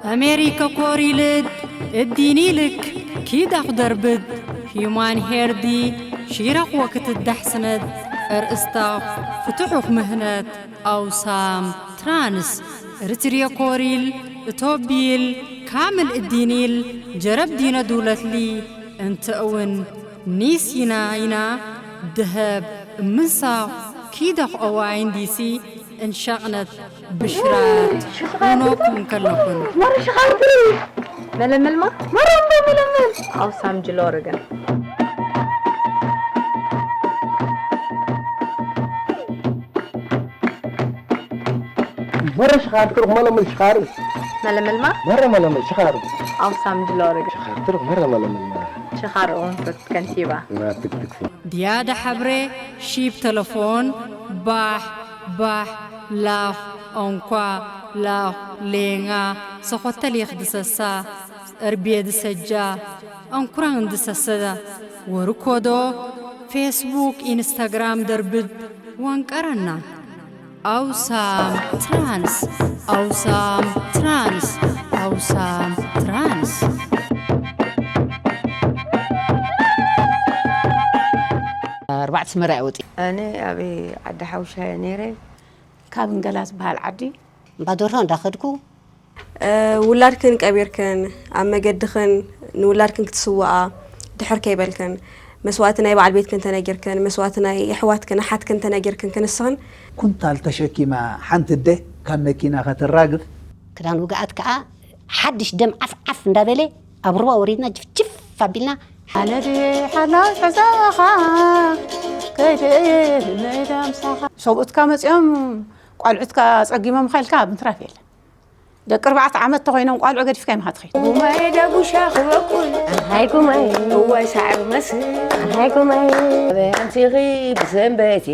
ኣሜሪከ ኮሪልድ እዲኒልክ ኪዳኽ ደርብድ ሂዩማን ሄርዲ ሺራኽ ወክትዳሕስነድ እርእስታኽ ፍትሑኽ ምህነት ኣውሳም ትራንስ እርትርየ ኮሪል እቶቢል ካምል እዲኒል ጀረብ ዲነ ዱለትሊ እንተ እውን ኒስ ይና ይና ደሀብ እምንሳኽ ኪዳኽ ኦዋይን ዲሲ እንሻቕነት ብሽራት ሆኖኩም ከለኹን። መረ ሽኻርትሪ መለመልማ መረ እምዶ መለመል ኣውሳም ጅሎርግን መረ ሽኻርትሪ መለመል ሽኻር መለመልማ መረ መለመል ሽኻር ኣውሳም ጅሎርግን ሽኻርትሪ መረ መለመል መረ ሽኻር እውን ከንቲባ ናትክትክ ድያደ ሐብሬ ሺብ ተለፎን ባሕ ባሕ ላኽ ኦንኳ ላኽ ሌንጋ ሰኾተሊኽ ድሰሳ እርቤ ድሰጃ ኦንኩራን ድሰሰ ወርኮዶ ፌስቡክ ኢንስታግራም ደርብድ ወንቀረና ኣውሳም ትራንስ ኣውሳም ትራንስ ኣውሳም ትራንስ ኣርባዕተ ስመራ እየ ወፂ ኣነ ኣብ ዓዲ ሓውሻ እየ ነይረ። ካብ እንገላ ዝበሃል ዓዲ እምባዶርሆ እንዳኸድኩ ውላድክን ቀቢርክን ኣብ መገድኽን ንውላድክን ክትስውኣ ድሕር ከይበልክን መስዋእቲ ናይ በዓል ቤትክን ተነጊርክን መስዋእቲ ናይ የሕዋትክን ኣሓትክን ተነጊርክን ክንስኽን ኩንታል ተሸኪማ ሓንቲ ኣደ ካብ መኪና ከተራግፍ ክዳን ውግኣት ከዓ ሓድሽ ደም ዓፍ ዓፍ እንዳበለ ኣብ ሩባ ወሪድና ጅፍጅፍ ኣቢልና ሓለዲ ሓላው ሕዛኻ ከይድእየ ንመይዳ ምሳኻ ሰብኡትካ መፂኦም ቋልዑትካ ፀጊሞም ኻይልካ ምትራፍ የለን ደቂ ኣርባዕተ ዓመት ተኾይኖም ቋልዑ ገዲፍካ ይምኻ ትኸይድ ጉማይ ደጉሻ ክበቁል ሃይ ጉማይ እዋይ ሳዕሪ መስል ሃይ ጉማይ ኣበይ ኣምሲኺ ብሰንበት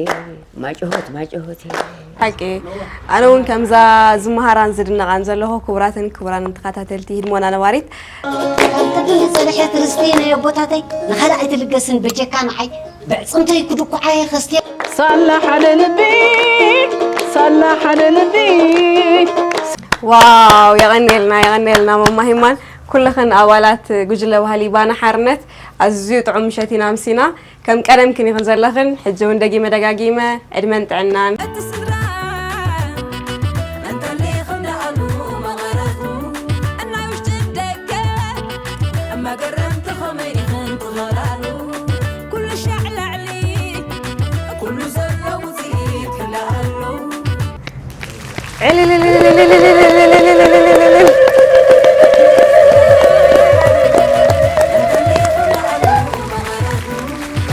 ማጭሆት ማጭሆት ሓቂ ኣነ እውን ከምዛ ዝመሃራን ዝድነቓን ዘለኹ ክቡራትን ክቡራንን ተኸታተልቲ ህድሞና ነባሪት ካብ ቅድሚ ዝጸንሐት ርስቲ ናይ ኣቦታተይ ንኻልእ ኣይትልገስን በጀካ ንዓይ ብዕጽምተይ ክድኩዓየ ከስትያ ሳላ ሓደ ልቢ ሳላ ሓደ ልቢ ዋው የቐንየልና የቐንየልና መማሂማን ኩልኽን ኣባላት ጉጅለ ባህሊ ባና ሓርነት ኣዝዩ ጥዑም ምሸት ኢና ኣምሲና ከም ቀደምክን ኢኽን ዘለኽን ሕጂ እውን ደጊመ ደጋጊመ ዕድመን ጥዕናን እቲ ስድራ እንተሊኽን ደኣሉ መቐረቱ እናውሽጢ ደገ መገረምቲ ኸመይ ኢኽን ትኸላሉ ኩሉ ሻዕ ላዕሊ ኩሉ ዘሎ ውፅኢት ክልኣሉ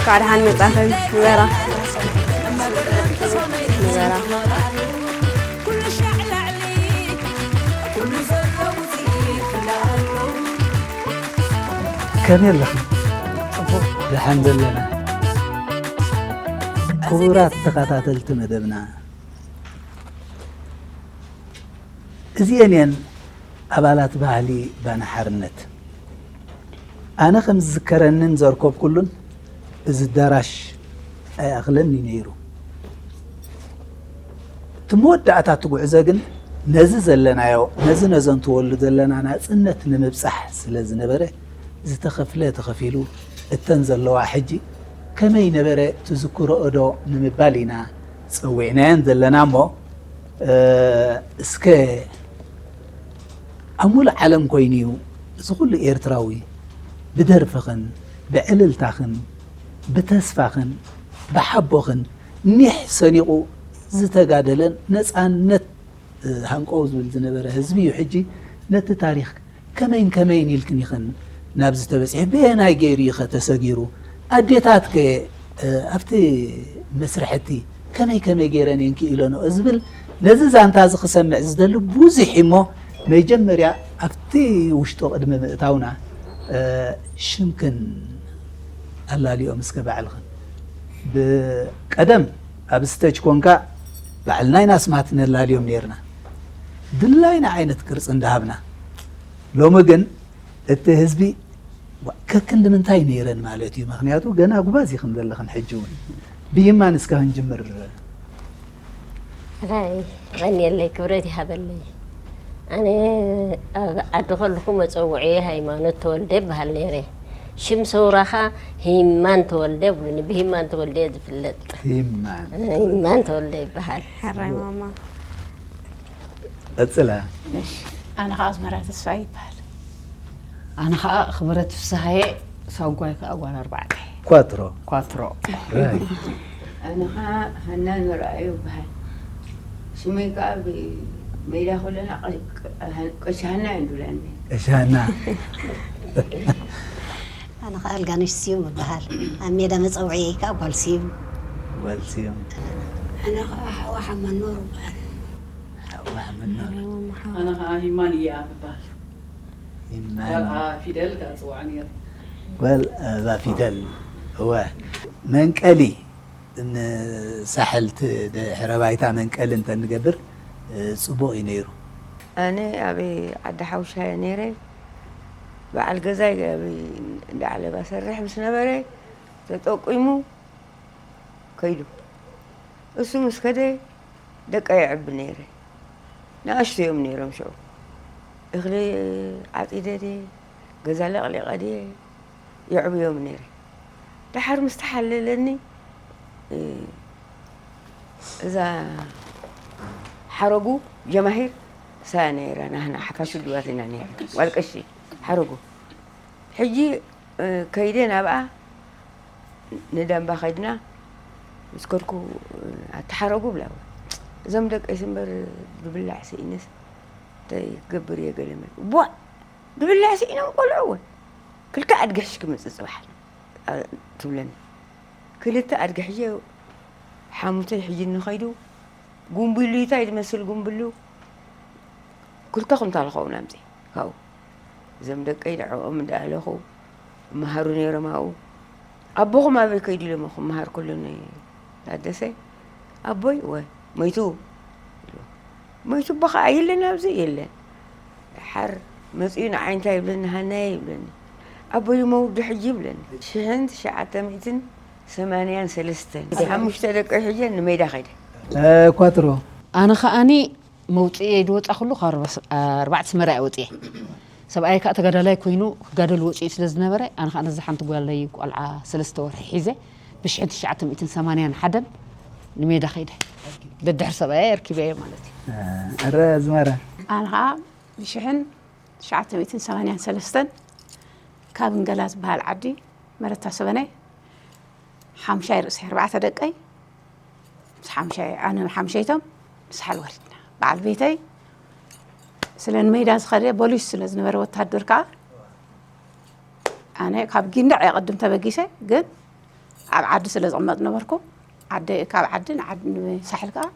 እንኳዕ ደሓን መጻኽን ንበራ ንበራ ከመይ ኣለኺ ደሓን ዘለና ክቡራት ተኸታተልቲ መደብና እዚኤን እየን ኣባላት ባህሊ ባና ሓርነት ኣነ ከም ዝዝከረንን ዘርከብኩሉን እዚ ኣዳራሽ ኣይኣኽለኒ ነይሩ እቲ መወዳእታ እቲ ጉዕዞ ግን ነዚ ዘለናዮ ነዚ ነዘንትወሉ ዘለና ናፅነት ንምብፃሕ ስለ ዝነበረ ዝተኸፍለ ተኸፊሉ እተን ዘለዋ ሕጂ ከመይ ነበረ ትዝክርኦ ዶ ንምባል ኢና ፀዊዕናየን ዘለና እሞ እስከ ኣብ ሙሉእ ዓለም ኮይኑ እዩ እዚ ኩሉ ኤርትራዊ ብደርፍኽን ብዕልልታኽን ብተስፋኽን ብሓቦኽን ኒሕ ሰኒቑ ዝተጋደለን ነፃነት ሃንቀው ዝብል ዝነበረ ህዝቢ እዩ ሕጂ ነቲ ታሪኽ ከመይን ከመይን ኢልክን ኢኽን ናብዚ ተበፂሑ በየናይ ገይሩ እዩ ከተሰጊሩ ኣዴታት ከ ኣብቲ መስርሕቲ ከመይ ከመይ ገይረን እየን ክኢለንኦ ዝብል ነዚ ዛንታ እዚ ክሰምዕ ዝደሊ ብዙሕ እሞ መጀመርያ ኣብቲ ውሽጡ ቅድሚ ምእታውና ሽምክን ኣላልኦም እስከ ባዕልኽን ብቀደም ኣብ ስተጅ ኮንካ ባዕልና ኢና ስማት ነላልዮም ነርና ድላይና ዓይነት ቅርፂ እንዳሃብና ሎሚ ግን እቲ ህዝቢ ከክንዲ ምንታይ ነይረን ማለት እዩ ምክንያቱ ገና ጉባዝ ኢኽን ዘለኽን ሕጂ እውን ብይማን እስካ ክንጅምር ራይ ቀንየለይ ክብረት ይሃበለይ ኣነ ኣብ ዓዲ ከለኹ መጸውዒ ሃይማኖት ተወልደ ይበሃል ነይረ። ሽም ሰውራኻ ሂማን ተወልደ ይብሉኒ። ብሂማን ተወልደ እየ ዝፍለጥ። ሂማን። ሂማን ተወልደ ይበሃል። ሕራይ ማማ። ቀጽላ። እሺ፣ ኣነ ከዓ ኣዝመራ ተስፋ ይበሃል። ኣነ ከዓ ክብረት ፍስሃየ። ሳጓይ ከዓ ጓል ኣርባዕተ። ኳትሮ። ኳትሮ። ራይ። ኣነ ከዓ ሃና ንረኣዩ ይበሃል። ሽመይ ከዓ ብሜዳ ከለና ቀ- ቀ- ቀሺ ሃና እዩ እንብለኒ። እሻና። ኣነ ከዓ ኣልጋነሽ ስዩም እበሃል። ኣብ ሜዳ መፀውዒ ከዓ ጓል ስዩም። ጓል ስዩም። ኣነ ከዓ ሓዋ ሓማኖር እበሃል። ሓዋ ሓመኖር። ኣነ ከዓ ሂማን እያ እበሃል። ሂማን። ቆልዓ ፊደል እያ ትፅዋዕ ነይራ። ጓል ኣበባ ፊደል። እወ። መንቀሊ ንሳሕል ድሕረ ባይታ መንቀሊ እንተንገብር ጽቡቕ እዩ ነይሩ። ኣነ ኣብ ዓዲ ሓውሻ እየ ነይረ። በዓል ገዛይ ኣብ እንዳ ዓለባ ሰርሕ ምስ ነበረ ተጠቂሙ ከይዱ። እሱ ምስ ከደ ደቀይ የዕቢ ነይረ። ንኣሽቱ እዮም ነይሮም ሽዑ። እኽሊ ዓፂደ ድየ፣ ገዛ ለቕሊቐ ድየ፣ የዕብዮም ነይረ። ደሓር ምስ ተሓለለኒ፣ እ፣ እዛ ሓረጉ ጀማሂር እሳ ነይራ፣ ናህና ሓፋሽ ውድባት ኢና ነይራ። ጓል ቀሺ ሓረጉ። ሕጂ፣ እ፣ ከይደ ናብኣ ንዳምባ ከድና ምስ ከድኩ፣ ኣታ ሓረጉ ብላ፣ እዞም ደቀይስ እምበር ብብላዕ ስኢነስ እንታይ ክገብር እየ ገለ መለ። ቧእ! ብብላዕ ስኢኖም ቆልዑ እወ። ክልተ ኣድጊ ሒዝኪ ምፂ ፅባሕ፣ ኣ፣ ትብለኒ። ክልተ ኣድጊ ሒዘ ሓሙተይ ሒዝኒ ከይዱ። ጉምብሉ እንታይ ዝመስል ጉምብሉ፣ ክልተ ኩንታል ክኸውን ኣምፂ ካብኡ። እዞም ደቀይ ንዕኦም እንዳኣለኹ ይመሃሩ ነይሮም ኣብኡ። ኣቦኹም ኣበይ ከይዱ ኢሎሞ ክመሃር ከሎ ንታደሰ፣ ኣቦይ እወ ሞይቱ። ሞይቱ ኣቦኻ የለን ኣብዚ? የለን። ደሓር መፂኡ ንዓይ እንታይ ይብለኒ፣ ሃናየ ይብለኒ። ኣቦይ መውዲ ሕጂ ይብለኒ። ሽሕን ትሽዓተ ሚእትን ሰማንያን ሰለስተን ሓሙሽተ ደቂ ሕጀ ንሜዳ ከይደ። እ፣ ኳትሮ። ኣነ ከኣኒ መውፅኤ ዝወፃ ኩሉ ካብ ኣርባ- ኣርባዕተ ስመራ እየ ወፅኤ። ሰብኣይ ከዓ ተጋዳላይ ኮይኑ ክጋደል ወፂኡ ስለ ዝነበረ፣ ኣነ ከዓ ነዚ ሓንቲ ጓለይ ቆልዓ ሰለስተ ወርሒ ሒዘ ብሽሕን ትሽዓተ ሚእትን ሰማንያን ሓደን ንሜዳ ከይደ። ደድሕሪ ሰብኣይ ኣርኪበዮ ማለት እዩ። እ፣ ኣረ ኣዝመራ። ኣነ ከዓ ብሽሕን ትሽዓተ ሚእትን ሰማንያን ሰለስተን ካብ እንገላ ዝበሃል ዓዲ መረታ ሰበነ ሓምሻይ ርእሲ ኣርባዕተ ደቀይ ምስ ሓምሻይ ኣነ ሓምሸይቶም ንሳሕል ወሪድና። በዓል ቤተይ ስለ ንሜዳ ዝኸደ ቦሊስ ስለ ዝነበረ ወታደር ከዓ ኣነ ካብ ጊንዳዕ እየ ቅድም ተበጊሰ፣ ግን ኣብ ዓዲ ስለ ዝቕመጥ ነበርኩ ዓዲ ካብ ዓዲ ንዓዲ ንሳሕል ከዓ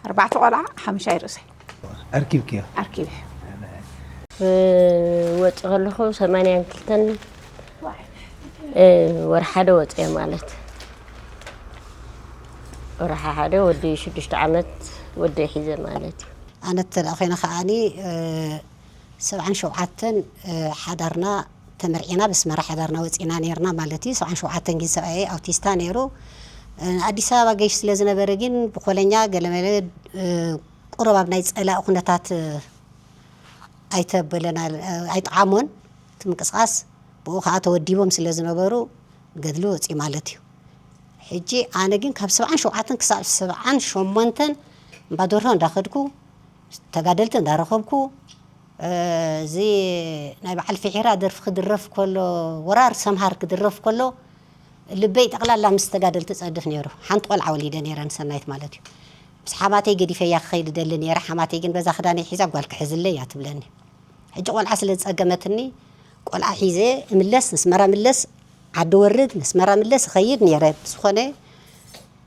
ኣርባዕተ ቆልዓ ሓምሻይ ርእሰይ ኣርኪብክዮ። ኣርኪበ። ወፂ ከለኹ ሰማንያን ክልተን ወርሒ ሓደ ወፅየ ማለት ወርሒ ሓደ ወዲ ሽዱሽተ ዓመት ወዲ ሒዘ ማለት እዩ። ኣነ እንተ ደኣ ኮይነ ከዓኒ፣ እ፣ ሰብዓን ሸውዓተን፣ እ፣ ሓዳርና ተመርዒና ብስመራ ሓዳርና ወፂና ነይርና ማለት እዩ። ሰብዓን ሸውዓተን ግን ሰብኣየ ኣውቲስታ ነይሩ። እ፣ ኣዲስ ኣበባ ገይሽ ስለ ዝነበረ ግን ብኮለኛ ገለመለ፣ እ፣ ቁሩብ ኣብ ናይ ፀላኢ ኩነታት፣ እ፣ ኣይተበለና፣ እ፣ ኣይጠዓሞን እቲ ምንቅስቃስ። ብኡ ከዓ ተወዲቦም ስለ ዝነበሩ ገድሊ ወፂኡ ማለት እዩ። ሕጂ ኣነ ግን ካብ ሰብዓን ሸውዓተን ክሳብ ሰብዓን ሸሞንተን እምባደርሆ እንዳኸድኩ ተጋደልቲ እንዳረኸብኩ፣ እ፣ እዚ ናይ በዓል ፊሒራ ደርፊ ክድረፍ ከሎ፣ ወራር ሰምሃር ክድረፍ ከሎ ልበይ ጠቕላላ ምስ ተጋደልቲ ጸድፍ ነይሩ። ሓንቲ ቆልዓ ወሊደ ነይረ ንሰናይት ማለት እዩ። ምስ ሓማተይ ገዲፈያ ክኸይድ ደሊ ነይረ። ሓማተይ ግን በዛ ክዳነይ ሒዛ ጓል ክሕዝለይ እያ ትብለኒ። ሕጂ ቆልዓ ስለ ዝጸገመትኒ ቆልዓ ሒዘ እምለስ፣ ነስመራ ምለስ፣ ዓዲ ወርድ፣ ነስመራ ምለስ እኸይድ ነይረ። ብዝኾነ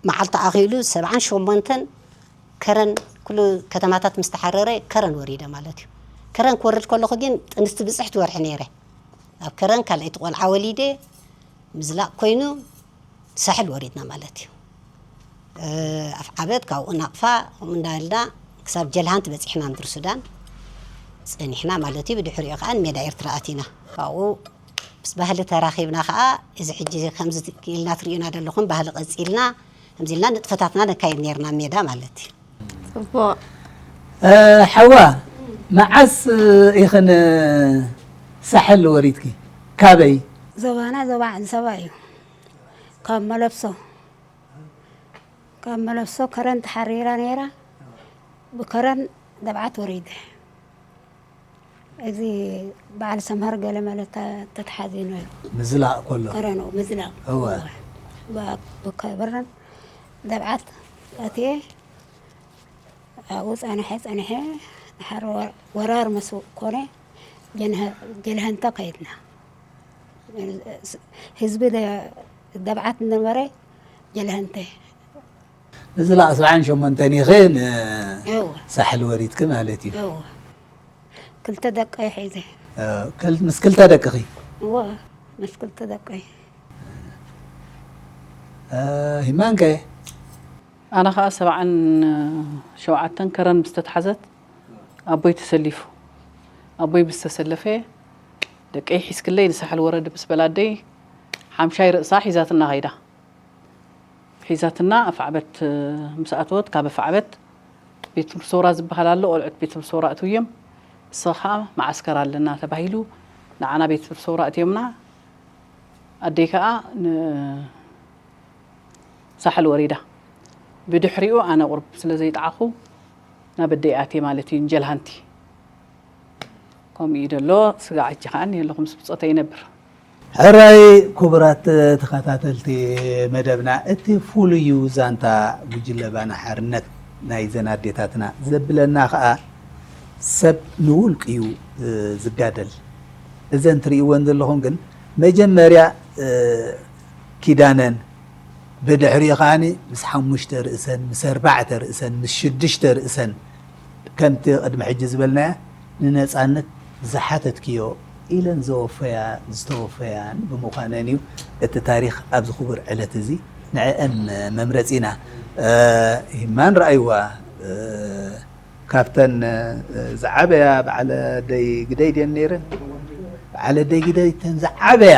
መዓልቲ ኣኺሉ ሰብዓን ሸሞንተን ከረን ኩሉ ከተማታት ምስ ተሓረረ ከረን ወሪደ ማለት እዩ። ከረን ክወርድ ከለኹ ግን ጥንስቲ ብፅሕቲ ወርሒ ነይረ። ኣብ ከረን ካልኣይቲ ቆልዓ ወሊደ ምዝላቕ ኮይኑ ሳሕል ወሪድና ማለት እዩ። እ፣ ኣፍዓበት ካብኡ ናቕፋ ከምኡ እንዳበልና ክሳብ ጀልሃንት በፂሕና ምድሪ ሱዳን ፀኒሕና ማለት እዩ። ብድሕሪኡ ከዓ ንሜዳ ኤርትራ ኣቲና። ካብኡ ምስ ባህሊ ተራኺብና ከዓ እዚ ሕጂ ከምዚ ኢልና ትርእዩና ዘለኹም ባህሊ ቀፂልና ከምዚ ኢልና ንጥፈታትና ነካይድ ነይርና ሜዳ ማለት እዩ። ፅቡቕ እ፣ ሓዋ መዓስ ኢኽን ሳሕል ወሪድኪ? ካበይ? ዞባና ዞባ ዓንሰባ እዩ። ካብ መለብሶ፣ ካብ መለብሶ ከረን ተሓሪራ ነይራ። ብከረን ደብዓት ወሪደ። እዚ በዓል ሰምሃር ገለ መለ ተ-፣ ተተሓዚኑ እዩ። ምዝላቕ ከሎ። ከረን፣ ምዝላቕ። እወ። እወ። ብ-፣ ብከብረን ደብዓት ኣትየ ኣብኡ ጸንሐ፣ ጸንሐ፣ ድሓር ወ-፣ ወራር ምስ ኮነ፣ ጀንሀ-፣ ጀልሀንተ ከይድና። ህዝቢ ደ-፣ ደብዓት ነበረ፣ ጀልሀንተ። እዚ ለኣ ሰብዓን ሸሞንተን ኢኺ ን-፣ እወ። ሳሕል ወሪድኪ ማለት እዩ። እወ። ክልተ ደቀይ ሒዘ። እ፣ ክል-፣ ምስ ክልተ ደቅኺ? እወ፣ ምስ ክልተ ደቀይ። እ፣ ሂማንከ? ኣነ ኸኣ ሰብዓን ሸውዓተን ከረን ምስ ተታሕዘት ኣቦይ ተሰሊፉ። ኣቦይ ምስ ተሰለፈ፣ ደቀይ ሒዝክለይ ንሳሕል ወረድ ምስ በላ ኣደይ፣ ሓምሻይ ርእሳ ሒዛትና ኸይዳ። ሒዛትና ኣፍዓበት ምስ ኣተወት፣ ካብ ኣፍዓበት ቤት ትምህርቲ ሰውራ ዝበሃል ኣሎ፣ ቆልዑት ቤት ትምህርቲ ሰውራ ኣእትውዮም። እሱ ኸኣ መዓስከር ኣለና ተባሂሉ፣ ንዓና ቤት ትምህርቲ ሰውራ ኣእትዮምና። ኣደይ ከኣ ን-፣ ሳሕል ወሪዳ። ብድሕሪኡ ኣነ ቁርብ ስለ ዘይጠዓኹ ናብ ኣደይ ኣትየ ማለት እዩ፣ ንጀልሃንቲ። ከምኡ እዩ ደሎ፣ ስጋዕ ሕጂ ከኣ እኒሀ ኣለኹ ምስ ብጾተይ ይነብር። ሕራይ ክቡራት ተኸታተልቲ መደብና፣ እቲ ፍሉዩ ዛንታ ጉጅለ ባና ሓርነት ናይዘን ኣዴታትና ዘብለና ኸኣ፣ ሰብ ንውልቂ እዩ፣ እ፣ ዝጋደል። እዘን ትርእይወን ዘለኹም ግን መጀመርያ፣ እ፣ ኪዳነን፣ ብድሕሪኡ ከኣኒ ምስ ሓሙሽተ ርእሰን፣ ምስ ኣርባዕተ ርእሰን፣ ምስ ሽዱሽተ ርእሰን፣ ከምቲ ቅድሚ ሕጂ ዝበልናያ፣ ንነጻነት ዝሓተትክዮ ኢለን ዘወፈያ፣ ዝተወፈያን ብምዃነን እዩ እቲ ታሪኽ ኣብዚ ክቡር ዕለት እዚ ንዕአን መምረጺና። እ፣ ሂማን ረኣይዋ፣ እ፣ ካብተን፣ እ፣ ዝዓበያ በዓለ ደይ ግደይ ድየን ነይረን? በዓለ ደይ ግደይ ተን ዝዓበያ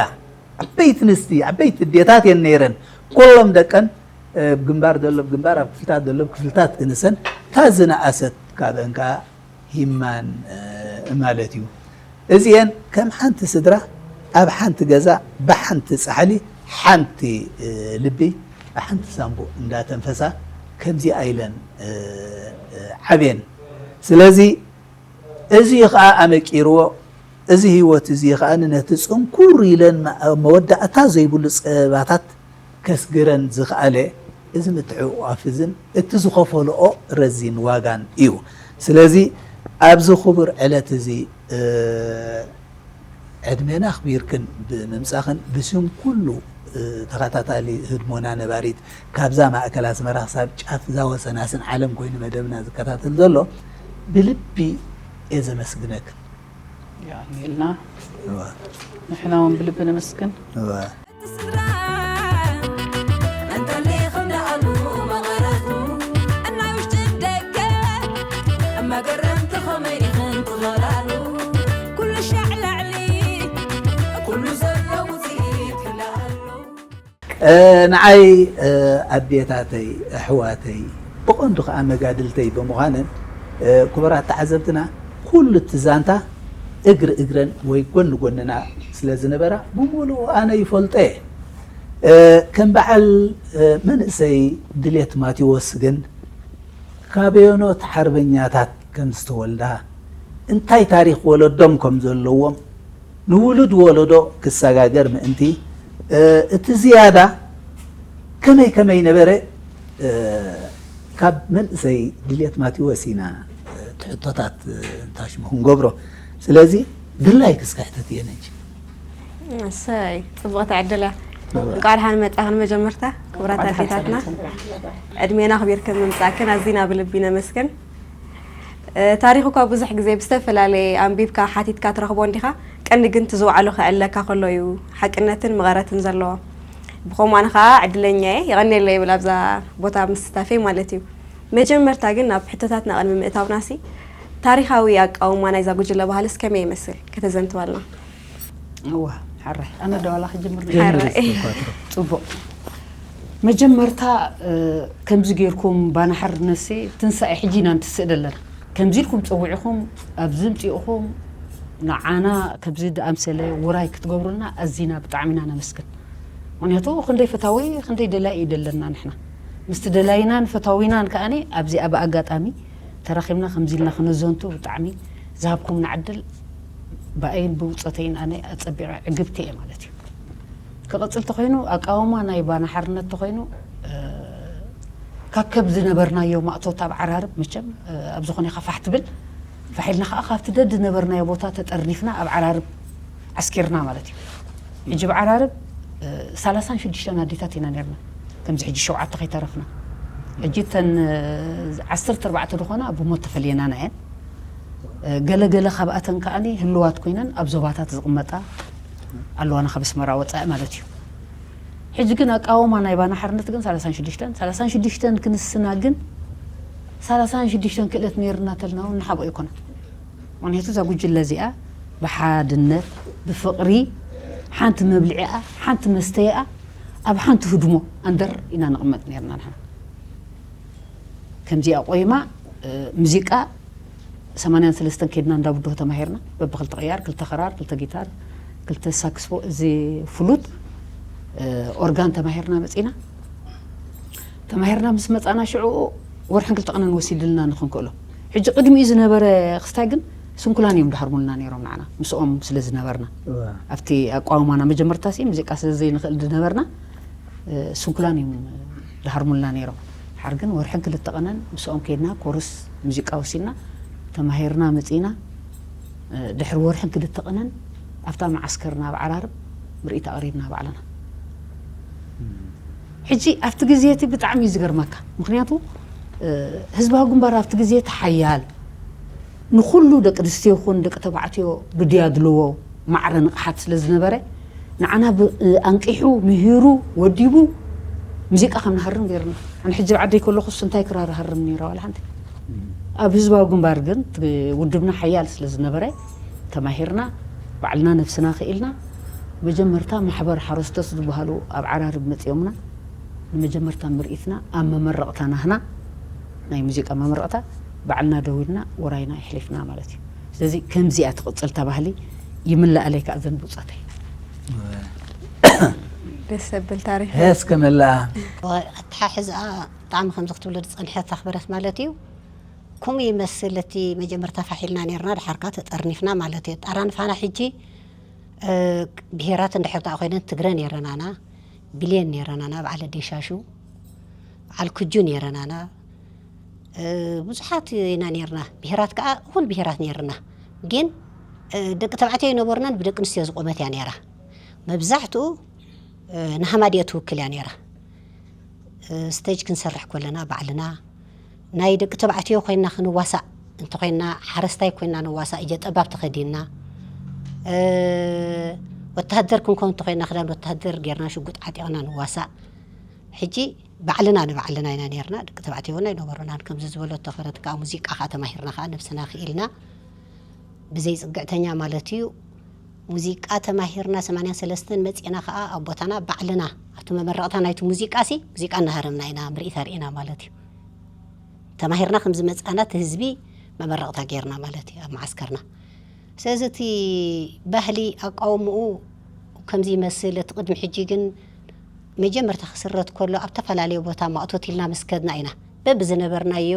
ዓበይቲ ንስቲ፣ ዓበይቲ ኣዴታት እየን ነይረን። ኩሎም ደቀን፣ እ፣ ኣብ ግንባር ዘሎ ኣብ ግንባር፣ ኣብ ክፍልታት ዘሎ ኣብ ክፍልታት ክንሰን፣ እታ ዝነኣሰት ካብአን ከኣ ሂማን፣ እ፣ ማለት እዩ። እዚኤን ከም ሓንቲ ስድራ ኣብ ሓንቲ ገዛ ብሓንቲ ጻሕሊ ሓንቲ፣ እ፣ ልቢ ብሓንቲ ሳንቡእ እንዳተንፈሳ ከምዚኣ ኢለን፣ እ፣ እ፣ ዓብየን። ስለዚ እዚ ኸኣ ኣመቂርዎ፣ እዚ ህይወት እዚ ኸኣ ነቲ ጽንኩር ኢለን መ-፣ መወዳእታ ዘይብሉ ጸበባታት ከስግረን ዝኸኣለ እዚ ምትሕቑቓፍ እዝን እቲ ዝኸፈለኦ ረዚን ዋጋን እዩ። ስለዚ ኣብዚ ክቡር ዕለት እዚ፣ እ፣ ዕድሜና ኣኽቢርክን ብምምጻኽን ብስም ኩሉ፣ እ፣ ተኸታታሊ ህድሞና ነባሪት ካብዛ ማእከል ኣስመራ ክሳብ ጫፍ እዛ ወሰናስን ዓለም ኮይኑ መደብና ዝከታተል ዘሎ ብልቢ እየ ዘመስግነክን። የቐንየልና። እዋ። ንሕና እውን ብልቢ ነመስግን። እዋ። እቲ ስድራ መንቀሊ ክንደኣሉ መቐረቱ እናይ ውሽጢ ደገ መገረምቲ ኸመይ ኢኽን ትኸላሉ ኩሉ ሻዕ ላዕሊ ኩሉ ዘሎ ውፅኢት ክልኣሉ። እ፣ ንዓይ፣ እ፣ ኣዴታተይ፣ ኣሕዋተይ፣ ብቐንዱ ኸኣ መጋድልተይ ብምዃነን፣ እ፣ ክቡራት ተዓዘብትና፣ ኩሉ እቲ ዛንታ እግሪ እግረን ወይ ጎኒ ጎንና ስለ ዝነበራ፣ ብምሉኡ ኣነ ይፈልጦ እየ። እ፣ ከም በዓል፣ እ፣ መንእሰይ ድሌት ማቴዎስ ግን፣ ካበየኖት ሓርበኛታት ከም ዝተወልዳ፣ እንታይ ታሪኽ ወለዶም ከም ዘለዎም ንውሉድ ወለዶ ክሰጋገር ምእንቲ፣ እ፣ እቲ ዝያዳ ከመይ ከመይ ነበረ፣ እ፣ ካብ መንእሰይ ድልየት ማቴዎስ ኢና፣ እ፣ ትሕቶታት፣ እ፣ እንታሽሙ ክንገብሮ። ስለዚ ድላይክ እስከ ሕተት እየ ነጂ። እሰይ፣ ጽቡቕቲ ዕድል እያ። እወ። እንቋዕ ደሓን መጻኽን መጀመርታ፣ ክቡራት እንቋዕ ደሓን ኣዴታትና። ጸኒሕና። ዕድሜና ኣኽቢርክን ምምጻእክን ኣዚና ብልቢ ነመስግን። እ፣ ታሪኽ እኳ ብዙሕ ግዜ ብዝተፈላለየ ኣንቢብካ፣ ሓቲትካ ትረኽቦ እንዲኻ፣ ቀንዲ ግን እቲ ዝወዓሎ ከዕለካ ከሎ እዩ ሓቅነትን መቐረትን ዘለዎ። ብኸምኡ ኣነ ኸኣ ዕድለኛ እየ፣ የቐንየለይ ይብል ኣብዛ ቦታ ምስታፈይ ማለት እዩ። መጀመርታ ግን ናብ ሕቶታትና ቅድሚ ምእታውናሲ፣ ታሪኻዊ ኣቃውማ ናይዛ ጉጅለ ባህልስ ከመይ ይመስል? ከተዘንትዋልና። እዋ፣ ሓራይ። ኣነ ዶ ዋላ ክጅምር? ሓራይ። ጽቡቕ። መጀመርታ፣ እ፣ ከምዚ ጌርኩም ባና ሓርነትሲ ትንሳኤ ሕጂ ኢና ንትስእ ዘለና። ከምዚ ኢልኩም ጸዊዕኹም ኣብዚ ምጽእኹም ንዓና ከምዚ ድኣምሰለ ውራይ ክትገብሩልና ኣዚና ብጣዕሚ ኢና ነመስግን። ምክንያቱ ክንደይ ፈታዊ ክንደይ ደላይ እዩ ደለና ንሕና ምስቲ ደላይናን ፈታዊናን ከኣኒ ኣብዚኣ ብኣጋጣሚ ተራኺብና ከምዚ ኢልና ክነዘንቱ ብጣዕሚ ዝሃብኩም ንዓድል ብኣይን ብውፀተይን ኣነ ኣፀቢቐ ዕግብቲ እየ ማለት እዩ። ክቕፅል ተኾይኑ ኣቃውማ ናይ ባና ሓርነት ተኾይኑ ካብ ከብ ዝነበርናዮ ማእቶት ኣብ ዓራርብ መቸም ኣብ ዝኾነ ኢኻ ፋሕ ትብል ፋሒልና ከዓ ካብቲ ደድ ዝነበርናዮ ቦታ ተጠርኒፍና ኣብ ዓራርብ ዓስኪርና ማለት እዩ። ሕጂ ብዓራርብ ሰላሳን ሽዱሽተን ኣዴታት ኢና ነርና። ከምዚ ሕጂ ሸውዓተ ከይተረፍና ሕጂ ተን ዓሰርተ ኣርባዕተ ዝኾና ብሞት ተፈልየናና እየን። ገለገለ ካብኣተን ከዓኒ ህልዋት ኮይነን ኣብ ዞባታት ዝቕመጣ ኣለዋና ካብ ኣስመራ ወፃኢ ማለት እዩ። ሕጂ ግን ኣቃወማ ናይ ባና ሓርነት ግን ሰላሳን ሽዱሽተን ሰላሳን ሽዱሽተን ክንስና ግን ሰላሳን ሽዱሽተን ክእለት ነይርና ተልና እውን ንሓብኦ ኣይኮነን። ምክንያቱ እዛ ጉጅለ እዚኣ ብሓድነት ብፍቕሪ ሓንቲ መብልዒኣ ሓንቲ መስተይኣ ኣብ ሓንቲ ህድሞ ኣንደር ኢና ንቕመጥ ነርና ንሕና። ከምዚኣ ቆይማ ሙዚቃ ሰማንያን ሰለስተን ከድና እንዳ ብድሆ ተማሂርና በብክልተ ቅያር ክልተ ክራር ክልተ ጊታር ክልተ ሳክስፎ እዚ ፍሉት ኦርጋን ተማሂርና መፂና። ተማሂርና ምስ መፃና ሽዑ ወርሕን ክልተ ቀነን ወሲድልና ንክንክእሎ። ሕጂ ቅድሚኡ ዝነበረ ክስታይ ግን ስንኩላን እዮም ድሃርሙልና ነይሮም ንዓና ምስኦም ስለ ዝነበርና። ኣብቲ ኣቋውማና መጀመርታ ሲ ሙዚቃ ስለ ዘይንኽእል ዝነበርና ስንኩላን እዮም ድሃርሙልና ነይሮም። ሓር ግን ወርሕን ክልተ ቀነን ምስኦም ከይድና ኮርስ ሙዚቃ ወሲድና ተማሂርና መፂና። ድሕሪ ወርሕን ክልተ ቀነን ኣብታ መዓስከር ናብ ዓራርብ ምርኢት ኣቕሪብና ባዕልና። ሕጂ ኣብቲ ግዜ እቲ ብጣዕሚ እዩ ዝገርመካ። ምክንያቱ ህዝባዊ ግንባር ኣብቲ ግዜ እቲ ሓያል ንኩሉ ደቂ ኣንስትዮ ይኹን ደቂ ተባዕትዮ ብድያድልዎ ማዕረ ንቕሓት ስለ ዝነበረ ንዓና ኣንቂሑ ምሂሩ ወዲቡ ሙዚቃ ከም ንሃርም ገይርና። ኣነ ሕጂ ኣብ ዓደይ ከለኹስ እንታይ ክራር ሃርም ነይረ ዋላ ሓንቲ። ኣብ ህዝባዊ ግንባር ግን ውድብና ሓያል ስለ ዝነበረ ተማሂርና ባዕልና ነብስና ክኢልና መጀመርታ ማሕበር ሓረስቶት ዝበሃሉ ኣብ ዓራርብ መፂኦምና ንመጀመርታ ምርኢትና ኣብ መመረቕታ ናህና ናይ ሙዚቃ መመረቕታ ባዕልና ደዊልና ወራይና ይሕሊፍና ማለት እዩ። ስለዚ ከምዚኣ ትቕፅል ተባህሊ ይምልኣለይ ከዓ ዘን ብፆተይ። ደስ ዘብል ታሪክ። እስከ መላኣ ኣተሓሕዝኣ ብጣዕሚ ከምዚ ክትብሎ ዝፀንሐት ኣኽበረት ማለት እዩ። ከምኡ ይመስል እቲ መጀመርታ ፋሒልና ነርና ድሓርካ ተጠርኒፍና ማለት እዩ። ጣራንፋና ሕጂ ብሄራት እንድሕር ደኣ ኮይነን ትግረ ነይረናና፣ ብሌን ነይረናና፣ በዓል ኣደይ ሻሹ፣ በዓል ኩጁ ነይረናና፣ ብዙሓት ኢና ነይርና። ብሄራት ከዓ እኹል ብሄራት ነይርና። ግን ደቂ ተባዕትዮ ኣይነበሩናን፣ ብደቂ ኣንስትዮ ዝቆመት እያ ነይራ። መብዛሕትኡ ንሃማድዮ ትውክል እያ ነይራ። ስቴጅ ክንሰርሕ ከለና ባዕልና ናይ ደቂ ተባዕትዮ ኮይና ክንዋሳእ እንተኮይና ሓረስታይ ኮይና ንዋሳእ እጀ ጠባብ ተኸዲንና ወተሃደር ክንከውን እንተኮይና ክዳን ወተሃደር ጌርና ሽጉጥ ዓጢቕና ንዋሳእ። ሕጂ ባዕልና ንባዕልና ኢና ኔርና፣ ደቂ ተባዕትዮ እውን ኣይነበሩናን። ከምዚ ዝበለቶ ክብረት ከዓ ሙዚቃ ከዓ ተማሂርና ከዓ ነብስና ክኢልና ብዘይ ፅግዕተኛ ማለት እዩ። ሙዚቃ ተማሂርና ሰማንያን ሰለስተን መፂእና ከዓ ኣብ ቦታና ባዕልና ኣብቲ መመረቕታ ናይቲ ሙዚቃ ሲ ሙዚቃ እናሃረምና ኢና ምርኢት ኣርኢና ማለት እዩ። ተማሂርና ከም ዝመፃና እቲ ህዝቢ መመረቕታ ጌርና ማለት እዩ ኣብ መዓስከርና። ስለዚ እቲ ባህሊ ኣቃውምኡ ከምዚ ይመስል። እቲ ቅድሚ ሕጂ ግን መጀመርታ ክስረት ከሎ ኣብ ተፈላለየ ቦታ ማእቶት ኢልና ምስ ከድና ኢና በብዝነበርናዮ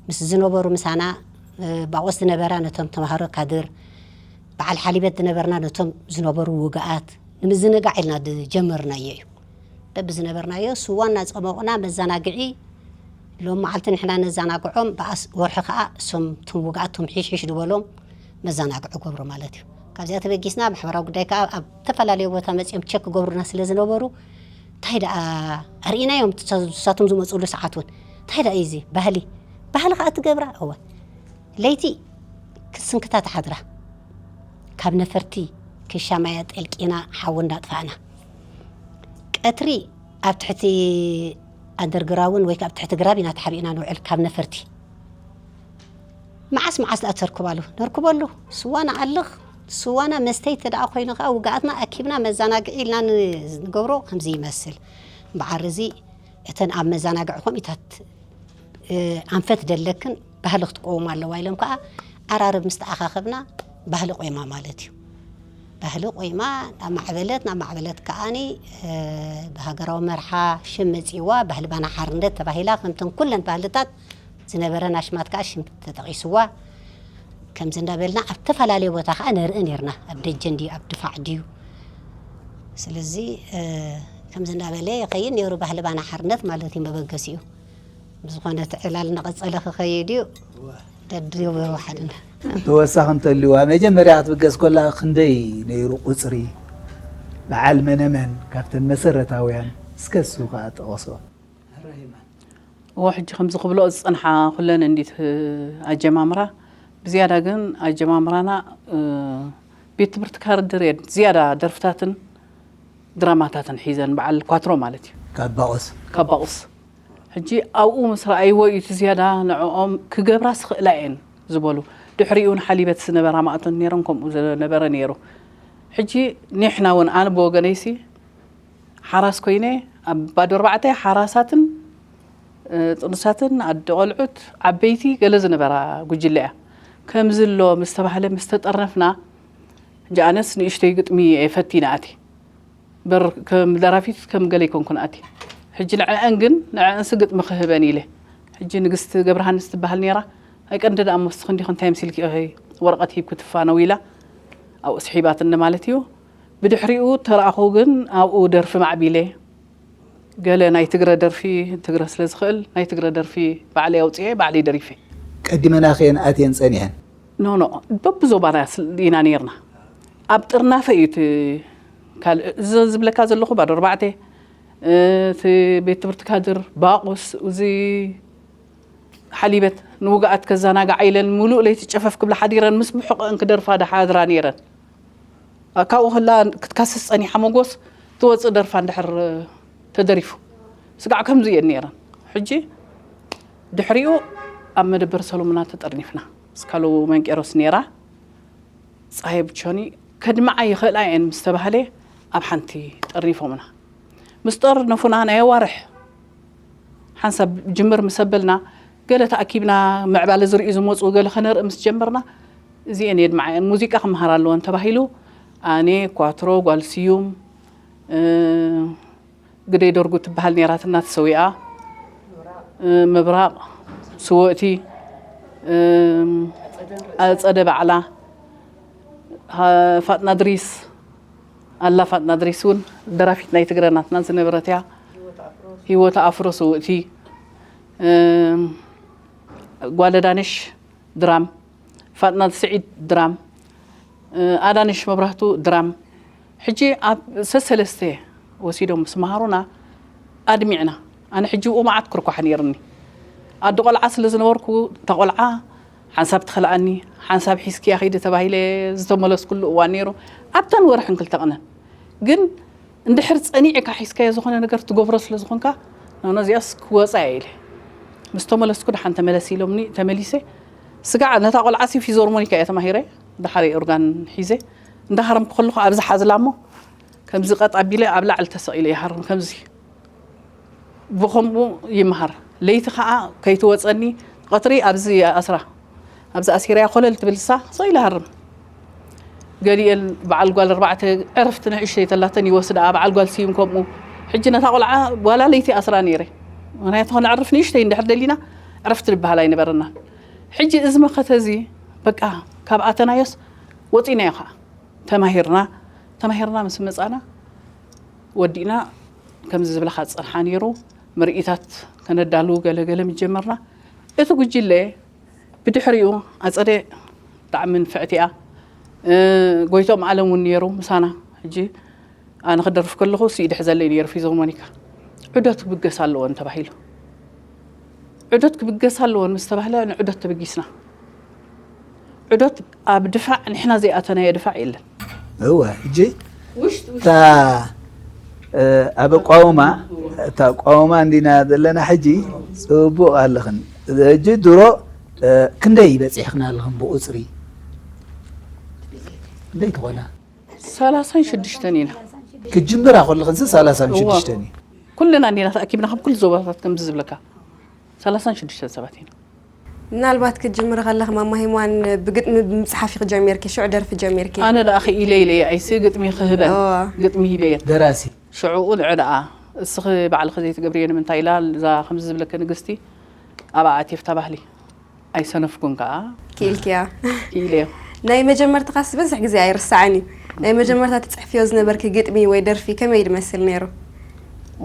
ምስ ዝነበሩ ምሳና ባቆስ ዝነበራ ነቶም ተምሃሮ ካድር በዓል ሓሊበት ዝነበርና ነቶም ዝነበሩ ውግኣት ንምዝንጋዕ ኢልና ዝጀመርናዮ እዩ። በብዝነበርናዮ ስዋ እናፀሞቕና መዘናግዒ ሎም መዓልቲ ንሕና ነዘናግዖም ብኣስ ወርሒ ከዓ እሶም ቶም ውግኣት ቶም ሒሽሒሽ ዝበሎም መዘናግዒ ገብሩ ማለት እዩ። ካብዚኣ ተበጊስና ማሕበራዊ ጉዳይ ከዓ ኣብ ተፈላለዩ ቦታ መፂኦም ቸክ ክገብሩና ስለ ዝነበሩ እንታይ ደኣ ኣርኢናዮም ንሳቶም ዝመፅሉ ሰዓት እውን እንታይ ደኣ እዩ እዚ ባህሊ ባህሊ ከዓ ትገብራ እወ ለይቲ ክስንክታ ትሓድራ ካብ ነፈርቲ ክሻማያ ጠልቂና ሓዊ እንዳጥፋእና ቀትሪ ኣብ ትሕቲ ኣንደርግራውን ወይ ኣብ ትሕቲ ግራብ ኢና ተሓቢእና ንውዕል ካብ ነፈርቲ መዓስ መዓስ ደኣ ተርክባሉ ነርክበሉ ስዋ ንዓልኽ ስዋና መስተይ ተደኣ ኮይኑ ከዓ ውግኣትና ኣኪብና መዘናግዒ ኢልና ንገብሮ ከምዚ ይመስል እምበዓር እዚ እተን ኣብ መዘናግዒ ኮሚታት ኣንፈት ደለክን ባህሊ ክትቆውም ኣለዋ ኢሎም ከዓ ዓራርብ ምስ ተኣኻኸብና ባህሊ ቆይማ ማለት እዩ። ባህሊ ቆይማ ናብ ማዕበለት፣ ናብ ማዕበለት ከዓኒ ብሃገራዊ መርሓ ሽም መፂእዋ፣ ባህሊ ባና ሓርነት ተባሂላ ከምተን ኩለን ባህልታት ዝነበረን ኣሽማት ከዓ ሽም ተጠቒስዋ። ከምዚ እንዳበልና ኣብ ተፈላለየ ቦታ ከዓ ነርኢ ነርና። ኣብ ደጀን ድዩ ኣብ ድፋዕ ድዩ? ስለዚ ከምዚ እንዳበለ ይኸይድ ነይሩ ባህሊ ባና ሓርነት ማለት እዩ መበገሲኡ። ብዝኾነ እቲ ዕላል እናቐጸለ ክኸይድ እዩ። ደድዮ ወሓድና። ተወሳኺ እንተልዋ መጀመርያ ክትብገስ ኮላ ክንደይ ነይሩ ቁጽሪ በዓል መነመን ካብተን መሰረታውያን እስከ እሱ ከዓ ጠቐሶ። እዎ ሕጂ ከምዚ ክብሎ ዝጸንሓ ኩለን እንዲት ኣጀማምራ ብዝያዳ ግን ኣጀማምራና ቤት ትምህርቲ ካርድር እየን ዝያዳ ደርፍታትን ድራማታትን ሒዘን በዓል ኳትሮ ማለት እዩ ካብ ባቑስ ካብ ባቑስ ሕጂ ኣብኡ ምስ ረኣይዎ እዩ እቲ ዝያዳ ንዕኦም ክገብራ ስኽእላ እየን ዝበሉ ድሕሪኡ ንሓሊበት ዝነበራ ማእቶን ነይረን ከምኡ ዝነበረ ነይሩ ሕጂ ኒሕና እውን ኣነ ብወገነይሲ ሓራስ ኮይነ ኣብ ባዶ ኣርባዕተ ሓራሳትን ጥኑሳትን ኣደ ቆልዑት ዓበይቲ ገለ ዝነበራ ጉጅለ እያ። ከምዚ ኣሎ ምስ ተባህለ ምስ ተጠርነፍና ሕጂ ኣነስ ንእሽተይ ግጥሚ እየ ፈቲነ ኣትየ። በር ከም ደራፊት ከም ገለ ኣይኮንኩን ኣትየ። ሕጂ ንዐአን ግን ንዐአንሲ ግጥሚ ክህበን ኢለ። ሕጂ ንግስቲ ገብረሃንስ ትበሃል ነይራ። ኣይ ቀንዲ ደኣ እሞ እስኺ እንዲኺ እንታይ መሲልኪ ኢኺ ወረቐት ሂብኪ ትፋነዊ ኢላ ኣብኡ ስሒባትኒ ማለት እዩ። ብድሕሪኡ ተረኣኹ ግን ኣብኡ ደርፊ ማዕቢለ ገለ ናይ ትግረ ደርፊ ትግረ ስለ ዝኽእል ናይ ትግረ ደርፊ ባዕለይ ኣውፅኤ ባዕለይ ደሪፈ። ቀዲመናኽየን ኣትየን ፀኒሐን። ኖ ኖ በብዞባና ኢና ነይርና። ኣብ ጥርናፈ እዩ እቲ ካልእ እዚ ዝብለካ ዘለኹ ባዶ ኣርባዕተ እቲ ቤት ትምህርቲ ካድር ባቑስ እዚ ሓሊበት ንውግኣት ከዘናግዓ ኢለን ሙሉእ ለይቲ ጨፈፍ ክብላ ሓዲረን ምስ ብሑቐን ክደርፋ ዝሓድራ ነይረን። ካብኡ ከላ ክትካስስ ጸኒሓ መጎስ ትወጽእ ደርፋ እንድሕር ተደሪፉ ስጋዕ ከምዚ እየን ነይረን። ሕጂ ድሕሪኡ ኣብ መደበር ሰሎሙና ተጠርኒፍና ስካሉ መንቄሮስ ነይራ ጸሃየ ብቾኒ ከድምዓ ይኽእላ እየን ምስ ተባህለ ኣብ ሓንቲ ጠርኒፎምና። ምስ ጠርነፉና ናይ ኣዋርሕ ሓንሳብ ጅምር ምስ ኣበልና ገለ ተኣኪብና ምዕባለ ዝርእዩ ዝመፁ ገለ ከነርኢ ምስ ጀመርና እዚኤን የድምዓ እየን ሙዚቃ ክመሃራ ኣለወን ተባሂሉ ኣነ ኳትሮ ጓል ስዩም ግደይ ደርጉ ትበሃል ነይራትና ተሰዊኣ ምብራቕ ስወእቲ ኣፀደ ባዕላ ፋጥና ድሪስ ኣላ ፋጥና ድሪስ እውን ደራፊት ናይ ትግረ ናትና ዝነበረት እያ። ህይወት ኣፍሮ ስውእቲ ጓል ኣዳነሽ ድራም ፋጥና ስዒድ ድራም ኣዳነሽ መብራህቱ ድራም ሕጂ ኣብ ሰሰለስተ ወሲዶም ምስ መሃሩና ኣድሚዕና ኣነ ሕጂ ብኡ መዓት ክርኳሕ ነይርኒ ኣዲ ቆልዓ ስለ ዝነበርኩ እታ ቆልዓ ሓንሳብ ትኸልኣኒ ሓንሳብ ሒዝክያ ኺዲ ተባሂለ ዝተመለስኩሉ እዋን ነይሩ ኣብተን ወርሕን ክልተ ቅነን ግን እንድሕር ጸኒዕካ ሒዝካዮ ዝኾነ ነገር ትገብሮ ስለ ዝኾንካ ናኖ እዚኣስ ክወጻ እየ ኢለ ምስ ተመለስኩ ደሓን ተመለስ ኢሎምኒ ተመሊሰ ስጋዕ ነታ ቆልዓ ሲ ፊዞርሞኒካ እየ ተማሂረ ደሓር ኦርጋን ሒዘ እንዳሃረምኩ ከለኹ ኣብዚ ሓዝላ እሞ ከምዚ ቀጥ ኣቢለ ኣብ ላዕሊ ተሰቒለ ይሃርም ከምዚ ብኸምኡ ይምሃር ለይቲ ከዓ ከይትወፀኒ ቀትሪ ኣብዚ ኣስራ ኣብዚ ኣሲረያ ኮለል ትብል እሳ ሰው ኢለ ሃርም ገሊኤን በዓል ጓል ኣርባዕተ ዕርፍቲ ንእሽተይ ተላተን ይወስድኣ በዓል ጓል ስዩም ከምኡ ሕጂ ነታ ቆልዓ ዋላ ለይቲ ኣስራ ነይረ ምክንያቱ ከነዕርፍ ንእሽተይ እንድሕር ደሊና ዕርፍቲ ዝበሃል ኣይነበረናን ሕጂ እዚ መኸተ እዚ በቃ ካብ ኣተናዮስ ወፂናዮ ከዓ ተማሂርና ተማሂርና ምስ መፃና ወዲእና ከምዚ ዝብለካ ዝፀንሓ ነይሩ ምርኢታት ከነዳልው ገለገለ ምጀመርና እቲ ጉጅለ ብድሕሪኡ ኣፀደ ብጣዕሚ ንፍዕቲ እያ ጎይቶም ኣለም እውን ነይሩ ምሳና ሕጂ ኣነ ክደርፍ ከለኹ እሱ ይድሕዘለይ ነይሩ ፊዞርሞኒካ ዑደት ክብገስ ኣለዎን ተባሂሉ ዑደት ክብገስ ኣለዎን ምስ ተባህለ ንዑደት ተበጊስና ዑደት ኣብ ድፋዕ ንሕና ዘይኣተናዮ ድፋዕ የለን እወ ሕጂ እታ ኣብ ኣቋውማ እታ ኣቋውማ እንዲና ዘለና ሕጂ ፅቡቕ ኣለኽን ሕጂ ድሮ ክንደይ በፂሕኽና ኣለኽን ብቁፅሪ ክንደይ ትኾና ሰላሳን ሽዱሽተን ኢና ክጅምራ ከለኽንስ ሰላሳን ሽዱሽተን እዩ ኩልና እንዲና ተኣኪብና ካብ ኩሉ ዞባታት ከምዚ ዝብለካ ሰላሳን ሽዱሽተን ሰባት ኢና ምናልባት ክትጅምሪ ከለኺ ማማ ሂማን ብግጥሚ ብምፅሓፍ ኢኺ ጀሚርኪ፣ ሽዑ ደርፊ ጀሚርኪ። ኣነ ደኣ ክኢለ ኢለ እየ ኣይሲ ግጥሚ ክህበን እዋ። ግጥሚ ሂበየን ደራሲ ሽዑኡ ንዕ ደኣ እስኺ ባዕልኺ ዘይትገብርዮ ንምንታይ ኢላ እዛ ከምዚ ዝብለኪ ንግስቲ ኣብኣ ኣትየፍታ ባህሊ ኣይሰነፍኩን ከዓ ክኢልክያ። ኢለዮ። ናይ መጀመርትኻስ ዝበዝሕ ግዜ ኣይርስዓን እዩ። ናይ መጀመርታ ትፅሕፍዮ ዝነበርኪ ግጥሚ ወይ ደርፊ ከመይ ድመስል ነይሩ?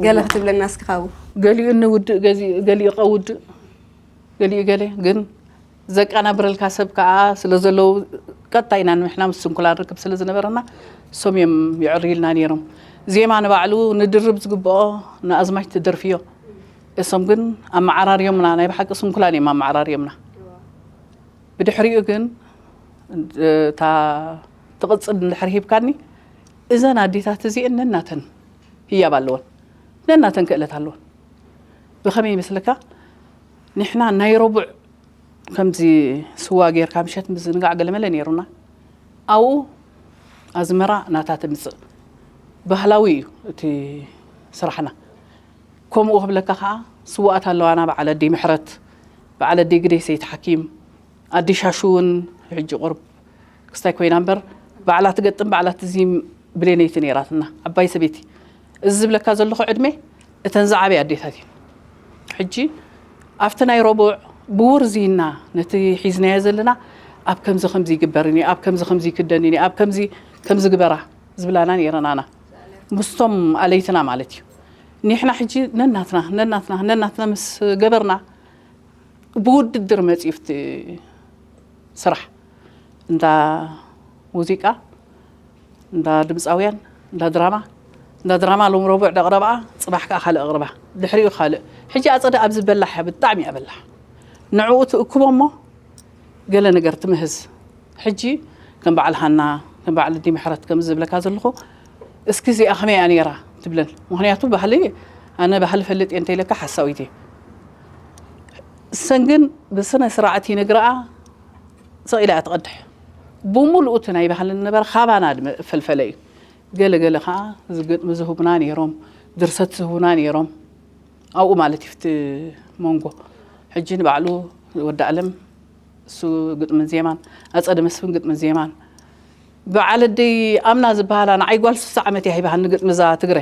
ገለ ክትብለና እስኪ ካብኡ። ገሊኡ ንውድእ ገዚ- ገሊኡ ቀውድእ ገሊኡ ገለ ግን ዘቀናብረልካ ሰብ ከዓ ስለ ዘለዉ ቀጥታ ኢና ንሕና ምስ ስንኩላን ርክብ ስለ ዝነበረና እሶም እዮም ይዕርዩልና ነይሮም። ዜማ ንባዕሉ ንድርብ ዝግብኦ ንኣዝማች ትደርፍዮ እሶም ግን ኣመዓራርዮምና ናይ ብሓቂ ስንኩላን እዮም ኣመዓራርዮምና። ብድሕሪኡ ግን እታ ትቕፅል እንድሕር ሂብካኒ እዘን ኣዴታት እዚአን ነናተን ህያብ ኣለወን፣ ነናተን ክእለት ኣለወን። ብኸመይ ይመስለካ? ንሕና ናይ ረቡዕ ከምዚ ስዋ ጌርካ ምሸት ምዝንጋዕ ገለመለ ነይሩና። ኣብኡ ኣዝመራ ናታ ትምፅእ ባህላዊ እዩ እቲ ስራሕና። ከምኡ ክብለካ ከዓ ስዋኣት ኣለዋና፣ በዓል ኣደይ ምሕረት፣ በዓል ኣደይ ግደይ ሰይቲ ሓኪም፣ ኣደይ ሻሹ እውን ሕጂ ቁርብ ክስታይ ኮይና እምበር ባዕላ ትገጥም ባዕላ ትዚም ብሌነይቲ ነይራትና ዓባይ ሰበይቲ። እዚ ዝብለካ ዘለኹ ዕድመ እተን ዝዓበያ ኣዴታት እዩ። ሕጂ ኣብቲ ናይ ረቡዕ ብውርዚና ነቲ ሒዝናዮ ዘለና ኣብ ከምዚ ከምዚ ይግበርን እዩ ኣብ ከምዚ ከምዚ ይክደንን እዩ ኣብ ከምዚ ከምዚ ግበራ ዝብላና ነይረናና ምስቶም ኣለይትና ማለት እዩ። ኒሕና ሕጂ ነናትና ነናትና ነናትና ምስ ገበርና ብውድድር መፅዩ ፍቲ ስራሕ እንዳ ሙዚቃ እንዳ ድምፃውያን እንዳ ድራማ እንዳ ድራማ ሎም ረቡዕ ደቕረብኣ ፅባሕ ከዓ ካልእ ኣቕርባ ድሕሪኡ ካልእ ሕጂ ኣፀደ ኣብዚ በላሕ ብጣዕሚ እያ በላሕ። ንዕኡ ትእክቦ እሞ ገለ ነገር ትምህዝ። ሕጂ ከም በዓል ሃና ከም በዓል ኣዲ ምሕረት ከም ዝብለካ ዘለኹ እስኪ እዚኣ ከመይ እያ ነይራ ትብለን። ምክንያቱ ባህሊ ኣነ ባህሊ ፈልጥ እየ እንተኢለካ ሓሳዊት እየ። እሰን ግን ብስነ ስርዓት ይነግረኣ ሰቕ ኢላ እያ ትቐድሕ። ብሙሉኡ እቲ ናይ ባህሊ ዝነበረ ካባና ፈልፈለ እዩ። ገለ ገለ ከዓ ግጥሚ ዝህቡና ነይሮም፣ ድርሰት ዝህቡና ነይሮም። ኣብኡ ማለት እዩ ፍቲ መንጎ ሕጂ ንባዕሉ ወዲ ኣለም እሱ ግጥምን ዜማን ኣፀደ መስፍን ግጥምን ዜማን በዓል ኣደይ ኣምና ዝበሃላ ንዓይ ጓል ስሳ ዓመት እያ ሂባሃኒ ግጥሚ እዛ ትግረ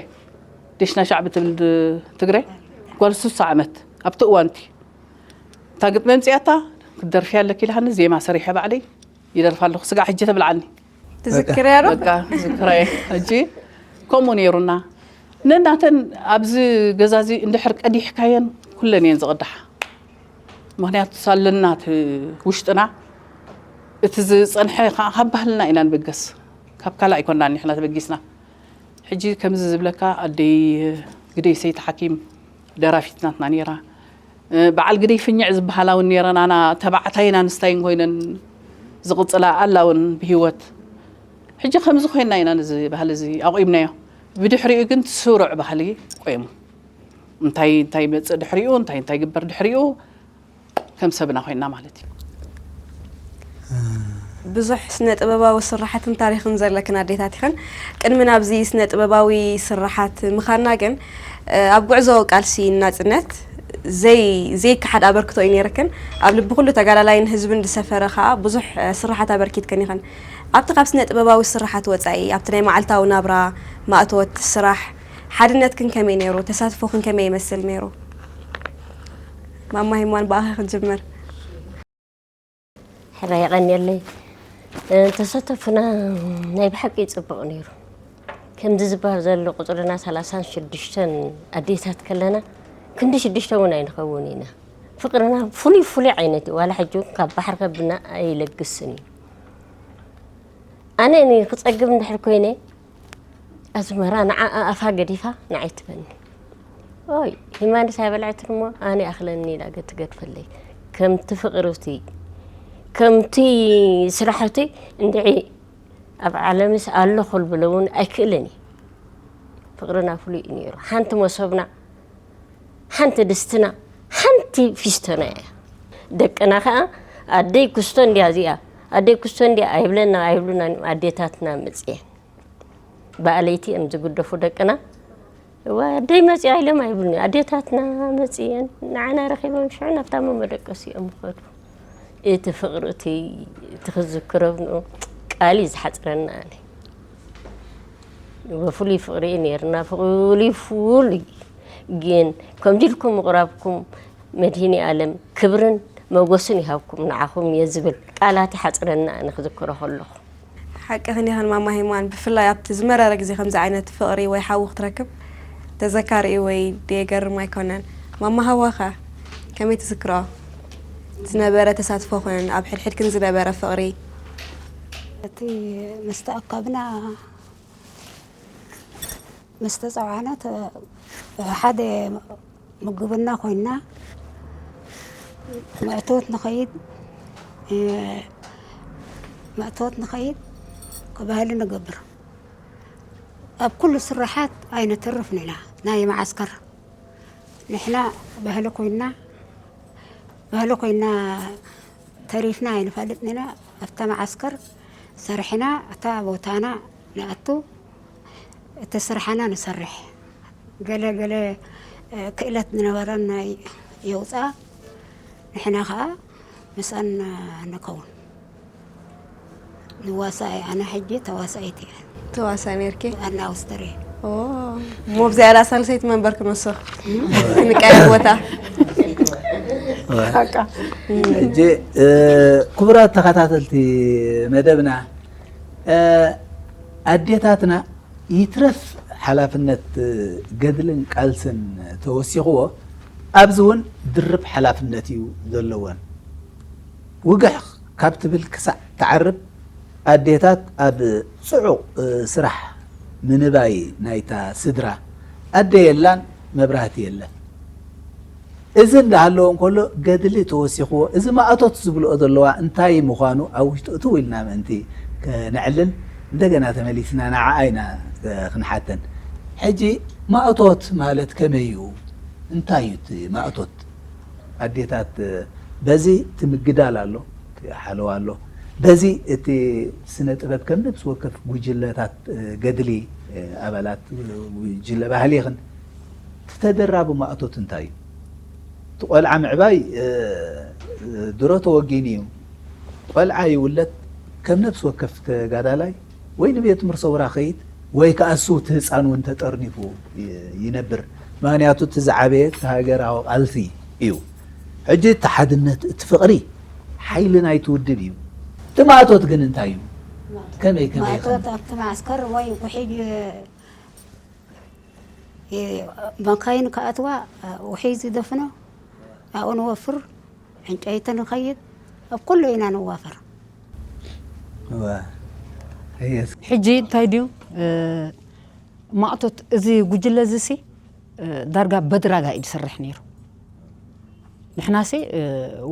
ደሽና ሻዕቢ ትብል ትግረ ጓል ስሳ ዓመት ኣብቲ እዋንቲ እታ ግጥሚ ኣምፅኣታ ክትደርፊ ኣለኪ ኢላሃኒ ዜማ ሰሪሐ ባዕለይ ይደርፋ ኣለኹ ስጋዕ ሕጂ ተብልዓኒ ትዝክርያ ዶ? በቃ ዝክራየ ሕጂ ከምኡ ነይሩና ነናተን ኣብዚ ገዛ እዚ እንድሕር ቀዲሕካየን ኩለን እየን ዝቕዳሓ። ምክንያቱ ሳለና እቲ ውሽጥና እቲ ዝፀንሐ ከዓ ካብ ባህልና ኢና ንብገስ ካብ ካልእ ኣይኮንና ንሕና ተበጊስና። ሕጂ ከምዚ ዝብለካ ኣደይ ግደይ ሰይቲ ሓኪም ደራፊት ናትና ነይራ። በዓል ግደይ ፍኝዕ ዝበሃላ እውን ነይረን ኣና ተባዕታይን ኣንስታይን ኮይነን ዝቕፅላ ኣላ እውን ብሂወት። ሕጂ ከምዚ ኮይንና ኢና ነዚ ባህሊ እዚ ኣቑምናዮ። ብድሕሪኡ ግን ስሩዕ ባህሊ ቆይሙ እንታይ እንታይ መፅእ ድሕሪኡ እንታይ እንታይ ግበር ድሕሪኡ ከም ሰብና ኮይንና ማለት እዩ። ብዙሕ ስነ ጥበባዊ ስራሓትን ታሪኽን ዘለክን ኣዴታት ኢኽን። ቅድሚ ናብዚ ስነ ጥበባዊ ስራሓት ምኻና ግን ኣብ ጉዕዞ ቃልሲ ናፅነት ዘይ ዘይከሓድ ኣበርክቶ እዩ ነይርክን ኣብ ልቢ ኩሉ ተጋዳላይን ህዝብን ዝሰፈረ ከዓ ብዙሕ ስራሓት ኣበርኪትክን ኢኽን። ኣብቲ ካብ ስነ ጥበባዊ ስራሓት ወፃኢ ኣብቲ ናይ መዓልታዊ ናብራ ማእቶት ስራሕ ሓድነትክን ከመይ ነይሩ? ተሳትፎክን ከመይ ይመስል ነይሩ? ማማ ሂማን ብኣኺ ክንጅምር። ሕራይ የቐንየለይ። ተሳተፉና ናይ ብሓቂ ጽቡቕ ነይሩ። ከምዚ ዝበሃል ዘሎ ቁጽርና ሰላሳን ሽዱሽተን ኣዴታት ከለና ክንዲ ሽዱሽተ እውን ኣይንኸውን ኢና። ፍቕርና ፍሉይ ፍሉይ ዓይነት እዩ። ዋላ ሕጂ እውን ካብ ባሕሪ ከብና ኣይለግስን እዩ። ኣነ እኔ ክጸግብ እንድሕር ኮይነ ኣዝመራ ንዓኣ ኣፋ ገዲፋ ንዓይ ትበኒ። ኦይ ሂማንስ ኣይበልዐትን እሞ ኣነ ኣኽለኒ ኢላ ገ- ትገድፈለይ። ከምቲ ፍቕሪ እቲ ከምቲ ስራሕ እቲ እንድዒ ኣብ ዓለምስ ኣሎ ክልብሎ እውን ኣይክእልን እዩ። ፍቕርና ፍሉይ እዩ ነይሩ። ሓንቲ መሶብና፣ ሓንቲ ድስትና፣ ሓንቲ ፊስቶና እያ። ደቅና ከዓ ኣደይ ኩስቶ እንድያ እዚኣ ኣደይ ኩስቶ እንድያ ኣይብለና ኣይብሉና ኣዴታትና መፅየን ብኣለይቲ እዮም ዝግደፉ ደቅና። እዋ ኣደይ መፅያ ኢሎም ኣይብሉን ኣዴታትና መፅየን ንዓና ረኪቦም ሽዑ ናብታ መመደቀሲ እዮም ይኸዱ። እቲ ፍቕሪ እቲ እቲ ክዝክሮ ቃል እዩ ዝሓፅረና። ኣነ ብፍሉይ ፍቕሪ እዩ ነይርና፣ ፍሉይ ፍሉይ። ግን ከምዚ ኢልኩም ምቕራብኩም መድህኒ ኣለም ክብርን መጎስን ይሃብኩም ንዓኹም እየ ዝብል። ቃላት ይሓፅረና ኣነ ክዝክሮ ከለኹ። ሓቅኽን ኢኽን ማማ ሄማን፣ ብፍላይ ኣብቲ ዝመረረ ግዜ ከምዚ ዓይነት ፍቕሪ ወይ ሓዊ ክትረክብ ተዘካሪ እዩ ወይ ደየገርም ኣይኮነን። ማማ ሃዋኸ ከመይ ትዝክሮ ዝነበረ ተሳትፎኽን ኣብ ሕድሕድክን ዝነበረ ፍቕሪ? እቲ ምስ ተኣከብና ምስ ተፀዋዕና ተ- ሓደ ምግብና ኮይና መእተወት ንኸይድ መእተወት ንኸይድ ባህሊ ንገብር ኣብ ኩሉ ስራሓት ኣይነተርፍን ኢና ናይ መዓስከር ንሕና ባህሊ ኮይና ባህሊ ኮይና ተሪፍና ኣይንፈልጥን ኢና ኣብታ መዓስከር ሰርሕና እታ ቦታና ንኣቱ እቲ ስርሓና ንሰርሕ ገለ ገለ ክእለት ዝነበረን የውፅኣ ንሕና ከዓ ምስኣን ንከውን ንዋሳኢ ኣነ ሕጂ ተዋሳኢት እየ ተዋሳኢ ነርኪ ኣና ኣውስተርየ ሞብ ዚያዳ ሳልሰይቲ መንበር ክመሶ ንቀያ ቦታ ሕጂ ክቡራት ተኸታተልቲ መደብና ኣዴታትና ይትረፍ ሓላፍነት ገድልን ቃልስን ተወሲኽዎ ኣብዚ እውን ድርብ ሓላፍነት እዩ ዘለወን ውግሕ ካብ ትብል ክሳዕ ትዓርብ ኣዴታት ኣብ ፅዑቕ ስራሕ ምንባይ ናይታ ስድራ ኣደ የላን መብራህቲ የለን እዚ እንዳሃለዎ እንከሎ ገድሊ ተወሲኽዎ እዚ ማእቶት ዝብልኦ ዘለዋ እንታይ ምዃኑ ኣብ ውሽጡ እትው ኢልና ምእንቲ ከነዕልል እንደገና ተመሊስና ንዓኣ ኢና ክንሓተን ሕጂ ማእቶት ማለት ከመይ እዩ እንታይ እዩ እቲ ማእቶት ኣዴታት በዚ እቲ ምግዳል ኣሎ እቲ ሓለዋ ኣሎ በዚ እቲ ስነ ጥበብ ከም ነብሲ ወከፍ ጉጅለታት ገድሊ ኣባላት ጉጅለ ባህሊ ይኽን እቲ ተደራቢ ማእቶት እንታይ እዩ እቲ ቆልዓ ምዕባይ ድሮ ተወጊኑ እዩ ቆልዓ ይውለድ ከም ነብሲ ወከፍ ተጋዳላይ ወይ ንቤት ትምህርቲ ሰውራ ከይድ ወይ ከዓ እሱ እቲ ህፃን እውን ተጠርኒፉ ይነብር ምክንያቱ እቲ ዝዓበየ እቲ ሃገራዊ ቃልሲ እዩ ሕጂ እቲ ሓድነት እቲ ፍቕሪ ሓይሊ ናይቲ ውድብ እዩ እቲ ማእቶት ግን እንታይ እዩ ከመይ ከመይ ማእቶት ኣብቲ ማዕስከር ወይ ውሒድ መካይን ክኣትዋ ውሒድ ዝደፍኖ ኣብኡ ንወፍር ዕንጨይቲ ንኸይድ ኣብ ኩሉ ኢና ንዋፈር ሕጂ እንታይ ድዩ ማእቶት እዚ ጉጅለ እዚ ሲ ዳርጋ በድራጋ እዩ ዝሰርሕ ነይሩ ንሕናሲ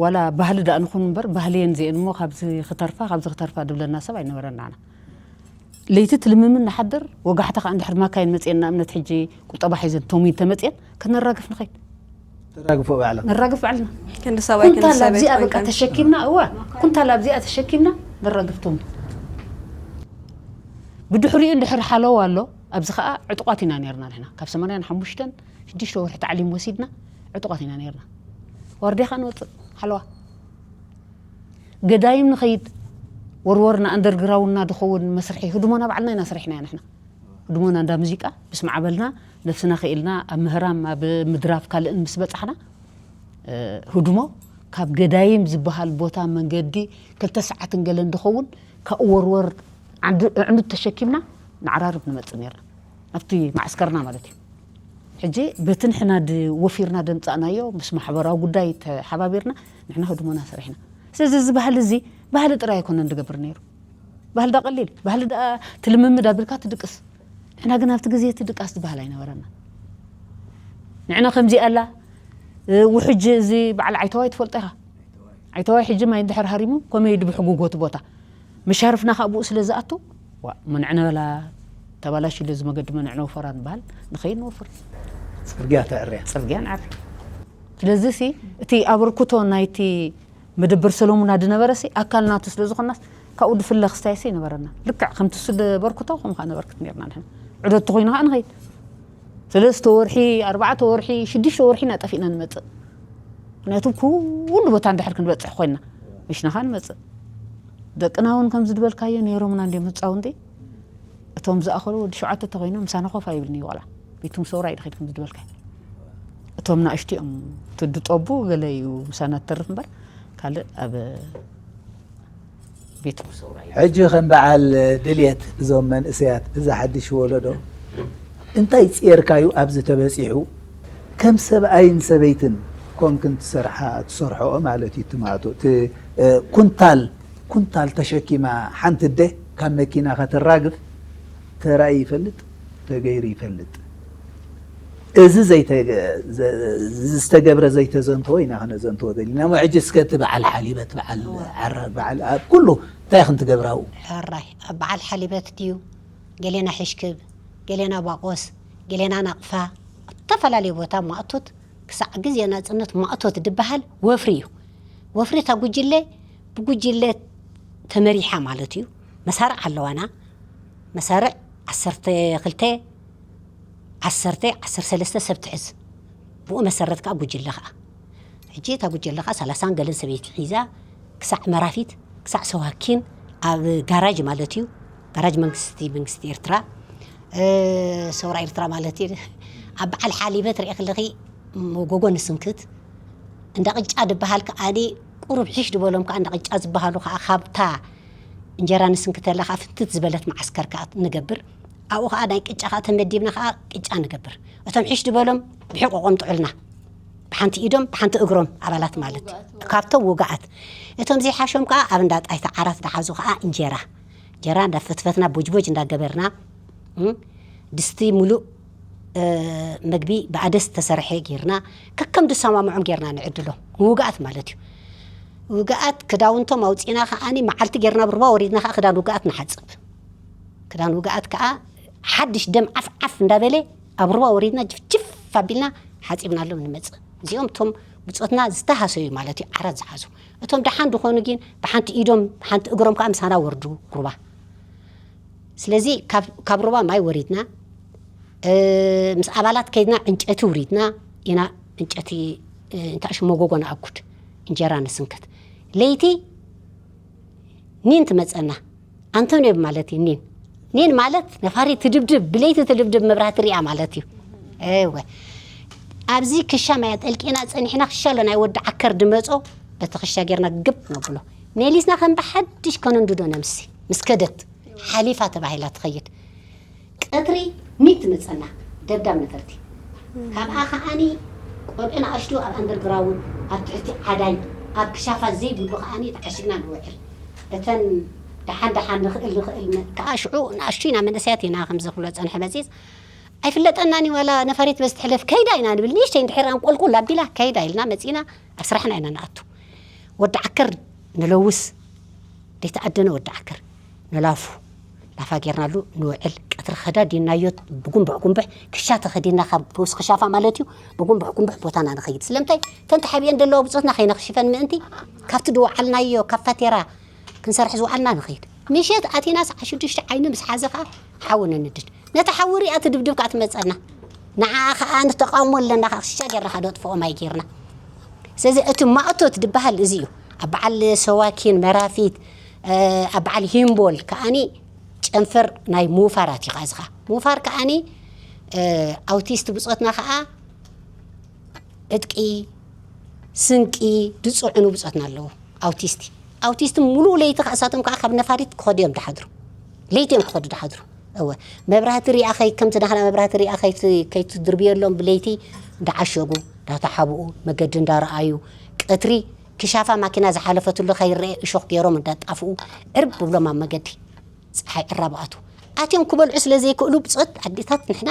ዋላ ባህሊ ዳኣ ንኹን እምበር ባህሊ የን ዚአን እሞ ካብዚ ክተርፋ ካብዚ ክተርፋ ድብለና ሰብ ኣይነበረናና ለይቲ ትልምምን ንሓድር ወጋሕታ ከዓ እንድሕር ማካይን መፅኤን ንኣብነት ሕጂ ቁጠባ ሒዘን ቶሚን ተመፅኤን ከነራግፍ ንኸይድ ተራግፎ ባዕላ ነራግፍ ባዕልና ክንዲ ሰብኣይ ክንዲ ኩንታል ሰበይቲ ኣብዚኣ በቃ ኮይንካ ተሸኪምና እዋ ኩንታል ኣብዚኣ ተሸኪምና ነራግፍ ቶሚን ብድሕሪኡ እንድሕር ሓለዋ ኣሎ ኣብዚ ከዓ ዕጡቋት ኢና ነርና ንሕና ካብ ሰማንያን ሓሙሽተን ሽዱሽተ ወርሒ ታዕሊም ወሲድና ዕጡቋት ኢና ነርና ዋርድያ ከዓ ንወፅእ ሓለዋ ገዳይም ንኸይድ ወርወርና ኣንደርግራውንና ድኸውን መስርሒ ህድሞና ባዕልና ኢና ሰሪሕናዮ ንሕና ህድሞና እንዳ ሙዚቃ ምስ ማዕበልና ነብስና ክኢልና ኣብ ምህራም ኣብ ምድራፍ ካልእን ምስ በፃሕና ህድሞ ካብ ገዳይም ዝበሃል ቦታ መንገዲ ክልተ ሰዓትን ገለን ድኸውን ካብኡ ወርወር ኣዕኑድ ተሸኪምና ንዓራርብ ንመፅእ ነርና ኣብቲ ማዕስከርና ማለት እዩ ሕጂ በቲ ንሕና ወፊርና ደምፃእናዮ ምስ ማሕበራዊ ጉዳይ ተሓባቢርና ንሕና ህድሞና ሰሪሕና ስለዚ እዚ ባህሊ እዚ ባህሊ ጥራይ ኣይኮነን ዝገብር ነይሩ ባህሊ ዳ ቀሊል ባህሊ ዳ ትልምምድ ኣቢልካ ትድቅስ ንሕና ግን ኣብቲ ግዜ እቲ ድቃስ ዝበሃል ኣይነበረና ንዕና ከምዚ ኣላ ውሕጂ እዚ በዓል ዓይተዋይ ትፈልጦ ኢኻ ዓይተዋይ ሕጂ ማይ እንድሕር ሃሪሙ ከመይ ድብሕጉጎ እቲ ቦታ መሻርፍና ካብ ብኡ ስለ ዝኣቱ ዋ ምንዕነ በላ ተባላሽሉ እዚ መገዲ ምንዕነ ወፈራ ንበሃል ንኸይድ ንወፍር ፅርግያ ተዕርያ ፅርግያ ንዓር ስለዚ ሲ እቲ ኣበርክቶ ናይቲ መደበር ሰሎሙና ድነበረ ሲ ኣካል ናቱ ስለ ዝኾናስ ካብኡ ድፍለ ክስታይ ሲ ነበረና ልክዕ ከምቲ እሱ ደበርክቶ ከም ከዓ ነበርክት ነርና ንሕና ዕደት ተኮይኑ ከዓ ንኸይድ ሰለስተ ወርሒ ኣርባዕተ ወርሒ ሽዱሽተ ወርሒ ኢና ጠፊእና ንመፅእ ምክንያቱ ኩሉ ቦታ እንድሕር ክንበፅሕ ኮይና ምሽናኻ ንመጽእ። ደቅና እውን ከምዚ ዝበልካዮ ነይሮምና እንድዮም ህጻውንቲ። እቶም ዝኣኸሉ ወዲ ሸውዓተ ተኾይኖም ምሳና ኮፍ ኣይብልን እዩ ቆልዓ። ቤት ትምህርቲ ሰውራ እዩ ድኸይድ ከምዚ ዝበልካዮ። እቶም ናእሽቱ እዮም ትድጠቡ፣ ገለ እዩ ምሳና ትተርፍ እምበር፣ ካልእ ኣብ ቤት ትምህርቲ ሰውራ እዩ። ሕጂ ከም በዓል ድልየት እዞም መንእሰያት፣ እዚ ሓድሽ ወለዶ እንታይ ጽየርካዩ ኣብዚ ተበጺሑ? ከም ሰብኣይን ሰበይትን ኮንክን ትሰርሓ-፣ ትሰርሖኦ ማለት እዩ። ትማእቶ-፣ እቲ፣ እ፣ ኩንታል፣ ኩንታል ተሸኪማ ሓንቲ ኣደ ካብ መኪና ከተራግፍ ተራእዩ ይፈልጥ? ተገይሩ ይፈልጥ? እዚ ዘይተ-፣ ዘ-፣ ዝተገብረ ዘይተዘንተወ ኢና ክነዘንተወ ደሊና። እሞ ሕጂ እስከ እቲ በዓል ሓሊበት፣ በዓል እወ። ዓራር፣ በዓል ኣብ ኩሉ እንታይ ኢኽን ትገብራ ኣብኡ? ሕራይ፣ ኣብ በዓል ሓሊበት ድዩ? ገሌና ሕሽክብ፣ ገሌና ባቆስ፣ ገሌና ናቕፋ፣ ኣብ ዝተፈላለዩ ቦታ ማእቶት፣ ክሳዕ ግዜ ናጽነት ማእቶት ድበሃል ወፍሪ እዩ። ወፍሪ እታ ጉጅለ ብጉጅለ ተመሪሓ ማለት እዩ። መሳርዕ ኣለዋና። መሳርዕ ዓሰርተ ክልተ፣ ዓሰርተ፣ ዓሰርተ ሰለስተ ሰብ ትሕዝ። ብኡ መሰረት ከኣ ጉጅለ ከኣ። ሕጂ እታ ጉጅለ ከኣ ሰላሳን ገለን ሰበይቲ ሒዛ ክሳዕ መራፊት፣ ክሳዕ ሰዋኪን ኣብ ጋራጅ ማለት እዩ። ጋራጅ መንግስቲ፣ መንግስቲ ኤርትራ፣ እ፣ ሰውራ ኤርትራ ማለት እዩ። ኣብ በዓል ሓሊበት ርኤ ከለኺ መጎጎ ንስንክት። እንዳ ቅጫ ድበሃል ከኣኒ ቁሩብ ሒሽ ድበሎም ከኣ እንዳ ቅጫ ዝበሃሉ ከኣ ካብታ እንጀራ ንስንክተላ ከኣ ፍንትት ዝበለት መዓስከር ከኣ ንገብር። ኣብኡ ከኣ ናይ ቅጫ ከኣ ተመዲብና ከኣ ቅጫ ንገብር። እቶም ሒሽ ድበሎም ብሕቆቆም ጥዑልና። ብሓንቲ ኢዶም፣ ብሓንቲ እግሮም ኣባላት ማለት እዩ። ካብቶም ውግኣት። እቶም ዘይሓሾም ከኣ ኣብ እንዳ ጣይታ ዓራት ዝሓዙ ከኣ እንጀራ። እንጀራ እንዳፈትፈትና ቦጅቦጅ እንዳገበርና፣ እም፣ ድስቲ ሙሉእ፣ እ፣ መግቢ ብኣደስ ዝተሰርሐ ጌርና፣ ከከም ድሰማምዖም ጌርና ንዕድሎም። ንውግኣት ማለት እዩ። ውግኣት ክዳውንቶም ኣውጺእና ከኣኒ መዓልቲ ጌርና ብሩባ ወሪድና ከኣ ክዳን ውግኣት ንሓጽብ። ክዳን ውግኣት ከኣ ሓድሽ ደም ዓፍ ዓፍ እንዳበለ ኣብ ሩባ ወሪድና ጅፍጅፍ ኣቢልና ሓጺብናሎም ንመጽእ። እዚኦም እቶም ብጾትና ዝተሃሰዩ ማለት እዩ፣ ዓራት ዝሓዙ። እቶም ደሓን ድኾኑ ግን ብሓንቲ ኢዶም፣ ብሓንቲ እግሮም ከኣ ምሳና ወርዱ ሩባ። ስለዚ ካብ፣ ካብ ሩባ ማይ ወሪድና፣ እ፣ ምስ ኣባላት ከይድና ዕንጨቲ ውሪድና ኢና፣ ዕንጨቲ፣ እ፣ እንታእሹ መጎጎ ንኣጉድ፣ እንጀራ ንስንከት። ለይቲ ኒን ትመጸና። ኣንቶንዮ ማለት እዩ ኒን። ኒን ማለት ነፋሪት ትድብድብ፣ ብለይቲ ትድብድብ መብራህቲ ሪኣ ማለት እዩ። እወ። ኣብዚ ክሻ ማይ ኣጠልቂና ጸኒሕና፣ ክሻ ኣሎ ናይ ወዲ ዓከር ድመጾ፣ በቲ ክሻ ጌርና ግብ ነብሎ። መሊስና ከም ብሓድሽ ከነንድዶ ነምሲ። ምስ ከደት ሓሊፋ ተባሂላ ትኸይድ። ቀትሪ ኒት ትመጸና፣ ደብዳብ ነፈርቲ። ካብኣ ከኣኒ ቆልዑ ንኣሽቱ ኣብ ኣንደርግራውንድ፣ ኣብ ትሕቲ ዓዳይ፣ ኣብ ክሻፋት ዘይብሉ ከኣኒ ተዓሺግና ንውዕል። እተን ደሓን ደሓን ንኽእል ንኽእል ነ-፣ ከኣ ሽዑ ንኣሽቱ ኢና፣ መንእሰያት ኢና፣ ከምዚ ክብሎ ጸንሐ መጺጽ። ኣይፍለጠናን እዩ፣ ዋላ ነፋሪት በዚ ትሕለፍ ከይዳ ኢና ንብል። ንእሽተይ እንድሕር ኣንቆልቁል ኣቢላ ከይዳ ኢልና መጺና ኣብ ስራሕና ኢና ንኣቱ። ወዲ ዓከር ንለውስ፣ ዘይተኣደነ ወዲ ዓከር ንላፉ፣ ላፋ ጌርናሉ ንውዕል። ቀትሪ ከዳዲናዮ ብጉንብሕ ጉንብሕ ክሻ ተኸዲና፣ ካብ ፈውሲ ክሻፋ ማለት እዩ፣ ብጉንብሕ ጉንብሕ ቦታና ንኸይድ። ስለምንታይ? እተን ተሓቢአን ዘለዋ ብጾትና ከይነኽሽፈን ምእንቲ፣ ካብቲ ድወዓልናዮ፣ ካብ ፋቴራ ክንሰርሕ ዝወዓልና ንኸይድ። ምሸት ኣቲናስ ዓሽዱሽተ ዓይኒ ምስ ሓዘ ኸኣ ሓዊ ነንድድ። ነታ ሓዊ ሪኣ ትድብድብ ከኣ ትመጸና። ንዓኣ ኸኣ ንተቃውሞ ኣለና ኸኣ ክሻ ጌርና ኸኣ ነጥፍኦ ማይ ጌርና። ስለዚ እቲ ማእቶት ዝበሃል እዚ እዩ። ኣብ በዓል ሰዋኪን መራፊት፣ እ፣ ኣብ በዓል ሂምቦል ከኣኒ ጨንፈር ናይ ምውፋራት እዩ ኸኣ እዚ ኸኣ። ምውፋር ከኣኒ፣ እ፣ ኣውቲስት ብጾትና ኸኣ ዕጥቂ፣ ስንቂ ዝጽዕኑ ብጾትና ኣለዉ። ኣውቲስቲ። ኣውቲስቲ ሙሉእ ለይቲ ከኣ እሳቶም ከኣ ካብ ነፋሪት ክኸዱ እዮም ድሓድሩ። ለይቲ እዮም ክኸዱ ድሓድሩ። እወ። መብራህቲ ሪኣ ከይ-፣ ከምቲ ናህና መብራህቲ ሪኣ ከይት-፣ ከይትድርብየሎም ብለይቲ እንዳዓሸጉ፣ እንዳተሓብኡ፣ መገዲ እንዳረኣዩ፣ ቀትሪ ክሻፋ ማኪና ዝሓለፈትሉ ከይረአ እሾኽ ገይሮም እንዳጣፍኡ፣ ዕርብ ብሎም ኣብ መገዲ። ጸሓይ ዕራብ ኣቱ። ኣትዮም ክበልዑ ስለ ዘይክእሉ ብጾት ኣዴታት ንሕና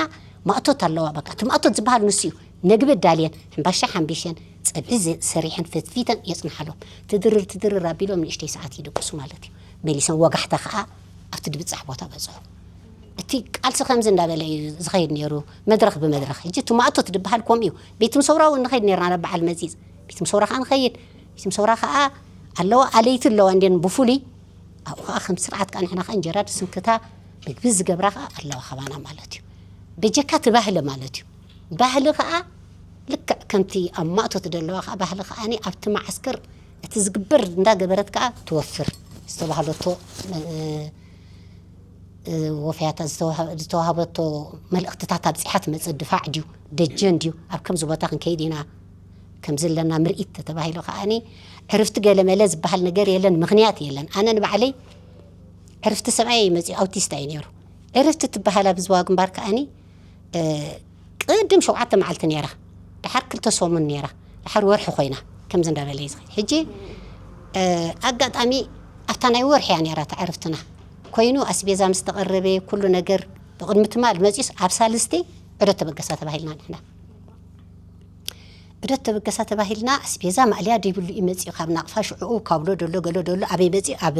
ማእቶት ኣለዋ። በቃ እቲ ማእቶት ዝበሃል ንሱ እዩ። መግቢ ኣዳልየን፣ ሕምባሻ ሓምቢሸን፣ ጸብሒ ዘ-፣ ሰሪሐን ፈትፊተን የጽንሓሎም። ትድርር ትድርር ኣቢሎም ንእሽተይ ሰዓት ይድቅሱ ማለት እዩ። መሊሶም ወጋሕታ ከኣ ኣብቲ ድብጻሕ ቦታ በጽሑ። እቲ ቃልሲ ከምዚ እንዳበለ እዩ ዝኸይድ ነይሩ፣ መድረኽ ብመድረኽ። ሕጂ እቲ ማእቶት ዝበሃል ከምኡ እዩ። ቤት ምሰውራ እውን ንኸይድ ነይርና ናብ በዓል መጺጽ። ቤት ምሰውራ ከኣ ንኸይድ። ቤት ምሰውራ ከኣ ኣለዋ፣ ኣለይቲ ኣለዋ እንድየን ብፍሉይ ኣብኡ ኸዓ ከም ስርዓት ከኣ ንሕና ኸዓ እንጀራ ዝስንክታ፣ ምግቢ ዝገብራ ኸዓ ኣለዋ ኸባና ማለት እዩ። በጀካ እቲ ባህሊ ማለት እዩ። ባህሊ ኸዓ ልክዕ ከምቲ ኣብ ማእቶት ደለዋ ኸዓ ባህሊ ኸዓኒ ኣብቲ መዓስከር እቲ ዝግበር እንዳገበረት ከዓ ትወፍር። ዝተባህለቶ ወፈያታ ዝተዋሃበቶ መልእኽትታት ኣብፂሓ ትመፅእ። ድፋዕ ድዩ ደጀን ድዩ ኣብ ከምዚ ቦታ ክንከይድ ኢና ከምዚ ኣለና ምርኢት ተተባሂሉ ከዓኒ ዕርፍቲ ገለመለ ዝበሃል ነገር የለን፣ ምኽንያት የለን። ኣነ ንባዕለይ ዕርፍቲ ሰብኣይ መፅኡ ኣውቲስት እዩ ነይሩ። ዕርፍቲ ትበሃል ኣብ ዝዋ ግንባር ከዓኒ ቅድም ሸውዓተ መዓልቲ ነይራ፣ ድሓር ክልተ ሰሙን ነይራ፣ ድሓር ወርሒ ኮይና ከምዚ እንዳበለ እዩ ዝኸይድ። ሕጂ ኣጋጣሚ ኣብታ ናይ ወርሒ እያ ነይራ ተዕርፍትና ኮይኑ ኣስቤዛ ምስ ተቐረበ ኩሉ ነገር ብቕድሚ ትማል መፂኡስ ኣብ ሳልስቲ ዕደት ተበገሳ ተባሂልና ንሕና። ዕደት ተበገሳ ተባሂልና ኣስቤዛ ማእልያ ደይብሉ እዩ መፂኡ ካብ ናቕፋ ሽዕኡ ካብሎ ደሎ ገሎ ደሎ ኣበይ መፂኡ ኣብ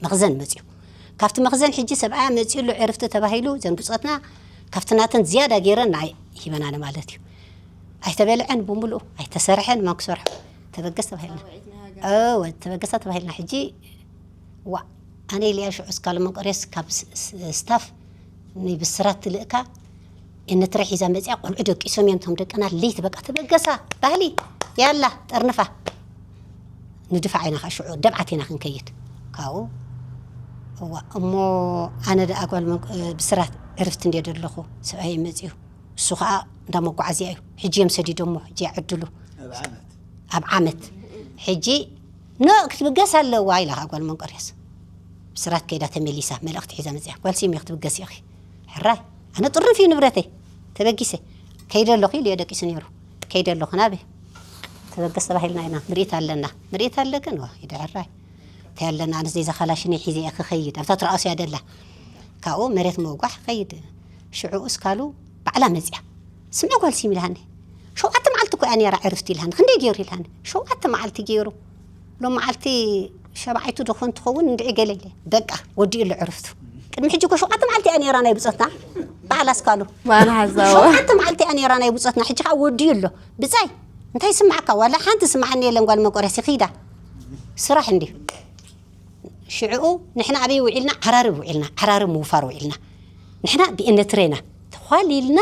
መኽዘን መፂኡ። ካብቲ መኽዘን ሕጂ ሰብኣያ መፂኡ ኣሎ ዕርፍቲ ተባሂሉ ዘንግፆትና ካብቲ ናተን ዝያዳ ገይረን ንዓይ ሂበናኒ ማለት እዩ። ኣይተበልዐን ብምሉኡ ኣይተሰርሐን ማን ክሰርሖ ተበገስ ተባሂልና። እወ ተበገሳ ተባሂልና። ሕጂ ዋ ኣነ ኢልያ ሽዑ እስካለ መንቆርዮስ ካብ ስታፍ ንብስራት ትልእካ እነትረ ሒዛ መፅያ ቆልዑ ደቂሶም እዮም ቶም ደቅና ለይቲ በቃ ተበገሳ ባህሊ ያላ ጠርንፋ ንድፋዕ ኢና ከዓ ሽዑ ደብዓት ኢና ክንከይድ ካብኡ እዋ እሞ ኣነ ደኣ ጓል ብስራት ዕርፍቲ እንደ ደለኹ ሰብኣይ መፅዩ እሱ ከዓ እንዳ መጓዓዝያ እዩ ሕጂ እዮም ሰዲዶሞ ሕጂ ይዕድሉ ኣብ ዓመት ሕጂ ኖ ክትብገስ ኣለዋ ኢላ ከዓ ጓል መንቆርያስ ብስራት ከይዳ ተመሊሳ መልእኽቲ ሒዛ መፅያ ጓል ሲም ክትብገስ ኢኺ ሕራይ ኣነ ጥርንፍ እዩ ንብረተይ ተበጊሰ ከይደ ኣለኹ ኢሉ እየ ደቂሱ ነይሩ ከይደ ኣለኹ ናበይ ተበገስ ተባሂልና ኢና ምርኢት ኣለና ምርኢት ኣለክን ዋ ኢደ ሕራይ እንታይ ኣለና ኣነስ ዘይዛ ካላሽነይ ሒዘ እየ ክኸይድ ኣብታ ትረኣሱ እያ ደላ ካብኡ መሬት ምውጓሕ ኸይድ ሽዑ እስካሉ ባዕላ መፅያ ስምዒ ጓል ሲም ኢልሃኒ ሸውዓተ መዓልቲ እኮ እያ ነይራ ዕርፍቲ ኢልሃኒ ክንደይ ገይሩ ኢልሃኒ ሸውዓተ መዓልቲ ገይሩ ሎም መዓልቲ ሸባዓይቱ ዶ ኮን ትኸውን እንድዒ ገለ ኢለ በቃ ወዲኡ ኣሎ ዕርፍቱ ቅድሚ ሕጂ እኮ ሸውዓተ መዓልቲ እያ ነይራ ናይ ብፆትና ባዕላ እስካሉ ባና ሓዛዋ ሸውዓተ መዓልቲ እያ ነይራ ናይ ብፆትና ሕጂ ከዓ ወዲኡ ኣሎ ብፃይ እንታይ ስማዓካ ዋላ ሓንቲ ስማዓኒ የለን ጓል መቆረሲ ኺዳ ስራሕ እንዲ ሽዕኡ ንሕና ኣበይ ውዒልና ዓራርብ ውዒልና ዓራርብ ምውፋር ውዒልና ንሕና ብኤነትሬና ተዃሊልና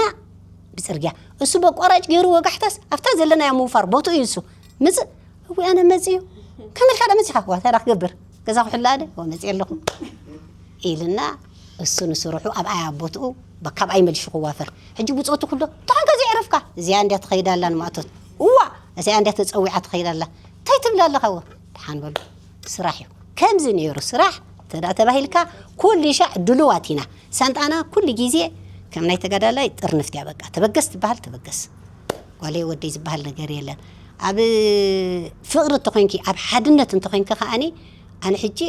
ብፅርግያ እሱ በቋራጭ ገይሩ ወጋሕታስ ኣብታ ዘለናዮ ምውፋር ቦትኡ እዩ እሱ ምፅእ እዊ ኣነ መፅዩ ከመልካ ዳ መፂኻ ዋታ ዳ ክገብር ገዛ ክሕላ ደ ወመፅእ ኣለኹ ኢልና እሱ ንስርሑ ኣብኣይ ኣብ ቦትኡ ካብኣይ መልሹ ክዋፈር ሕጂ ብፆቱ ኩሎ ተኾንካ ዘይዕረፍካ እዚኣ እንድያ ትኸይዳ ኣላ ንማእቶት እዋ እዚኣ እንድያ ተፀዊዓ ትኸይዳ ኣላ እንታይ ትብላ ኣለኻ ወ ደሓን በሉ ስራሕ እዩ ከምዚ ነይሩ ስራሕ ተዳ ተባሂልካ ኩሉ ይሻዕ ድሉዋት ኢና ሳንጣና ኩሉ ግዜ ከም ናይ ተጋዳላይ ጥርንፍት እያ በቃ ተበገስ ትበሃል ተበገስ ጓለይ ወደይ ዝበሃል ነገር የለን ኣብ ፍቕሪ እንተኾይንኪ ኣብ ሓድነት እንተኾይንኪ ከዓኒ ኣነ ሕጂ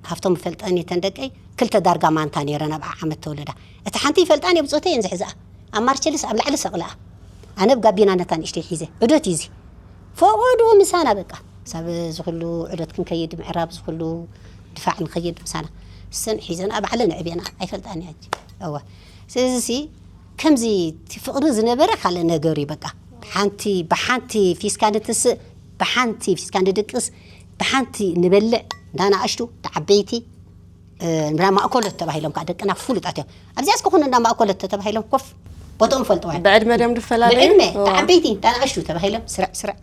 ካብቶም ፈልጠን እተን ደቀይ ክልተ ዳርጋ ማንታ ነይረን ኣብ ዓመት ተወለዳ እታ ሓንቲ ይፈልጣን እየ ብፆተይ እየን ዝሕዝኣ ኣብ ማርቸልስ ኣብ ላዕሊ ሰቕልኣ ኣነ ብ ጋቢና ነታ ንእሽተይ ሒዘ ዕዶት እዩ እዚ ፈቐድኡ ምሳና በቃ ሳብ ዝኩሉ ዕዶት ክንከይድ ምዕራብ ዝኩሉ ድፋዕ ንኸይድ ምሳና እሰን ሒዘን ኣብ ዓለ ንዕቤና ኣይፈልጣን እየ እዋ ስለዚ ከምዚ ፍቕሪ ዝነበረ ካልእ ነገር እዩ በቃ ሓንቲ ብሓንቲ ፊስካ ንትስእ ብሓንቲ ፊስካ ንድቅስ ብሓንቲ ንበልዕ እንዳ ንኣሽቱ ዓበይቲ እንዳ ማእኮለት ተባሂሎም ከዓ ደቅና ፍሉጣት እዮም ኣብዚኣ እስከ ኩኑ እንዳ ማእኮለት ተባሂሎም ኮፍ ቦቶም ፈልጠዋ ብዕድመ ድዮም ድፈላለዩ ብዕድመ ዓበይቲ እንዳ ንኣሽቱ ተባሂሎም ስርዕ ስርዕ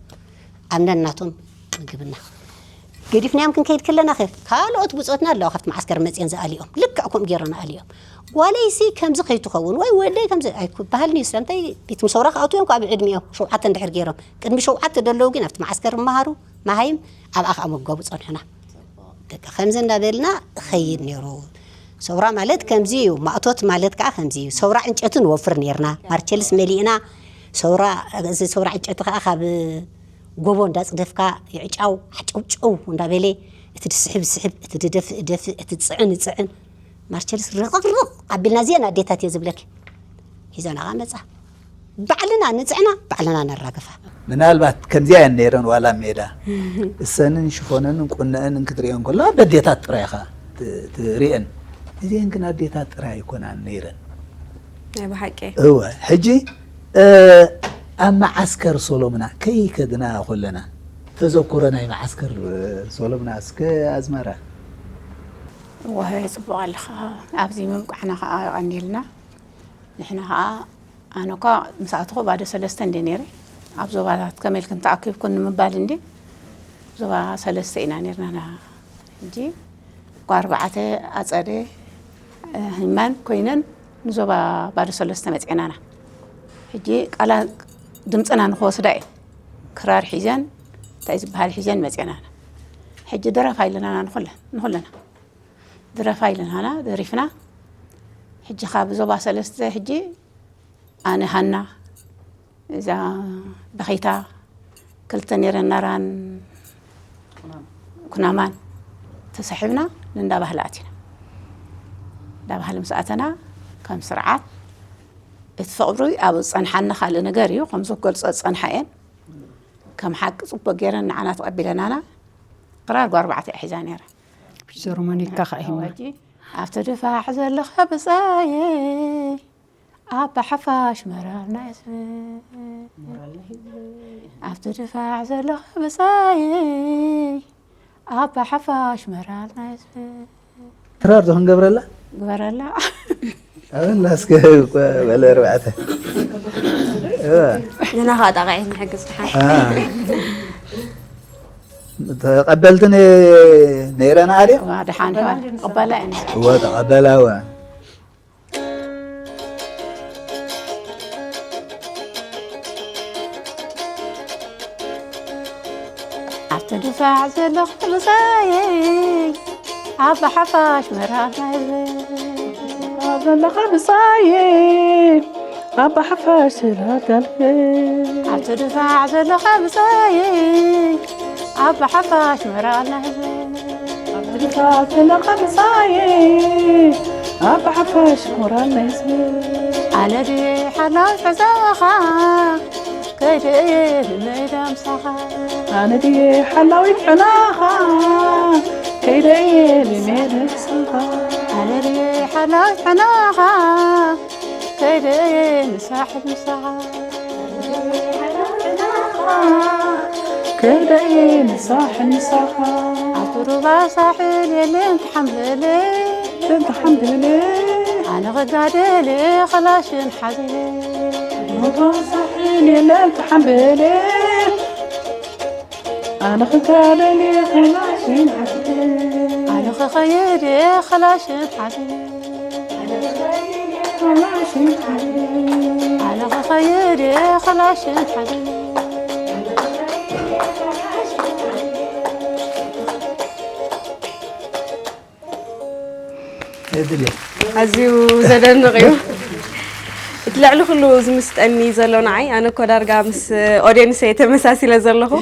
ኣብ ነናቶም ምግብና ገዲፍናዮም ክንከይድ ከለና ኸ ካልኦት ብፆትና ኣለዋ ካብቲ መዓስከር መፅየን ዝኣሊኦም ልክዕ ከምኡ ገይሮም ኣሊኦም ጓለይሲ ከምዚ ከይትኸውን ወይ ወደይ ከምዚ ኣይበሃልን እዩ ስለምንታይ ቤት ምሰውራ ክኣትዉ እዮም ካብ ዕድሚኦም ሸውዓተ እንድሕር ገይሮም ቅድሚ ሸውዓተ ደለዉ ግን ኣብቲ መዓስከር መሃሩ መሃይም ኣብኣ ከዓ መጋቡ ፀንሑና በቃ ከምዚ እንዳበልና እኸይድ ነይሩ ሰውራ ማለት ከምዚ እዩ ማእቶት ማለት ከዓ ከምዚ እዩ ሰውራ ዕንጨቲ ንወፍር ነይርና ማርቸልስ መሊእና ሰውራ እዚ ሰውራ ዕንጨቲ ከዓ ካብ ጎቦ እንዳፅደፍካ ይዕጫው ሓጨውጨው እንዳበለ እቲ ድስሕብ ስሕብ እቲ ድደፍእ ደፍእ እቲ ዝፅዕን ይፅዕን ማርቸልስ ርቕቕርቕ ኣቢልና እዚአን ኣዴታት እየ ዝብለኪ ሒዘና ከዓ መፃ ባዕልና ንፅዕና ባዕልና ነራግፋ ምናልባት ከምዚኣ እየን ነይረን ዋላ ሜዳ እሰንን ሽፎነንን ቁነአንን ክትሪኦ እንከለዋ በዴታት ጥራይ ኢኻ ትሪአን እዚአን ግን ኣዴታት ጥራይ ኣይኮናን ነይረን ናይ ብሓቂ እወ ሕጂ ኣብ መዓስከር ሶሎምና ከይከድና ኮለና ተዘኩሮ ናይ መዓስከር ሶሎምና እስከ ኣዝመራ ዋይ ፅቡቕ ኣለኻ ኣብዚ ምብቃዕና ከዓ የቐኒልና ንሕና ከዓ ኣነ እኳ ምስ ኣተኹ ባዶ ሰለስተ እንዲ ነይረ ኣብ ዞባታት ከመልክን ተኣኪብኩን ንምባል እንዲ ዞባ ሰለስተ ኢና ነርናና። ሕጂ ጓርባዕተ ኣጸደ ህማን ኮይነን ንዞባ ባዶ ሰለስተ መጽኤናና። ሕጂ ቃላ ድምፅና ንክወስዳ እየ ክራር ሒዘን እንታይ ዝበሃል ሒዘን መፅናና። ሕጂ ድረፋ ኢለናና ንኩለን ንኩለና ድረፋ ኢለናና ደሪፍና። ሕጂ ካብ ዞባ ሰለስተ ሕጂ ኣነ ሃና እዛ በኺታ ክልተ ነይረን ናራን ኩናማን ተሳሒብና ንእንዳ ባህሊ ኣቲና። እንዳ ባህሊ ምስ ኣተና ከም ስርዓት እቲ ፍቕሪ ኣብ ዝጸንሓና ካልእ ነገር እዩ። ከምዚ ክገልጾ ዝጸንሓ እየን ከም ሓቂ ጽቡቅ ገይረን ንዓና ተቐቢለናና። ክራር ጓርባዕተ እያ ሒዛ ነይራ። ፒተር ሞኒካ ከኣ ሂማ። ሕጂ ኣብቲ ድፋዕ ዘለኻ ብጻየይ ኣባ ሓፋሽ መራልና ህዝቢ ኣብቲ ድፋዕ ዘለኻ ብጻየይ ኣባ ሓፋሽ መራልና ህዝቢ ክራር ዶ ክንገብረላ? ግበረላ። ኣበላ እስከ በለ ኣርባዕተ። እዋ። ንና ከዓ ጣቃዒት ንሕግዝ ድሓን። አ። ተቐበልቲ ነ-፣ ነይረና ድዮም? እዋ፣ ድሓን እዋ፣ ተቐበላ እየን። እወ፣ ተቐበላ፣ እወ። ኣብቲ ድፋዕ ዘለኹ ምሳየይ፣ ኣባ ሓፋሽ መራሕና ህዝበይ። ዘለኻ ምሳየይ፣ ኣባ ሓፋሽ ስላዳልፈ። ኣብቲ ድፋዕ ዘለኻ ምሳየይ፣ ኣባ ሓፋሽ መራሕና ህዝበይ። ኣብቲ ድፋዕ ዘለኻ ምሳየይ፣ ኣባ ሓፋሽ ሞራል ናይ ህዝበይ። ኣነ ድየ ሓላው ሕዛኻ፣ ከይደ እየ ንመይዳ ምሳኻ። ኣነ ድየ ሓላዊት ሕናኻ፣ ከይደ እየ ንመይዳ ምሳኻ። ኣነ ድየ ሓላዊት ሕናኻ፣ ከይደ እየ ንሳሕል ምሳኻ። ከይደ እየ ንሳሕል ምሳኻ። ኣብቲ ሩባ ሳሕል የለን ተሓምበለ። የለን ተሓምበለ። ኣነ ክጋደል እየ ኸላሽን ሓዚለ። ሩባ ሳሕል የለን ተሓምበለ። ኣነ ክጋደል እየ ኸላሽን ሓዚለ። ኣነ ክኸይድ እየ ኸላሽን ሓዚለ። ኸላሽን ሓዚለ። ኣነ ክኸይድ እየ ኸላሽን ሓዚለ። የድልየ። ኣዝዩ ዘደንቕ እዩ። እቲ ልዕሊ ኩሉ ዝምስጠኒ ዘሎ ንዓይ፣ ኣነ እኮ ዳርጋ ምስ ኦድየንሰይ ተመሳሲለ ዘለኹ።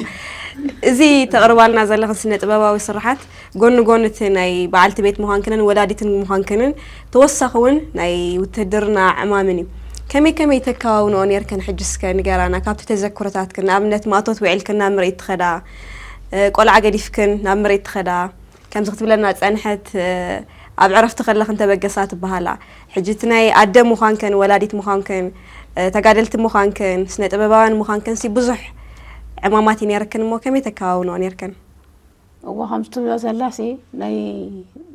እዚ ተቕርባልና ዘለኽን ስነ ጥበባዊ ስርሓት፣ ጎኒ ጎኒ እቲ ናይ በዓልቲ ቤት ምዃንክንን ወላዲትን ምዃንክንን፣ ተወሳኺ እውን ናይ ውትህድርና ዕማምን እዩ። ከመይ ከመይ ተከዋውንኦ ነይርክን? ሕጂ እስከ ንገራና፣ ካብቲ ተዘክሮታትክን፣ ንኣብነት ማእቶት ውዒልክን ናብ ምርኢት ትኸዳ፣ እ፣ ቆልዓ ገዲፍክን ናብ ምርኢት ትኸዳ፣ ከምዚ ክትብለና ዝጸንሐት፣ እ፣ ኣብ ዕረፍቲ ከለኽን ተበገሳ ትበሃላ። ሕጂ እቲ ናይ ኣደ ምዃንክን፣ ወላዲት ምዃንክን፣ እ፣ ተጋደልቲ ምዃንክን፣ ስነ ጥበባውያን ምዃንክን ሲ ብዙሕ ዕማማት እዩ ነይርክን እሞ ከመይ ተከዋውንኦ ነይርክን? እዎ፣ ከምዚ ትብሎ ዘላሲ ናይ፣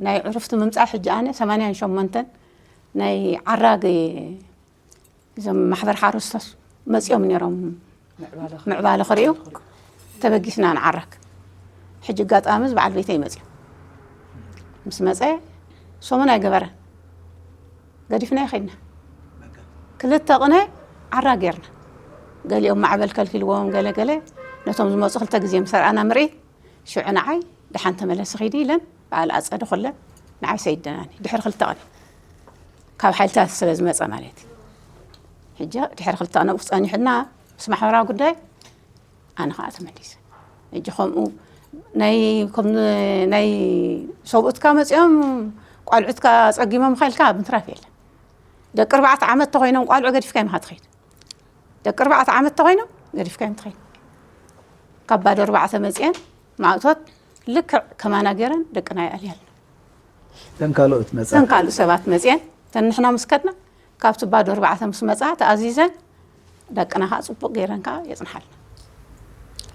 ናይ ዕርፍቲ ምምጻእ ሕጂ ኣነ ሰማንያን ሸሞንተን ናይ ዓራግ እዞም ማሕበር ሓረስቶት መጺኦም ነይሮም ምዕባለ ምዕባለ ክርእዩ ተበጊስና ንዓራግ። ሕጂ ኣጋጣሚ እዚ በዓል ቤተይ መጺኡ። ምስ መጸ ሰሙን ኣይገበረን። ገዲፍናዮ ከድና። ክልተ ቅነ ዓራግ ጌርና። ገሊኦም ማዕበል ከልኪልዎም ገለ ገለ ነቶም ዝመጹ ክልተ ግዜ ምስ ኣርኣና ምርኢት ሽዑ ንዓይ ደሓን ተመለሲ ኺዲ ኢለን በዓል ኣጸደ ኹለን ንዓይ ሰይደናኒ ድሕሪ ክልተ ቅነ ካብ ሓይልታት ስለ ዝመጸ ማለት እዩ። ሕጂ ድሕሪ ክልተ ቅነ ኣብኡ ጸኒሑና ምስ ማሕበራዊ ጉዳይ ኣነ ኸዓ ተመሊሰ። ሕጂ ከምኡ ናይ፣ ከም ናይ ሰብኡትካ መጺኦም ቋልዑትካ ጸጊሞም ኸልካ ምትራፍ የለን። ደቂ ኣርባዕተ ዓመት ተኾይኖም ቋልዑ ገዲፍካዮም ኢኻ ትኸይድ። ደቂ ኣርባዕተ ዓመት ተኾይኖም ገዲፍካዮም ትኸይድ። ካብ ባዶ ኣርባዕተ መጺኤን ማእቶት ልክዕ ከማና ገይረን ደቅና ይኣልያልና። እተን ካልኦት መጻ እተን ካልእ ሰባት መጺኤን እተን ንሕና ምስ ከድና ካብቲ ባዶ ኣርባዕተ ምስ መጻ ተኣዚዘን ደቅና ከኣ ጽቡቕ ገይረን ከኣ የጽንሓልና።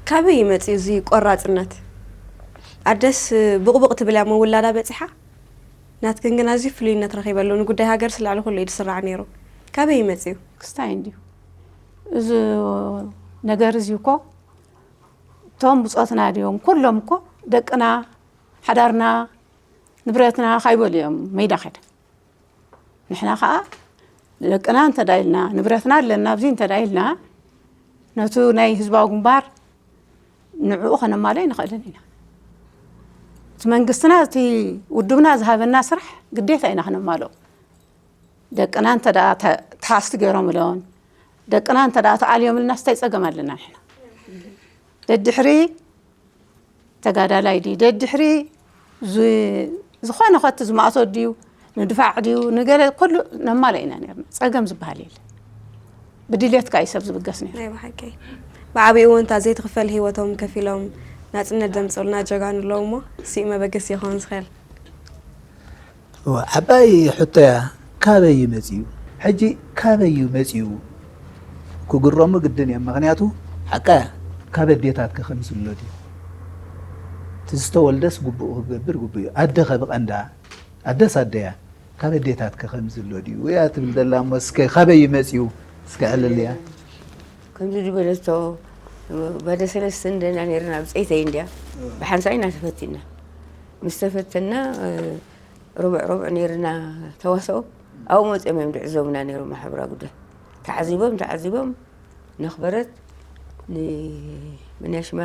ካበይ እዩ መጺኡ እዚ ቆራጽነት? ኣደስ ብቑብቕ ትብል እያ እሞ ውላዳ በጺሓ። ናትክን ግን ኣዝዩ ፍሉይነት ረኺበሉ። ንጉዳይ ሃገርስ ልዕሊ ኩሉ እዩ ዝስራዕ ነይሩ። ካበይ እዩ መጺኡ? ክስታይ እንድዩ። እዚ ነገር እዚ እኮ እቶም ብጾትና ድዮም? ኩሎም እኮ ደቅና፣ ሓዳርና፣ ንብረትና ካይበሉ እዮም ሜዳ ከደ። ንሕና ኸዓ ደቅና እንተ ደኣ ኢልና፣ ንብረትና ኣለና፣ ኣብዚ እንተ ደኣ ኢልና፣ ነቱ ናይ ህዝባዊ ግንባር ንዕኡ ኸነማልኦ ኣይንኽእልን ኢና። እቲ መንግስትና፣ እቲ ውድብና ዝሃበና ስራሕ ግዴታ ኢና ኸነማልኦ። ደቅና እንተ ደኣ ተ-፣ ተሓዝቲ ገይሮምሎን፣ ደቅና እንተ ደኣ ተኣልዮምልና፣ እንታይ ጸገም ኣለና ንሕና? ደድሕሪ ተጋዳላይ ድዩ? ደድሕሪ ዝ-፣ ዝኾነ ኸቲ ዝማእቶ ድዩ? ንድፋዕ ድዩ? ንገለ ኩሉ ነማልእ ኢና ነርና። ጸገም ዝበሃል የለን። ብድልየት ከኣ እዩ ሰብ ዝብገስ ነይሩ። ናይ ብሓቂ። ብዓቢኡ እውን እታ ዘይትኽፈል ህይወቶም ከፊሎም ናጽነት ዘምጽኡልና ጀጋኑ ኣለዉ እሞ፣ እሱ እዩ መበገሲ ይኸውን ዝኽእል። እወ፣ ዓባይ ሕቶ እያ። ካበይ እዩ መጺኡ? ሕጂ ካበይ እዩ መጺኡ? ክግረሙ ግድን እዮም። ምኽንያቱ ሓቃ እያ። ካብ ኣዴታትከ ከም ዝሎ ድዩ? እቲ ዝተወልደስ ግቡኡ ክገብር ግቡእ እዩ። ኣደኸ ብቐንዳ? ኣደስ ኣደ እያ። ካብ ኣዴታትከ ከም ዝሎ ድዩ? እያ ትብል ዘላ እሞ እስከ ካበይ እዩ መጺኡ? እስከ ዕልል እያ። ከምዚ ዝበለቶ ባደ ሰለስተ እንደና ነርና ብጸይተይ እንድያ። ብሓንሳእ ኢና ተፈቲና። ምስ ተፈተና፣ እ፣ ርቡዕ ርቡዕ ነርና ተዋስኦ። ኣብኡ መጺኦም እዮም ዝዕዘቡና ነይሮም ማሕበራዊ ጉዳይ። ተዓዚቦም፣ ተዓዚቦም፣ ነኽበረት፣ ን-፣ መን እያ ሽማ?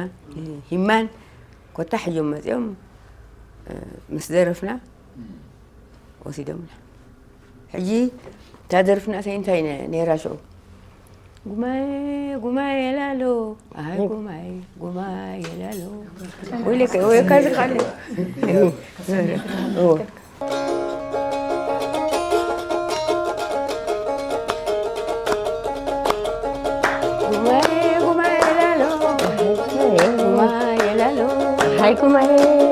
ንሂማን ኮታ ሒዞም መጺኦም፣ እ፣ ምስ ደረፍና ወሲዶምና። ሕጂ እታ ደርፍና እንታይ፣ እንታይ ነ-፣ ነይራ ሽዑ? ጉማየ፣ ጉማየ ላሎ፣ ኣይ ጉማየ፣ ጉማየ ላሎ። ወይለከ፣ ወይ ካዚ ካለ። ጉማየ፣ ጉማየ ላሎ፣ ጉማየ ላሎ። ሃይ ጉማየ።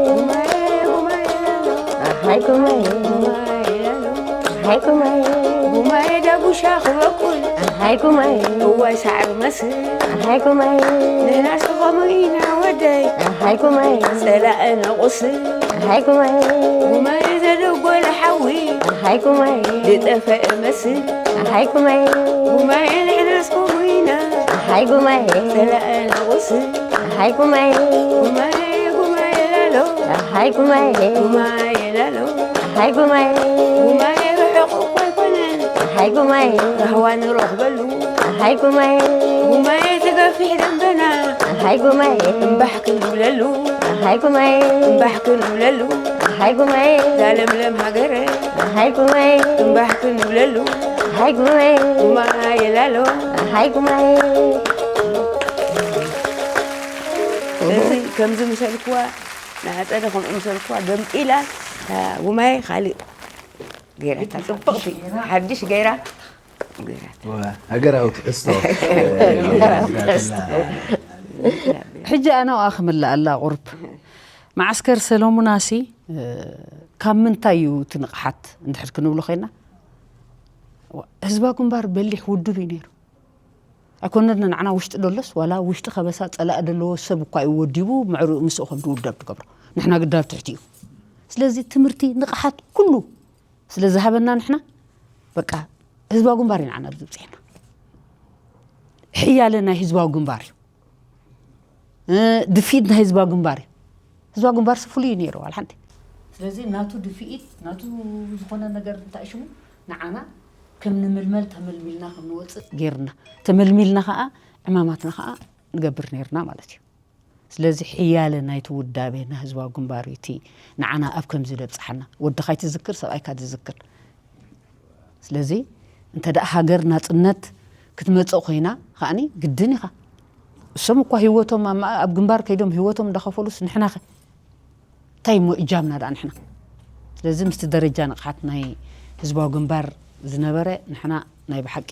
ጉማየ፣ ጉማየ ላሎ። ሃይ ጉማየ። ጉማየ ላሎ። ሃይ ጉማየ። ጉማየ ዳጉሻ ክበቁል። ሃይ ጉማየ። እዋይ ሳዕሪ መስል። ሃይ ጉማየ። ንሕናስ ከምኡ ኢና ወደይ። ሃይ ጉማየ። ጸላኢ ነቑስል። ሃይ ጉማየ። ጉማየ ዘደጎለ ሓዊ። ሃይ ጉማየ። ዝጠፈአ መስል። ሃይ ጉማየ። ጉማየ ንሕናስ ከምኡ ኢና። ሃይ ጉማየ። ጸላኢ ነቑስል። ሃይ ጉማየ። ጉማየ፣ ጉማየ ላሎ። ሃይ ጉማየ። ጉማየ ላሎ። ሃይ ጉማየ። ጉማየ ርሑቕ እኮ ኣይኮነን። ሃይ ጉማየ። ራህዋ ንረኽበሉ። ሃይ ጉማየ። ጉማየ ተገፊሕ ደንበና። ሃይ ጉማየ። እምባሕ ክንብለሉ። ሃይ ጉማየ። እምባሕ ክንብለሉ። ሃይ ጉማየ። ዛለምለም ሃገረ። ሃይ ጉማየ። እምባሕ ክንብለሉ። ሃይ ጉማየ። ጉማየ ላሎ። ሃይ ጉማየ። እዚ ከምዚ ምሰልክዋ፣ ንኣጸደ ከምኡ ምሰልክዋ ገምጢላ፣ እታ ጉማየ ካልእ ገይራታ። ጽብቕቲ፣ ሓድሽ ገይራ፣ ገይራታ። እወ፣ ሃገራዊ ትሕዝቶ። ሕጂ ኣነ ኣብኣ ክምልኣላ ቁርብ። መዓስከር ሰሎሙናሲ፣ እ፣ ካብ ምንታይ እዩ እቲ ንቕሓት እንድሕር ክንብሎ ኮይና? ህዝባዊ ግንባር በሊሕ ውድብ እዩ ነይሩ። ኣይኮነን ንዓና ውሽጢ ደሎስ፣ ዋላ ውሽጢ ከበሳ ጸላኢ ደለዎ ሰብ እኳ እዩ ወዲቡ፣ ምዕሩኡ ምስኡ ከም ዝውደብ ትገብሮ። ንሕና ግዳ ኣብ ትሕቲ እዩ። ስለዚ ትምህርቲ፣ ንቕሓት፣ ኩሉ ስለ ዝሃበና ንሕና፣ በቃ፣ ህዝባዊ ግንባር እዩ ንዓና ኣብዚ ኣብጽሐና። ሕያለ ናይ ህዝባዊ ግንባር እዩ። እ፣ ድፍኢት ናይ ህዝባዊ ግንባር እዩ። ህዝባዊ ግንባር ፍሉይ እዩ ነይሩ፣ ዋላ ሓንቲ። ስለዚ ናቱ ድፍኢት፣ ናቱ ዝኾነ ነገር እንታይ ሽሙ፣ ንዓና ከም ንምልመል ተመልሚልና ከም ንወጽእ ጌርና። ተመልሚልና ኸኣ ዕማማትና ኸኣ ንገብር ነይርና ማለት እዩ። ስለዚ ሕያለ ናይቲ ውዳቤ ናይ ህዝባዊ ግንባር እዩ እቲ ንዓና ኣብ ከምዚ ደብጽሓና። ወድኻ ኣይትዝክር፣ ሰብኣይካ ትዝክር። ስለዚ እንተ ደኣ ሃገር ናጽነት ክትመጽእ ኮይና ከኣኒ ግድን ኢኻ። እሶም እኳ ህይወቶም ኣብ፣ ኣብ ግንባር ከይዶም ህይወቶም እንዳኸፈሉስ ንሕና ኸ እንታይ እሞ እጃምና ደኣ ንሕና? ስለዚ ምስቲ ደረጃ ንቕሓት ናይ ህዝባዊ ግንባር ዝነበረ ንሕና ናይ ብሓቂ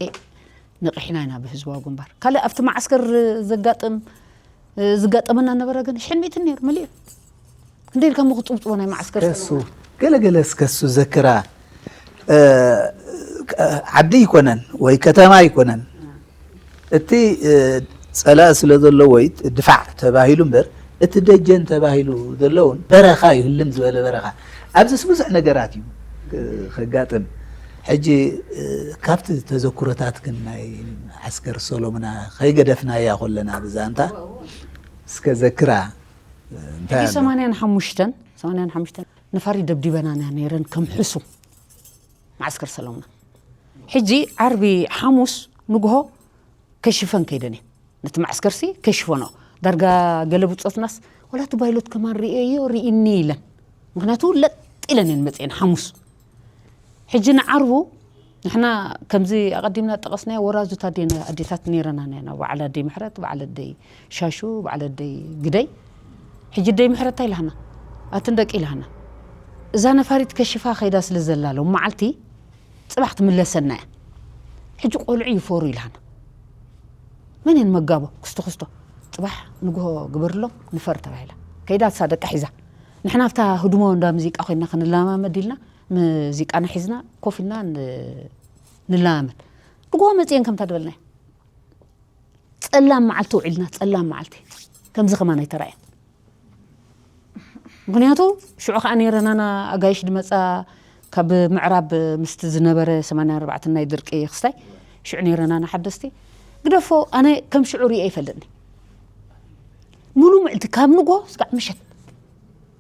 ንቕሒና ኢና ብህዝባዊ ግንባር። ካልእ ኣብቲ መዓስከር ዘጋጥም፣ ዝጋጠመና ነበረ ግን ሽሕን ሚእትን ነይሩ፣ መሊኡ። ክንደይ ኢልካ እሞ ክትጽብጽቦ ናይ መዓስከር ከሱ፣ ሰለሙን? ገለ ገለ እስከ እሱ ዘክራ፣ እ፣ ዓዲ ኣይኮነን ወይ ከተማ ኣይኮነን። እቲ፣ እ፣ ጸላኢ ስለ ዘሎ ወይ ድፋዕ ተባሂሉ እምበር፣ እቲ ደጀን ተባሂሉ ዘሎ እውን በረኻ እዩ፣ ህልም ዝበለ በረኻ። ኣብዚስ ብዙሕ ነገራት እዩ፣ እ፣ ከጋጥም። ሕጂ፣ እ፣ ካብቲ ተዘክሮታት ግን ናይ ዓስከር ሰሎምና ከይገደፍናያ ከለና ብዛንታ፣ እስከ ዘክራ። እንታይ ሕጂ ኣሎ? ሰማንያን ሓሙሽተን፣ ሰማንያን ሓሙሽተን ነፋሪት ደብዲበናና ነይረን ከም ሕሱም፣ ማዕስከር ሰለሙና። ሕጂ ዓርቢ ሓሙስ ንግሆ ከሽፈን ከይደን እየ። ነቲ ማዕስከርሲ ከሽፈኖ። ዳርጋ ገለ ብጾትናስ፣ "ወላ እቲ ባይሎት ከማን ርእየዮ ርእኒ" ኢለን። ምኽንያቱ ለጥ ኢለን እየን መጽኤን ሓሙስ። ሕጂ ንዓርቡ ንሕና ከምዚ ኣቐዲምና ጠቐስናዮ ወራዙት ኣዴና-፣ ኣዴታት ነይረና ኢና። በዓል ኣደይ ምሕረት፣ በዓል ኣደይ ሻሹ፣ በዓል ኣደይ ግደይ። ሕጂ ኣደይ ምሕረት እንታይ ኢላና? ኣትን ደቂ ኢላና። እዛ ነፋሪት ከሽፋ ከይዳ ስለ ዘላ ሎም መዓልቲ ጽባሕ ትምለሰና እያ። ሕጂ ቆልዑ ይፈሩ ኢላና። መን እየን መጋቦ? ክስቶ ክስቶ። ጽባሕ ንግሆ ግበርሎም ንፈር ተባሂላ። ከይዳ እሳ ደቃ ሒዛ። ንሕና ኣብታ ህድሞ እንዳ ሙዚቃ ኮይና ክንለማመድ ኢልና ሙዚቃና ሒዝና ኮፍ ኢልና ን-፣ ንለማመድ። ንግሆ መጽየን ከምታ ድበልናዮ። ጸላም መዓልቲ ውዒልና፣ ጸላም መዓልቲ። ከምዚ ከማን ኣይተራእየን። ምኽንያቱ ሽዑ ከኣ ነይረናና ኣጋይሽ ድመጻ ካብ ምዕራብ ምስቲ ዝነበረ ሰማንያ ኣርባዕተ ናይ ድርቂ ክስታይ ሽዑ ነይረናና ሓደስቲ። ግደፎ፣ ኣነ ከም ሽዑ ርእየ ኣይፈልጥኒ። ሙሉ ምዕልቲ ካብ ንግሆ ስጋዕ ምሸት።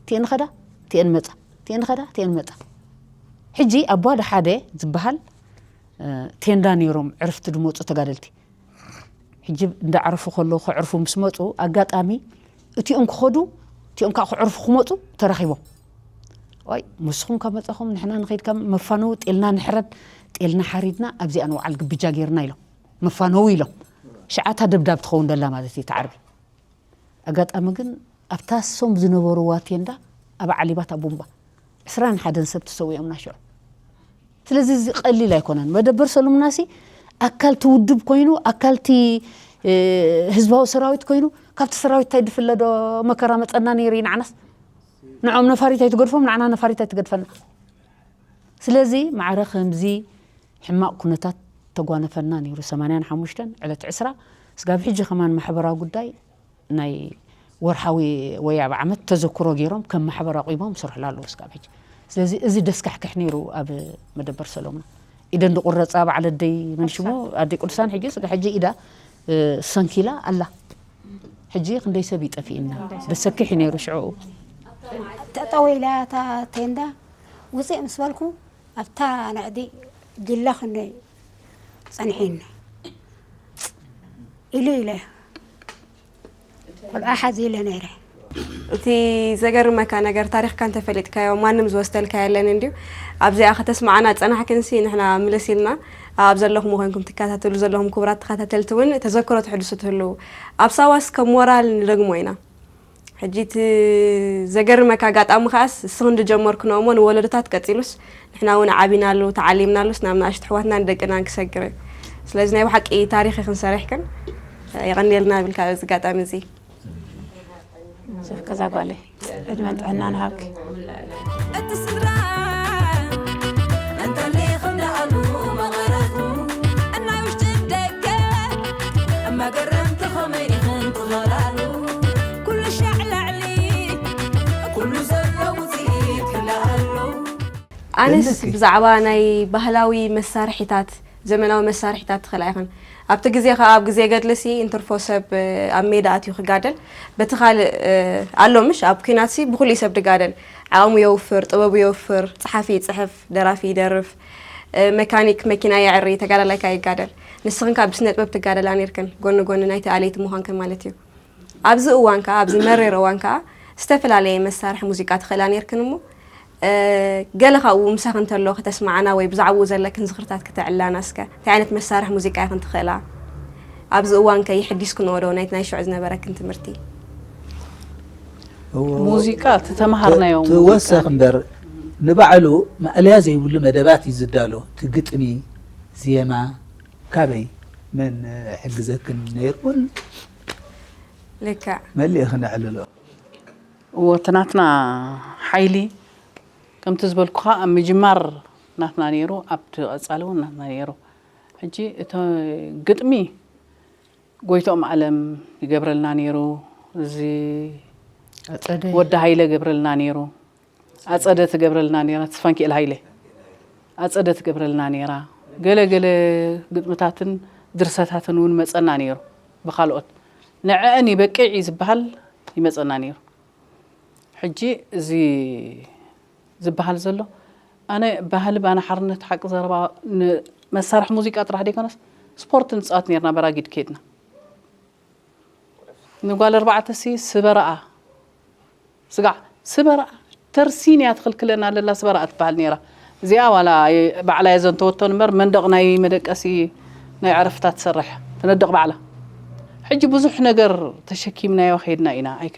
ቲኤን ኸዳ፣ ቲኤን መጻ፣ ቲኤን ኸዳ፣ ቲኤን መጻ። ሕጂ ኣቧ ሓደ ዝበሃል፣ እ፣ ቴንዳ ነይሮም ዕርፍቲ ድመጹ ተጋደልቲ። ሕጂ እንዳዕረፉ ከለዉ ከዕርፉ ምስ መጹ ኣጋጣሚ እቲኦም ክኸዱ እቲኦም ከዓ ክዕርፉ ክመጹ ተራኺቦም። ዋይ፣ ንስኹም ካብ መጻኹም ንሕና ንኸይድ ካብ መፋነዊ ጤልና ንሕረድ፣ ጤልና ሓሪድና ኣብዚኣ ንውዓል ግብጃ ጌርና ኢሎም። መፋነዊ ኢሎም። ሽዓታ ደብዳብ ትኸውን ደላ ማለት እዩ፣ እታ ዓርቢ። ኣጋጣሚ ግን ኣብታ እሶም ዝነበርዋ ቴንዳ ኣብ ዓሊባት ኣብ ቡምባ ዕስራን ሓደን ሰብ ተሰዊኦምና ሽዑ። ስለዚ እዚ ቀሊል ኣይኮነን። መደበር ሰሉምናሲ ኣካል እቲ ውድብ ኮይኑ፣ ኣካል እቲ፣ እ፣ ህዝባዊ ሰራዊት ኮይኑ፣ ካብቲ ሰራዊት እንታይ ድፍለዶ መከራ መጸና ነይሩ እዩ ንዓናስ። ንዖም ነፋሪት ኣይትገድፎም፣ ንዓና ነፋሪት ኣይትገድፈና። ስለዚ ማዕረ ከምዚ ሕማቕ ኩነታት ተጓነፈና ነይሩ። ሰማንያን ሓሙሽተን ዕለት ዕስራ ስጋብ ሕጂ ከማን ማሕበራዊ ጉዳይ ናይ ወርሓዊ ወይ ኣብ ዓመት ተዘክሮ ገይሮም ከም ማሕበር ኣቑሞም ይሰርሑላ ኣለዉ ስጋብ ሕጂ። ስለዚ እዚ ደስካሕክሕ ነይሩ ኣብ መደበር ሰሎሙና። ኢደን ዝቑረጻ በዓል ኣደይ መን ሽሙ ኣደይ ቅዱሳን ሕጂ ስጋ ሕጂ ኢዳ፣ እ፣ ሰንኪላ ኣላ። ሕጂ ክንደይ ሰብ ይጠፊእና። ደሰክሕ እዩ ነይሩ ሽዑ። ጠጠው ኢላ እታ ቴንዳ ውፅእ ምስ በልኩ ኣብታ ናዕዲ ግላ ክንደይ ጸንሒኒ ኢሉ ኢለ ቆልዓ ሓዚ ኢለ ነይረ። እቲ ዘገርመካ ነገር ታሪኽካ እንተፈሊጥካዮ ማንም ዝወስደልካ የለን እንድዩ። ኣብዚኣ ከተስማዓና ጸናሕክንሲ ንሕና ምልስ ኢልና ኣብ ዘለኹም ኮይንኩም ትከታተሉ ዘለኹም ክቡራት ተኸታተልቲ እውን ተዘክሮ ትሕድሱ ትህልዉ። ኣብ ሳዋስ ከም ሞራል ንደግሞ ኢና። ሕጂ እቲ ዘገርመካ ኣጋጣሚ ከኣስ እስኽን ዝጀመርክንኦ እሞ ንወለዶታት ቀጺሉስ ንሕና እውን ዓቢናሉ ተዓሊምናሉስ ናብ ንኣሽቱ ኣሕዋትናን ደቅናን ክሰግር እዩ። ስለዚ ናይ ብሓቂ ታሪኽ ኢኽን ሰሪሕክን የቐንየልና እብል ካብ እዚ ኣጋጣሚ እዚ። ሸፍ ከዛ ጓለይ ዕድመን ጥዕናን ይሃብኪ። እቲ ስድራ እንተሊኹም ደኣሉ መቐረቱ እናይ ውሽጥን ደገ መገረምቲ ኸመይ ኢኽን ትኸላሉ ኩሉ ሻዕ ላዕሊ ኩሉ ዘሎ ውፅኢት ክልኣሉ። ኣነስ ብዛዕባ ናይ ባህላዊ መሳርሒታት፣ ዘመናዊ መሳርሒታት ትኽእላ ኢኽን። ኣብቲ ግዜ ኸኣ፣ ኣብ ግዜ ገድልሲ እንትርፎ ሰብ ኣብ ሜዳ ኣትዩ ክጋደል፣ በቲ ካልእ ኣሎ ምሽ፣ ኣብ ኲናትሲ ብኹሉ ሰብ ድጋደል። ዓቕሙ የውፍር፣ ጥበቡ የውፍር፣ ጸሓፊ ይጽሕፍ፣ ደራፊ ይደርፍ፣ መካኒክ መኪና የዕሪ፣ ተጋዳላይ ከኣ ይጋደል። ንስኽን ከኣ ብስነ ጥበብ ትጋደላ ኔርክን፣ ጎኒ ጎኒ ናይቲ ኣለይቲ ምዃንክን ማለት እዩ። ኣብዚ እዋን ከኣ፣ ኣብዚ መሪር እዋን ከኣ ዝተፈላለየ መሳርሒ ሙዚቃ ትኽእላ ኔርክን እሞ፣ እ፣ ገለ ካብኡ ምሳኽን እንተሎ ከተስምዓና ወይ ብዛዕባኡ ዘለክን ዝኽርታት ክተዕልላና እስከ። እንታይ ዓይነት መሳርሒ ሙዚቃ ኢኽን ትኽእላ? ኣብዚ እዋን ከ የሐዲስክንኦ ዶ ናይቲ ናይ ሽዑ ዝነበረክን ትምህርቲ? እዎ፣ ሙዚቃ እቲ ተመሃርናዮ ት-፣ ሙዚቃ ትወሰኽ እምበር፣ ንባዕሉ ማእለያ ዘይብሉ መደባት እዩ ዝዳሎ። እቲ ግጥሚ፣ ዜማ፣ ካበይ መን ሕግዘክን ነይሩ? ልክዕ። መሊእ ክነዕልሎ። እዎ፣ እቲ ናትና ሓይሊ፣ ከምቲ ዝበልኩኻ፣ ኣብ ምጅማር ናትና ነይሩ፣ ኣብቲ ቀጻሊ እውን ናትና ነይሩ። ሕጂ እቲ ግጥሚ ጎይትኦም ኣለም ይገብረልና ነይሩ፣ እዚ ኣጸደ። ወዲ ሃይለ ይገብረልና ነይሩ። ኣጸደ ትገብረልና ነይራ፣ ተስፋንኪኤል ሃይለ ኣጸደ ትገብረልና ነይራ። ገለ ገለ ግጥምታትን ድርሰታትን እውን መጸና ነይሩ ብኻልኦት። ንዐአን ይበቅዕ እዩ ዝበሃል ይመፀና ነይሩ። ሕጂ እዚ ዝበሃል ዘሎ ኣነ ባህሊ ባና ሓርነት ሓቂ ዘረባ ንመሳርሒ ሙዚቃ ጥራሕ ዘይኮነስ ስፖርት ንፃወት ነርና በራጊድ ከድና ንጓል ኣርባዕተ ሲ ስበረኣ ስጋዕ ስበረኣ ተርሲን እያ ትኽልክለና ለላ ስበረኣ ትበሃል ነይራ። እዚኣ ዋላ ባዕላ እየ ዘንተወቶን እምበር መንደቕ ናይ መደቀሲ ናይ ዕረፍታ ትሰርሕ ትነድቕ ባዕላ። ሕጂ ብዙሕ ነገር ተሸኪምናዮ ከይድና ኢና ኣይከ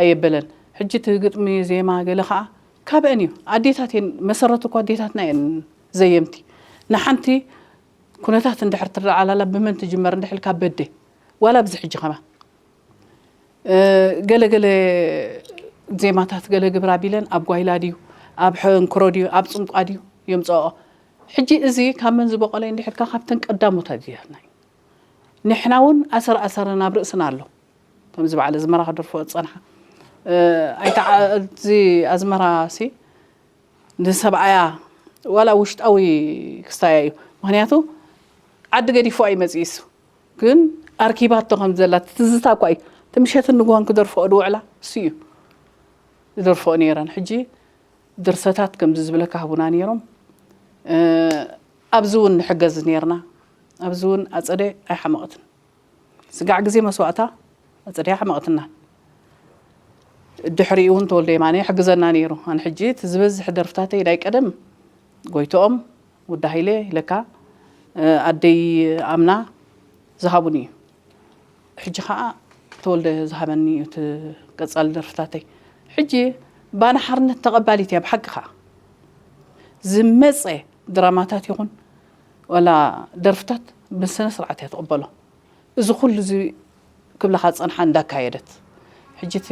ኣየበለን። ሕጂ እቲ ግጥሚ ዜማ ገለ ከዓ ካብአን እዩ ኣዴታት እየን መሰረቱ እኮ ኣዴታትና እየን ዘየምቲ ንሓንቲ ኩነታት እንድሕር ትረዓላላ ብመን ትጅመር እንድሕል ካብ በደ ዋላ ብዚ ሕጂ ከማ ገለገለ ዜማታት ገለ ግብር ኣቢለን ኣብ ጓይላ ድዩ ኣብ ሕንክሮ ድዩ ኣብ ፅምቋ ድዩ የምፅኦ። ሕጂ እዚ ካብ መን ዝበቆለ እንድሕልካ ካብተን ቀዳሞታት እያትና እዩ። ንሕና እውን ኣሰር ኣሰረ ናብ ርእስና ኣሎ። ከምዚ በዓል ኣዝመራ ክደርፎ ዝፀንሓ ኣይታ እዚ ኣዝመራ ሲ ንሰብኣያ ዋላ ውሽጣዊ ክስታያ እዩ። ምክንያቱ ዓዲ ገዲፎ ኣይመፅእ እሱ ግን ኣርኪባቶ ከም ዘላ ትዝታ እኳ እዩ። ትምሸትን ንግሆን ክደርፎ ድውዕላ እሱ እዩ ዝደርፎ ነይረን። ሕጂ ድርሰታት ከምዚ ዝብለካ ህቡና ነይሮም። ኣብዚ እውን ንሕገዝ ነይርና። ኣብዚ እውን ኣፀደ ኣይሓመቐትን። ስጋዕ ግዜ መስዋእታ ኣፀደ ኣይሓመቐትናን። ድሕሪኡ እውን ተወልደ የማነ ይሕግዘና ነይሩ። ኣነ ሕጂ እቲ ዝበዝሕ ደርፍታተይ ናይ ቀደም ጎይቶኦም ወዲ ሃይለ ኢለካ ኣደይ ኣምና ዝሃቡኒ እዩ። ሕጂ ከዓ ተወልደ ዝሃበኒ እዩ እቲ ቀፃሊ ደርፍታተይ። ሕጂ ባና ሓርነት ተቐባሊት እያ ብሓቂ ከዓ ዝመፀ ድራማታት ይኹን ወላ ደርፍታት ብስነ ስርዓት እያ ትቕበሎ። እዚ ኩሉ እዚ ክብለኻ ዝፀንሓ እንዳካየደት ሕጂ እቲ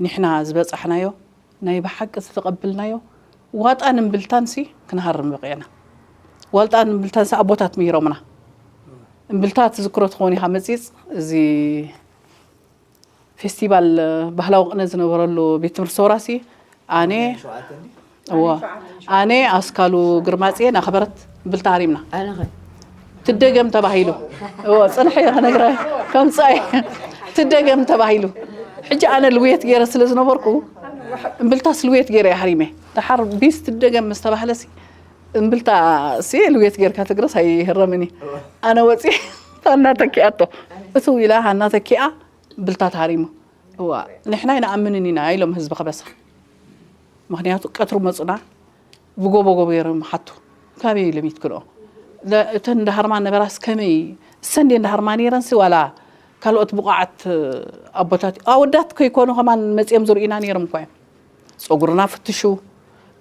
ንሕና ዝበፃሕናዮ ናይ ብሓቂ ዝተቐብልናዮ ዋጣን እምብልታን ሲ ክንሃርም በቂዕና። ዋልጣን እምብልታን ሲ ኣቦታት ምሂሮምና። እምብልታ ትዝክሮ ትኸውን ኢኻ መፂፅ እዚ ፌስቲቫል ባህላዊ ቅነ ዝነበረሉ ቤት ትምህርቲ ሰውራ ሲ ኣነ እዎ ኣነ ኣስካሉ ግርማፅየ ናኸበረት እምብልታ ሃሪምና። ትደገም ተባሂሉ እዎ ፅንሐ እየ ክነግረ ከምፃየ ትደገም ተባሂሉ። ሕጂ ኣነ ልውየት ገይረ ስለ ዝነበርኩ እምብልታስ ልውየት ገይረ እየ ሃሪመ። ደሓር ቢስ ትደገም ምስ ተባህለሲ እምብልታ ሲ ልውየት ጌርካ ትግረስ ኣይህረምን እዩ። ኣነ ወፂ ሃና ተኪኣቶ እትው ኢላ ሃና ተኪኣ እምብልታ ተሃሪሙ። እዋ ንሕና ኣይንኣምንን ኢና ኢሎም ህዝቢ ከበሳ። ምክንያቱ ቀትሪ መፁና ብጎቦ ጎቦ ገይሮም ሓቱ ካበይ ኢሎም ይትክልኦ እተን እንዳሃርማ ነበራስ ከመይ እሰንዴ እንዳሃርማ ነይረንሲ ዋላ ካልኦት ብቑዓት ኣቦታት ኣወዳት ከይኮኑ ከማን መፅኦም ዝርእዩና ነይሮም እኳ እዮም። ፀጉርና ፍትሹ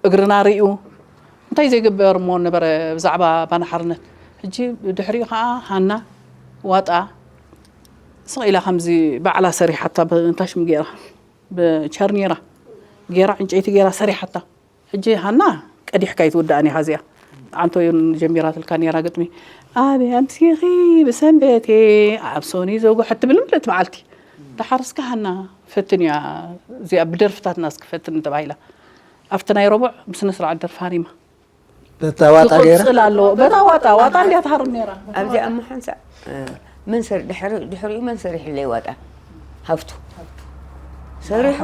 እግርና ርእዩ እንታይ ዘይግበር እሞ ነበረ ብዛዕባ ባና ሓርነት። ሕጂ ድሕሪኡ ከዓ ሃና ዋጣ ስቕ ኢላ ከምዚ ባዕላ ሰሪሓታ ብእንታሽም ገይራ ብቸርኔራ ገይራ ዕንጨይቲ ገይራ ሰሪሓታ። ሕጂ ሃና ቀዲሕካ ይትውዳእን ኢኻ እዚኣ። ኣንቶዮን ጀሚራትልካ ነይራ ግጥሚ ኣበይ ኣምሲኺ ብሰንበቴ ኣብ ሶኒ ዘጉሐት ትብል ምለት በዓልቲ። ደሓር እስከ ሃና ፈትን እያ እዚኣ ብደርፍታትና እስኪ ፈትን ተባሂላ ኣብቲ ናይ ረቡዕ ብስነ ስርዓት ደርፊ ሃሪማ። በታ ዋጣ ገይራ ትቕፅል ኣለዎ። በታ ዋጣ ዋጣ እንዲያ ትሃርም ነይራ። ኣብዚኣ እሞ ሓንሳእ መን ሰር ድሕሪ ድሕሪኡ መን ሰሪሕለይ ዋጣ ሃፍቱ ሰሪሑ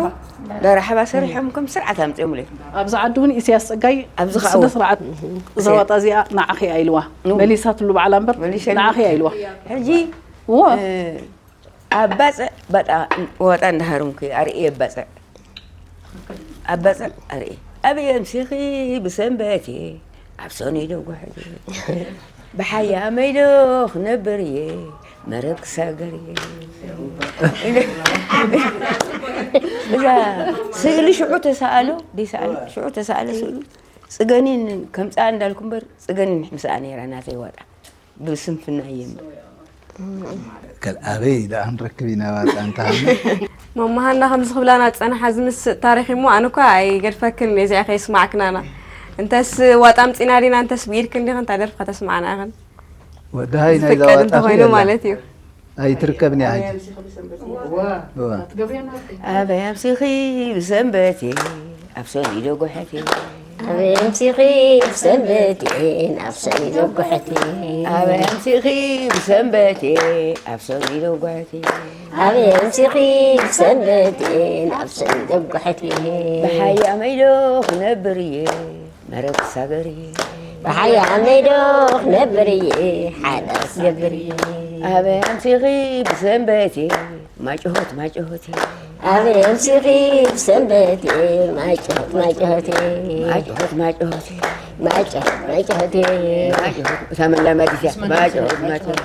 ደራሕባ ሰሪሖም ከም ስርዓት ኣምፅኦምለይ። ኣብዚ ዓዲ እውን ኢሳያስ ፀጋይ ኣብዚ ከዓ ስነ እውን ስርዓት እዛ ዋጣ እዚኣ ንዓኺ እያ ኢልዋ። መሊሳትሉ በዓላ እምበር መሊሰ ንዓኺ እያ ኢልዋ። ሕጂ እዎ ኣብ ባፅዕ ባጣ ወጣ እንዳሃረምኩ ኣርእየ ባፅዕ ኣብ ባፅዕ ኣርእየ ኣበይ ኣምሲኺ ብሰንበቴ ኣብ ሰኑይ ዶ ጉሕጌ ብሓያመይ ዶ ክነብር እየ መረብ ክሳገር እየ እዛ ስእሊ ሽዑ ተሰኣሎ ደይሰኣሎ ሽዑ ተሰኣለ ስእሉ ፅገኒን ከምፅኣ እንዳልኩ እምበር ፅገኒን ምሕምስኣ ነይራ ናተይ ዋጣ ብስንፍና እየ እምበር። ከል ኣበይ ደኣ ክንረክብ ኢና ዋጣ እንተሃልና። መማሃና ከምዚ ክብላና ዝጸንሓ ዝምስጥ ታሪኽ እሞ ኣነ እኳ ኣይገድፈክን እየ እዚኣ ከይስማዕክናና። እንተስ ዋጣ ኣምጺና ዲና እንተስ ብኢድክን ዲኽን እታ ደርፊ ከተስምዓና ኢኽን። ወዲ ሃይ ናይዛ ዝፍቀድ ዋጣ እንተኾይኑ የላ። ማለት እዩ። ኣይትርከብን እያ ሕጂ። እዋ። ኣበይ ኣምሲኺ ብሰንበት እየ ኣብ ሰኑይ ዶ ጉሐት እየ። ኣበይ ኣምሲኺ ብሰንበቴ ናብ ሰኒ ዘጉሐቲ። ኣበይ ኣምሲኺ ብሰንበቴ ኣብ ሰኒ ዘጉሐቲ። ኣበይ ኣምሲኺ ብሰንበቴ ናብ ሰኒ ዘጉሐቲ። ብሓያመይ ዶ ክነብር እየ መረብ ክሳገር እየ። ብሓያመይ ዶ ክነብር እየ ሓዳስ ገብር እየ። ኣበይ ኣምሲኺ ብሰንበቴ ማጭሆት ማጭሆቴ። ኣበይ ኣምሲኺ ብሰንበቴ ማጭሆት ማጭሆቴ። ማጭሆት ማጭሆቴ። ማጭሆት ማጭሆቴ። ማጭሆት እታ መላመዲት እያ። ማጭሆት ማጭሆት።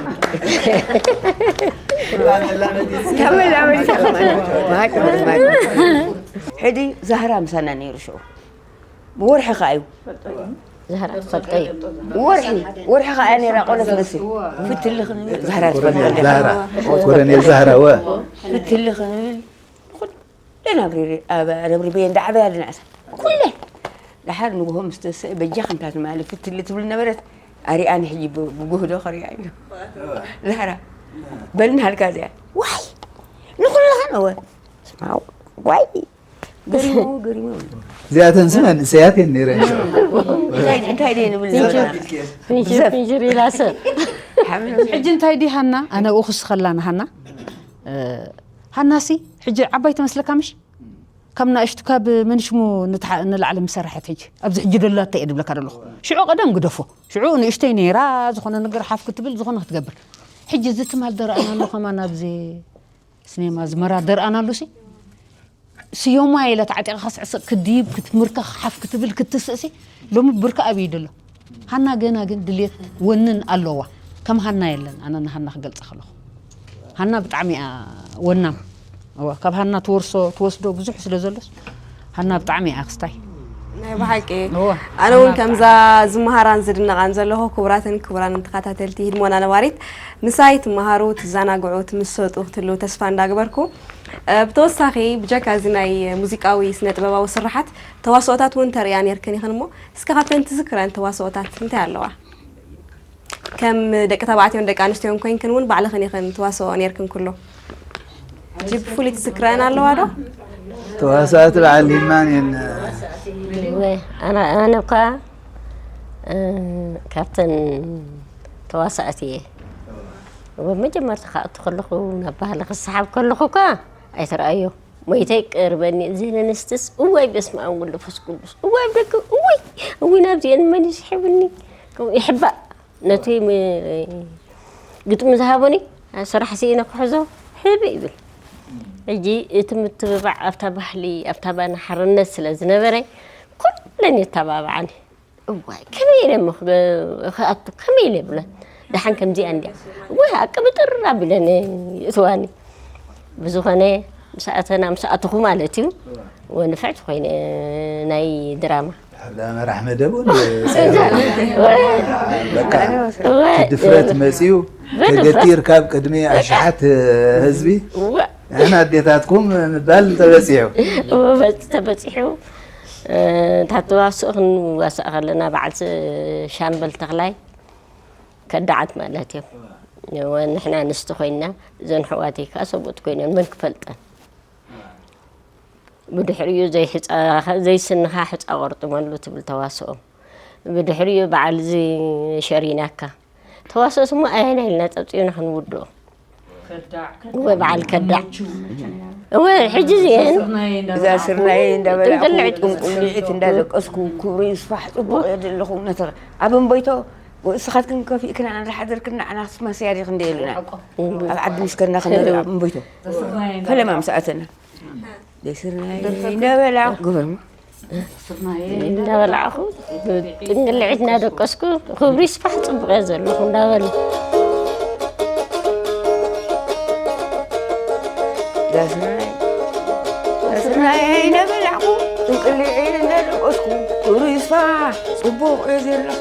እታ መላመዲት እያ። ማጭሆት ማጭሆት። ሕዲ ዛህራ ምሳና ነይሩ ሽዑ። ብወርሒ ከኣ እዩ። ዛህራ ትፈልጦ እዩ። ወርሒ፣ ወርሒ ከኣ እያ ነይራ ቆሎ ትመስል። ፍትሊ ክንብል ዛህራ ትፈልጦ ኮሎኔል ዛህራ። ኮሎኔል ዛህራ፣ ወ። ፍትሊ ክንብል ኩለን ኣብሪሪ-፣ ኣብ-፣ ረብሪበየን ዳዕበያ ድናእሳ። ኩለን። ደሓር ንግሆ ምስ ተሰ-፣ በጃ ከምታት ማለት ፍትሊ ትብል ነበረት። ኣሪኣኒ ሕጂ ብ-፣ ብጉህዶ ከሪኣ እዩ። ዛህራ፣ በልና ሃልካ እዚኣ። ዋይ! ንኹልኻን እወ። ስማው፣ ዋይ! ገሪሙ፣ ገሪሙ። እዚኣተን ስመ ንእሰያት እየን ነይረን። እንታይ፣ እንታይ ደይ ንብል ፊንሽር፣ ነበርና? ፊንሽር፣ ብዘፍ-፣ ፊንሽር ኢላ ሰብ። ሓምሎ። ሕጂ እንታይ ድይ ሃና? ኣነ ኣብኡ ክስኸላ ንሃና። እ፣ ሃናሲ፣ ሕጂ ዓባይ ትመስለካ ምሽ? ካብ ናእሽቱ፣ ካብ መንሽሙ ንትሓ-፣ ንላዕሊ ምሰራሐት ሕጂ። ኣብዚ ሕጂ ደላቶ እየ ድብለካ ደለኹ። ሽዑ ቀደም ግደፎ። ሽዑ ንእሽተይ ነይራ፣ ዝኾነ ነገር ሓፍ ክትብል፣ ዝኾነ ክትገብር። ሕጂ እዚ ትማል ደርኣና ኣሎ ከማን ኣብዚ ስኔማ ኣዝመራ ደርኣና ኣሉሲ። ስዮማ ኢለ ተዓጢቐ ከስዕስቕ ክድይብ ክትምርከኽ ሓፍ ክትብል ክትስእሲ ሎሚ ብርካ ኣብዩ ደሎ። ሃና ገና ግን ድልየት ወንን ኣለዋ። ከም ሃና የለን፣ ኣነ ንሃና ክገልጻ ከለኹ። ሃና ብጣዕሚ እያ ወናም። እዋ፣ ካብ ሃና ትወርሶ፣ ትወስዶ ብዙሕ ስለ ዘሎስ፣ ሃና ብጣዕሚ እያ ክስታይ። ናይ ብሓቂ። እዋ። ኣነ እውን ሃና ከምዛ ብጣዕሚ ዝመሃራን ዝድነቓን ዘለኹ ክቡራትን ክቡራንን ተኸታተልቲ ህድሞና ነባሪት፣ ምሳይ ትመሃሩ፣ ትዘናግዑ፣ ትምሰጡ ክትህልዉ ተስፋ እንዳግበርኩ፣ እ፣ ብተወሳኺ ብጀካ እዚ ናይ ሙዚቃዊ ስነ ጥበባዊ ስርሓት ተዋስኦታት እውን ተርእያ ነይርክን ኢኽን እሞ፣ እስከ ካብተን ትዝክረን ተዋስኦታት እንታይ ኣለዋ? ከም ደቂ ተባዕትዮን ደቂ ኣንስትዮን ኮይንክን እውን ባዕልኽን ኢኽን ተዋስኦ ነይርክን ኩሎ። ሕጂ ብፍሉይ ትዝክረን ኣለዋ ዶ? ተዋሳእቲ በዓል ሂማን እየን። ወይ፣ ኣነ፣ ኣነ እኳ፣ እ፣ ካብተን ተዋሳእቲ እየ። ወ-፣ መጀመርታ ክኣቱ ከለኹ፣ ናብ ባህሊ ክሰሓብ ከለኹ እኳ ኣይተረኣዮ። ሞይተይ ቀርበኒ፣ እዘን ኣንስትስ፣ እዋይ በስመ ኣብ ወወልድ ወመንፈስ ቅዱስ፣ እዋይ ብደቂ፣ እውይ፣ እውይ ናብዚአን መን ይስሕብኒ? ከምኡ ይሕባእ። ነቲ ም-፣ ግጥሚ ዝሃቦኒ፣ ስራሕ ስኢነ ክሕዞ፣ ሕብእ ይብል። ሕጂ እቲ ምትብባዕ ኣብታ ባህሊ፣ ኣብታ ባና ሓርነት ስለ ዝነበረ፣ ኩለን የተባብዓኒ። እዋይ፣ ከመይ ኢለ እሞ ክገ-፣ ክኣቱ፣ ከመይ ኢለ ይብለን። ደሓን ከምዚኣ እንድያ። እዋይ፣ ኣቀብጥር ኣቢለን የእትዋኒ። ብዝኾነ፣ ምስ ኣተና፣ ምስ ኣተኹ ማለት እዩ። ወንፍዕቲ ኮይነ ናይ ድራማ። ድሕር ዳ መራሕ መደቡ እንደ በቃ፣ እዋይ፣ ድፍረት መጺኡ፣ በድፍረት። ተገቲር ካብ ቅድሚ ኣሽሓት ህዝቢ፣ እዋ። ንሕና ኣዴታትኩም ምባል ተበጺሑ። እዎ፣ በጽ-፣ ተበጺሑ። እ፣ እታ ተዋስኦ ክንዋሳእ ከለና፣ በዓል ስ-፣ ሻምበል ተኽላይ ከዳዓት ማለት እዮም። እወ፣ ንሕና ኣንስቲ ኮይንና፣ እዘን ኣሕዋተይ ከኣ ሰብኡት ኮይነን፣ መን ክፈልጠን? ብድሕሪኡ ዘይሕጻ-፣ ዘይስንኻ ሕጻ ቆርጥመሉ ትብል ተዋስኦ። ብድሕሪኡ በዓል እዚ ሸሪናካ። ተዋስኦ ስሙ ኣየናይ ኢልና ጸብጺብና ክንውድኦ? እወ፣ በዓል ከዳዕ። እወ፣ ሕጂ እዚአን እዛ ስርናይ እንዳበላዕኩ፣ ጥንቅልዕት። ጥንቁልዒት እንዳደቀስኩ፣ ክብሪ ይስፋሕ፣ ጽቡቕ እየ ዘለኹ። ነተ-፣ ኣብ እምቦይቶ፣ እስኻትክን ከፊእክን፣ ኣነ ዝሓደርክን፣ ንዓና ክስማስያ ዲኽን እንደ ኢሉና። ኣብ ዓዲ ምስ ከድና ክንርኢ ኣብ እምቦይቶ። ፈለማ ምስ ኣተና። ደስርናይ እንዳበላዕኩ ግበርማ። እንዳበላዕኩ፣ ጥንግልዒት እናደቀስኩ፣ ክብሪ ይስፋሕ፣ ጽቡቕ እየ ዘለኹ እንዳበሉ። ዳስናይ፣ ዳስናይ እንዳበላዕኩ፣ ጥንቅልዒት እንዳደቀስኩ፣ ክብሪ ይስፋሕ፣ ጽቡቕ እየ ዘለኹ።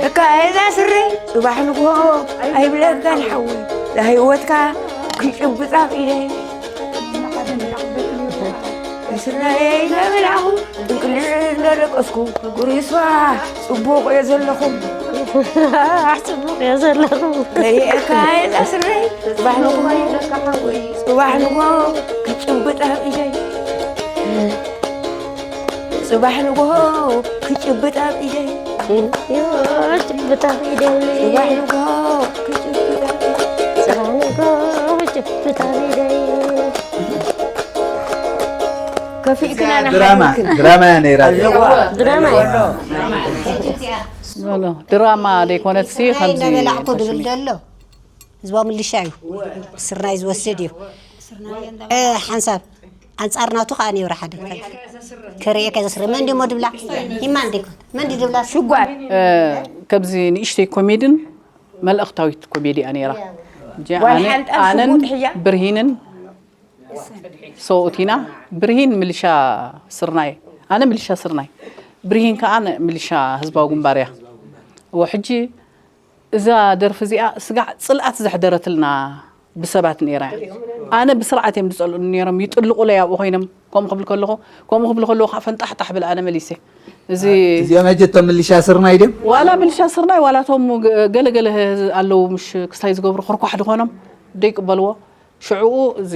እካ እዛ ስረይ ጽባሕ ንግሆ ኣይብለካን ሓወይ፣ እዛ ህይወትካ ክጭብጣ ኢለ። ስረይ እናበላዕኹ፣ እንቅልዕ እናደቀስኩ፣ ጉሪሷ ጽቡቕ እየ ዘለኹ። ጽቡቕ እየ ዘለኹ። ከይእካ እዛ ስረይ ጽባሕ ንግሆ፣ ጽባሕ ንግሆ ክጭብጣ ኢለ። ጽባሕ ንግሆ ክጭብጥ ኣብ ኢደይ። ጭብጥ ኣብ ኢደይ። ጽባሕ ንግሆ ክጭብጥ ኣብ ኢደይ። ጽባሕ ንግሆ ክጭብጥ ኣብ ኢደይ። ከፊእክና ድራማ ናሓልክን ድራማ እያ ነይራ። ድራማ እዩ። ኖ፣ ኖ፣ ድራማ ዘይኮነትሲ ስርናይ ከምዚ እንዳበላዕኩ ድብል ተሽሚ- ደሎ ህዝባዊ ምልሻ እዩ። ስርናይ ዝወስድ እዩ። እ፣ ሓንሳብ ኣንጻር ናቱ ከዓ ነይሩ ሓደ ከርእየካ ዘስረ መን ድሞ ድብላ ሂማ እንዴ መን ድብላ ሽጓር እ፣ ከምዚ ንእሽተይ ኮሜድን መልእኽታዊት ኮሜዲ እያ ነይራ። እንጂ ዋይ ኣነ- ሓንጣ ኣነን ሽጉጥ ሕያ። ብርሂንን ሰውእቲና ብርሂን ምልሻ ስርናይ ኣነ ምልሻ ስርናይ ብርሂን ከዓ ን- ምልሻ ህዝባዊ ግንባር እያ። እዎ ሕጂ እዛ ደርፊ እዚኣ ስጋዕ ፅልኣት ዘሕደረትልና ብሰባት ነይራ እያ። ኣነ ብስርዓት እዮም ዝፀልኡኒ ነይሮም ይጥልቑለይ ኣብኡ ኮይኖም ከምኡ ክብል ከለኹ ከምኡ ክብል ከለኹ ከዓ ፈንጣሕጣሕ ብል ኣነ መሊሰ እዚ እዚኦም ሕጂ እቶም ምልሻ ስርናይ ድዮም? ዋላ ምልሻ ስርናይ ዋላ እቶም ገ- ገለገለ ኣለዉ ምሽ ክስታይ ዝገብሩ ክርኳሕ ድኾኖም ደይቅበልዎ ሽዕኡ እዚ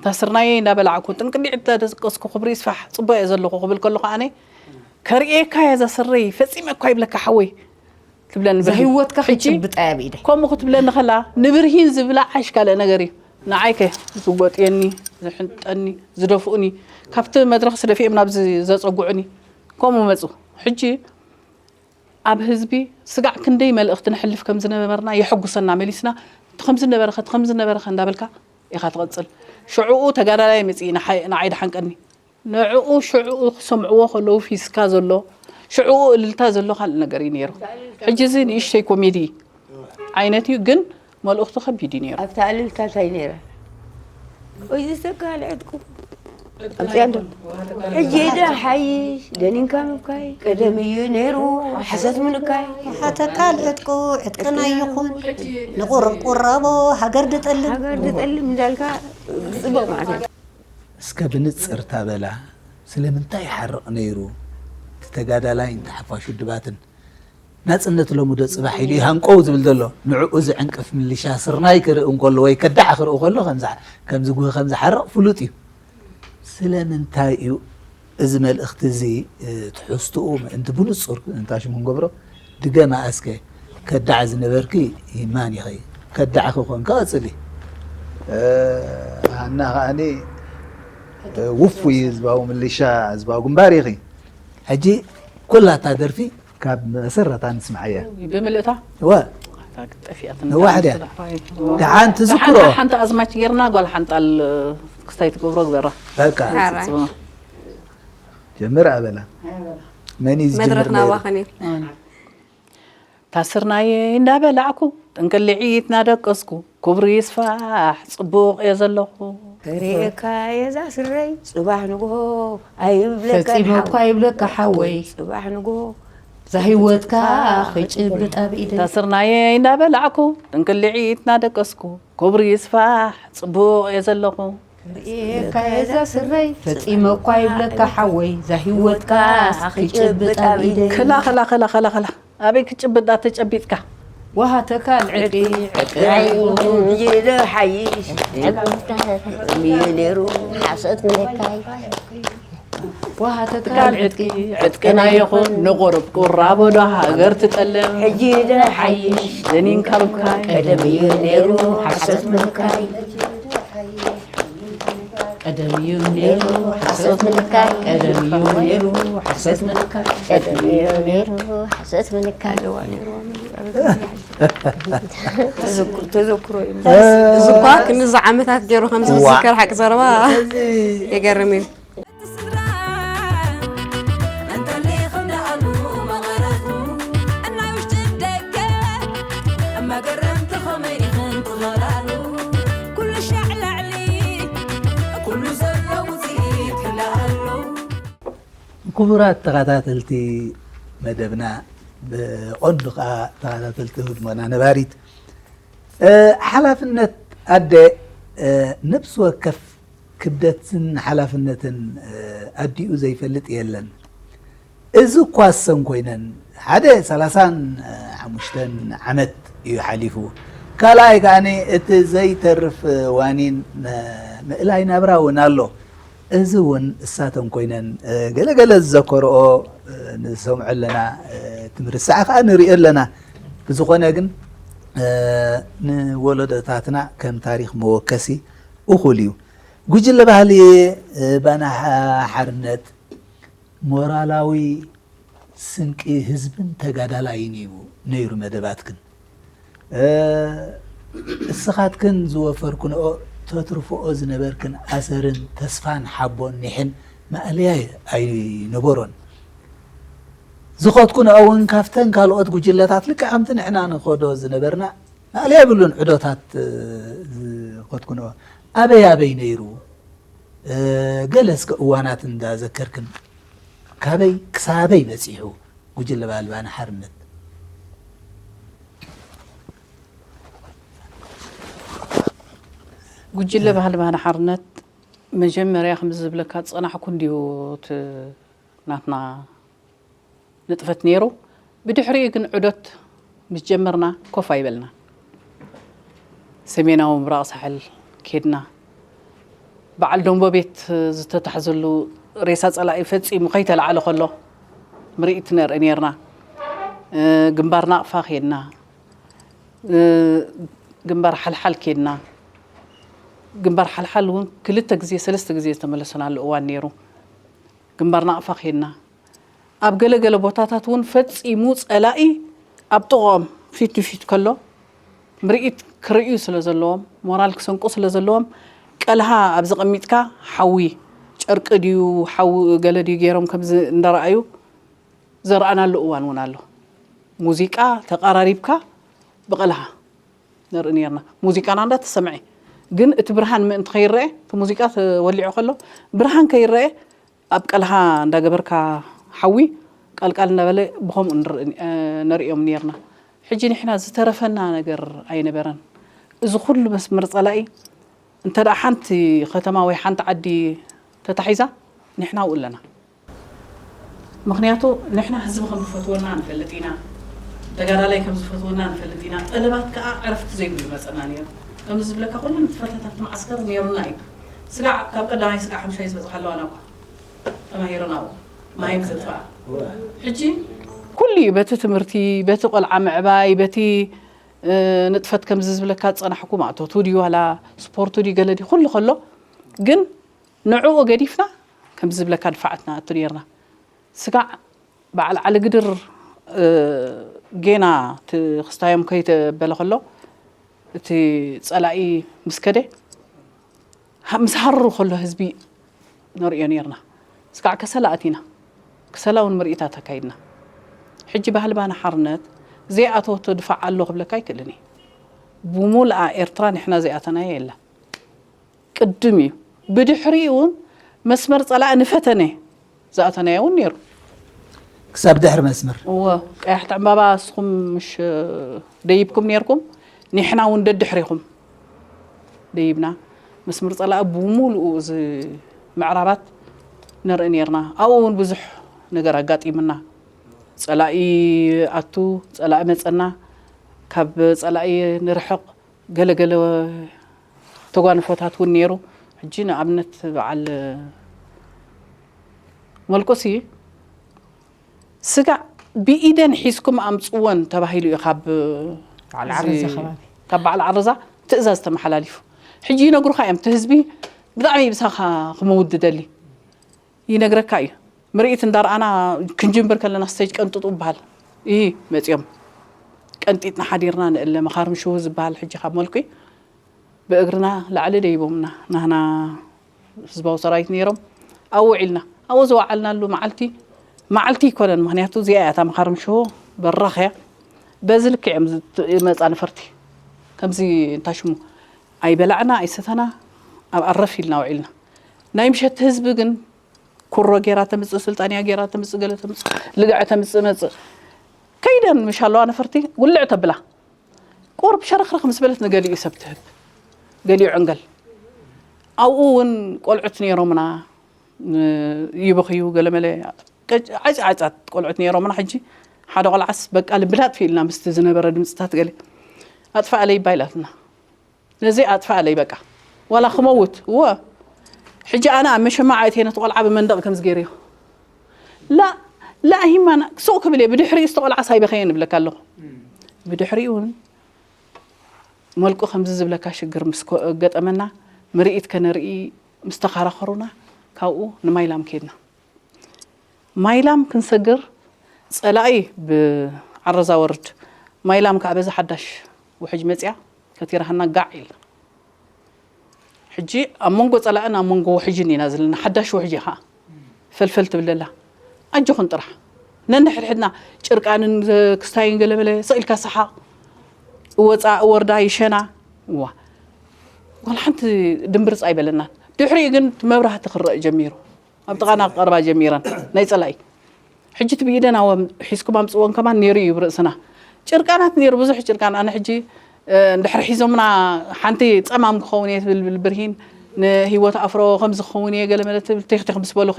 እታ ስርናየ እንዳበላዕኩ ጥንቅሊዕ እንዳደቀስኩ ክብሪ ይስፋሕ ፅቡቅ እየ ዘለኹ ክብል ከለኹ ኣነ ከርእየካ እየ እዛ ስረይ ፈፂመ እኳ ይብለካ ሓወይ ትብለኒ ብርሂን። ዛሂወትካ ሕጂ ክትጭብጣ እያ ብኢደይ ከምኡ ክትብለኒ ከላ ንብርሂን ዝብላ ዓሽ ካልእ ነገር እዩ ንዓይ ከ ዝጎጥየኒ ዝሕንጠኒ ዝደፍኡኒ ካብቲ መድረኽ ስደፊኦም ናብዚ ዘፀጉዑኒ ከምኡ መፁ ሕጂ ኣብ ህዝቢ ስጋዕ ክንደይ መልእኽቲ ነሕልፍ ከም ዝነበርና የሐጉሰና መሊስና እቲ ከም ዝነበረኸ እቲ ከም ዝነበረኸ እንዳበልካ ኢኻ ትቐጽል ሽዕኡ ተጋዳላይ መፅኢ ንዓይ ድሓንቀኒ ንዕኡ ሽዕኡ ክሰምዕዎ ከለዉ ፊስካ ዘሎ ሽዕኡ እልልታ ዘሎ ካልእ ነገር እዩ ነይሩ ሕጂ እዚ ንእሽተይ ኮሜዲ ዓይነት እዩ ግን መልእኽቱ ከቢድ እዩ ነይሩ ኣብታ እልልታ እንታይ ነይራ እዚ ዝተካል ዕጥቁ ኣምፅያ እንዶ ሕጂ ዶ ሓይሽ ደኒንካ ምብካይ ቀደም እዩ ነይሩ ሓሰት ምንካይ ሓተካል ዕጥቁ ዕጥቅና ይኹን ንቁርብ ቁራቦ ሃገር ድጠልም ሃገር ድጠልም እንዳልካ ፅቡቅ ማለት እዩ እስከ ብንፅር ታበላ ስለምንታይ ይሓርቕ ነይሩ እቲ ተጋዳላይን ተሓፋሽ ውድባትን ናፅነት ሎሚ ዶ ፅባሕ ኢሉ እዩ ሃንቆው ዝብል ዘሎ ንዕኡ ዝዕንቅፍ ምልሻ ስርናይ ክርኢ እንከሎ ወይ ከዳዕ ክርኢ ከሎ ከምዚ ጉሂ ከም ዝሓርቕ ፍሉጥ እዩ ስለምንታይ እዩ እዚ መልእኽቲ እዚ ትሕዝትኡ ምእንቲ ብንፁር እንታይ ሽሙ ንገብሮ ድገማ እስከ ከዳዕ ዝነበርኪ ይማን ኢኺ ከዳዕ ክኾንካ ቀፅሊ ሃና ከዓኒ ውፉይ ህዝባዊ ምልሻ ህዝባዊ ግንባር ኢኺ ሕጂ ኩላ እታ ደርፊ ካብ መሰረታ ንስምዓያ ብምልእታ እወ ጠፊኣት ነዋሕ ድያ ደሓን ትዝክሮ ሓንቲ ኣዝማች ጌርና ጓል ሓንጣል ክስታይ ትገብሮ ግበራ በቃ ሓራይ ጀምር ኣበላ መን እዩ ዝጅምር መድረኽ ነይሩ? ናባኸን እዩ ታስርናየ እንዳበላዕኩ ጥንቅልዒት ናደቀስኩ ክብሩ ይስፋሕ ፅቡቕ እየ ዘለኹ ርኤካ የዛ ስረይ ፅባሕ ንግሆ ኣይብለካ ፈፂመ እኳ ይብለካ ሓወይ ፅባሕ ንግሆ ዛሂወትካ ክጭብጥ ኣብ ኢደይ ታስርናየ እንዳበላዕኩ ጥንቅልዒት ናደቀስኩ ክብሩ ይስፋሕ ፅቡቕ እየ ዘለኹ ርኤካ የዛ ስረይ ፈፂመ እኳ ይብለካ ሓወይ ዛሂወትካ ክጭብጥ ኣብ ኢደይ ከላ ከላ ከላ ከላ ከላ ኣበይ ክጭብጥ ዳተጨቢጥካ ወሃተካ ልዕቂ ይደ ሓይሽ እዩ ነይሩ ሓሰት ምንካይ ወሃተካ ካልዕጥቂ ዕጥቅና ይኹን ንቑርብ ቁራቦ ዶ ሃገር ትጠልም ሕጂ ደ ሓይሽ ደኒንካ ምብካይ ቀደም እዩ ነይሩ ሓሰት ምንካይ ቀደም እዩ ነይሩ ሓሰት ምንካይ ቀደም እዩ ነይሩ ሓሰት ምንካይ ቀደም እዩ ነይሩ ሓሰት ምንካይ ተዘክሮ እዩ እዚ እኳ ክንዚ ዓመታት ገይሩ ከም ዝዝከር ሓቂ ዘረባ የገርም እዩ ክቡራት ተኸታተልቲ መደብና ብቐንዱ ከዓ ተኸታተልቲ ህድሞና ነባሪት ሓላፍነት ኣደ ነብሲ ወከፍ ክብደትን ሓላፍነትን ኣዲኡ ዘይፈልጥ የለን እዚ እኳ እሰን ኮይነን ሓደ ሰላሳን ሓሙሽተን ዓመት እዩ ሓሊፉ ካልኣይ ከዓ እቲ ዘይተርፍ ዋኒን ምእላይ ናብራ እውን ኣሎ እዚ እውን እሳተን ኮይነን ገለገለ ዝዘከርኦ ንሰምዖ ኣለና፣ እቲ ምርሳዕ ከዓ ንሪኦ ኣለና። ብዝኾነ ግን ንወለዶታትና ከም ታሪኽ መወከሲ እኹል እዩ። ጉጅለ ባህሊ ባና ሓርነት ሞራላዊ ስንቂ ህዝብን ተጋዳላይን እዩ ነይሩ መደባትክን። እስኻትክን ዝወፈርክንኦ ተትርፍኦ ዝነበርክን ኣሰርን ተስፋን ሓቦን ኒሕን ማእለያ ኣይነበሮን። ዝኸድክንኦ እውን ካብተን ካልኦት ጉጅለታት ልክዕ ከምቲ ንሕና ንኸዶ ዝነበርና ማእለያ የብሉን። ዕዶታት ዝኸድክንኦ ኣበይ ኣበይ ነይሩ? ገለ እስከ እዋናት እንዳዘከርክን ካበይ ክሳበይ በፂሑ ጉጅለ ባህሊ ባና ሓርነት? ጉጅለ ባህሊ ባና ሓርነት መጀመርያ ከምዚ ዝብለካ ዝፀናሕኩ እንድዩ እቲ ናትና ንጥፈት ነይሩ። ብድሕሪኡ ግን ዑደት ምስ ጀመርና ኮፍ ኣይበልና። ሰሜናዊ ምብራቕ ሳሕል ኬድና። በዓል ደንቦ ቤት ዝተታሕዘሉ ሬሳ ጸላኢ ፈጺሙ ከይተላዕለ ከሎ ምርኢት ነርኢ ነርና። ግንባር ናቕፋ ኬድና። ግንባር ሓልሓል ኬድና። ግንባር ሓልሓል እውን ክልተ ግዜ ሰለስተ ግዜ ዝተመለሰናሉ እዋን ነይሩ። ግንባር ናቕፋ ኬድና። ኣብ ገለ ገለ ቦታታት እውን ፈጺሙ ጸላኢ ኣብ ጥቕኦም ፊት ንፊት ከሎ ምርኢት ክርእዩ ስለ ዘለዎም ሞራል ክሰንቁ ስለ ዘለዎም ቀልሃ ኣብዚ ቀሚጥካ ሓዊ ጨርቂ ድዩ ሓዊ ገለ ድዩ ገይሮም ከምዚ እንዳረኣዩ ዘረኣናሉ እዋን እውን ኣሎ። ሙዚቃ ተቐራሪብካ ብቐልሃ ነርኢ ነርና። ሙዚቃና እንዳተሰምዐ ግን እቲ ብርሃን ምእንቲ ከይረአ እቲ ሙዚቃ ተወሊዑ ከሎ ብርሃን ከይረአ ኣብ ቀልሃ እንዳገበርካ ሓዊ ቃልቃል እንዳበለ ብኸምኡ ነሪኦም ነርና። ሕጂ ንሕና ዝተረፈና ነገር ኣይነበረን። እዚ ኩሉ መስመር ጸላኢ እንተ ደኣ ሓንቲ ከተማ ወይ ሓንቲ ዓዲ ተታሒዛ ንሕና ኣብኡ ኣለና። ምኽንያቱ ንሕና ህዝቢ ከም ዝፈትወና ንፈልጥ ኢና፣ ተጋዳላይ ከም ዝፈትወና ንፈልጥ ኢና። ጠለባት ከኣ ዕረፍቲ ዘይብሉ ይመጸና ነይሩ። ከምዚ ዝብለካ ኩሉ ንጥፈታታት መዓስከር ነይሩና እዩ። ስጋዕ ካብ ቀዳማይ ስጋዕ ሓምሻይ ዝበጽሓ ኣለዋ ናኳ ተማሂረን ኣብኡ ማይም ዘጥፍኣ ሕጂ ኩሉ እዩ በቲ ትምህርቲ በቲ ቆልዓ ምዕባይ በቲ ንጥፈት ከምዚ ዝብለካ ዝጸናሕኩ ማእቶቱ ድዩ ዋላ ስፖርቱ ድዩ ገለ ድዩ ኩሉ ከሎ ግን ንዕኡ ገዲፍና ከምዚ ዝብለካ ድፋዓት ንኣቱ ነርና። ስጋዕ በዓል ዓሊ ግድር ጌና እቲ ክስታዮም ከይተበለ ከሎ እቲ ጸላኢ ምስ ከደ ምስ ሃርሩ ከሎ ህዝቢ ነርእዮ ነርና። ስጋዕ ከሰላ ኣቲና ክሰላ እውን ምርኢታት ኣካይድና። ሕጂ ባህሊ ባና ሓርነት ዘይኣተወቶ ድፋዕ ኣሎ ክብለካ ኣይክእልን እየ። ብሙልኣ ኤርትራ ንሕና ዘይኣተናዮ የላ። ቅድም እዩ። ብድሕሪኡ እውን መስመር ጸላኢ ንፈተነ ዝኣተናዮ እውን ነይሩ። ክሳብ ድሕሪ መስመር። እወ ቀያሕቲ ዕምባባ እስኹም ምሽ ደይብኩም ነይርኩም፣ ኒሕና እውን ደድሕሪኹም ደይብና። መስመር ጸላኢ ብሙሉኡ እዚ ምዕራባት ንርኢ ነይርና። ኣብኡ እውን ብዙሕ ነገር ኣጋጢምና። ጸላኢ ኣቱ፣ ጸላኢ መጸና፣ ካብ ጸላኢ ንርሕቕ፣ ገለ ገለ ተጓንፎታት እውን ነይሩ። ሕጂ ንኣብነት በዓል መልቆሲ ስጋዕ ብኢደን ሒዝኩም ኣምፅወን ተባሂሉ እዩ ካብ በዓል ዓረዛ ከባቢ። ካብ በዓል ዓረዛ ትእዛዝ ተመሓላሊፉ። ሕጂ ይነግሩኻ እዮም እቲ ህዝቢ ብጣዕሚ ብሳኻ ክመውት ዝደሊ ይነግረካ እዩ። ምርኢት እንዳረኣና ክንጅምር ከለና ስቴጅ ቀንጥጡ ይበሃል። ይህ መፂኦም ቀንጢጥና ሓዲርና ንእለ መኻርም ሽሁ ዝበሃል ሕጂ ካብ መልኩ ብእግርና ላዕሊ ደይቦምና ናህና ህዝባዊ ሰራዊት ነይሮም ኣብኡ ውዒልና ኣብኡ ዝወዓልናሉ መዓልቲ መዓልቲ ይኮነን ምክንያቱ እዚኣ እያ እታ መኻርም ሽሁ በራኽ እያ በዚ ልክዕ እዮም ዝመፃ ነፈርቲ ከምዚ እንታይ ሽሙ ኣይበላዕና ኣይሰተና ኣብ ኣረፍ ኢልና ውዒልና ናይ ምሸት ህዝቢ ግን ኩሮ ጌራ ተምፅእ ስልጣንያ ጌራ ተምፅእ ገለ ተምፅእ ልግዐ ተምፅእ መፅእ ከይደን ምሽ ኣለዋ ነፈርቲ ውልዕ ተብላ ቁርብ ሸረኽረኽ ምስ በለት ንገሊኡ ሰብ ትህብ ገሊኡ ዕንገል ኣብኡ እውን ቆልዑት ነይሮምና ይበኽዩ ገለመለ ዓፃዓፃት ቆልዑት ነይሮምና ሕጂ ሓደ ቆልዓስ በቃ ልብና ኣጥፊእልና ምስቲ ዝነበረ ድምፅታት ገለ ኣጥፋኣለይ ይባ ኢላትና ነዚ ኣጥፋኣለይ በቃ ዋላ ክመውት እወ ሕጂ ኣነ ኣብ መሸማዕ ኣእትየ ነቲ ቆልዓ ብመንደቕ ከምዚ ገይረዮ። ላ ላ ሂማና ሱቕ ክብል እየ። ብድሕሪኡ ዝተቆልዓ ሳይበኸየ ንብለካ ኣለኹ። ብድሕሪኡ እውን መልቁ ከምዚ ዝብለካ ሽግር ምስ ኮ- ገጠመና፣ ምርኢት ከነርኢ ምስ ተኸራኸሩና፣ ካብኡ ንማይላም ከድና። ማይላም ክንሰግር፣ ጸላኢ ብዓረዛ ወርድ፣ ማይላም ከዓ በዛ ሓዳሽ ውሕጅ መጽያ ከቲራሃና ጋዕ ኢልና። ሕጂ ኣብ መንጎ ጸላእን ኣብ መንጎ ውሕጅን ኢና ዘለና። ሓዳሽ ውሕጅ እያ ከዓ ፈልፈል ትብለላ። ኣጆኹን ጥራሕ ነንሕድሕድና ጭርቃንን ክስታይን ገለመለ ስቕ ኢልካ ሰሓቕ፣ እወፃ እወርዳ ይሸና። ዋ ዋላ ሓንቲ ድምብርፅ ኣይበለናን። ድሕሪኡ ግን እቲ መብራህቲ ክረአ ጀሚሩ፣ ኣብ ጥቓና ክቐርባ ጀሚረን ናይ ፀላኢ። ሕጂ እቲ ብኢደን ኣወ ሒዝኩም ኣምፅወን ከማን ነይሩ እዩ ብርእስና። ጭርቃናት ነይሩ፣ ብዙሕ ጭርቃን። ኣነ ሕጂ እንድሕር ሒዞምና ሓንቲ ፀማም ክኸውን እየ ትብል ብርሂን፣ ንህይወት ኣፍሮ ከምዚ ክኸውን እየ ገለ መለ ትብል ቴኽቴኽ ምስ በሉኺ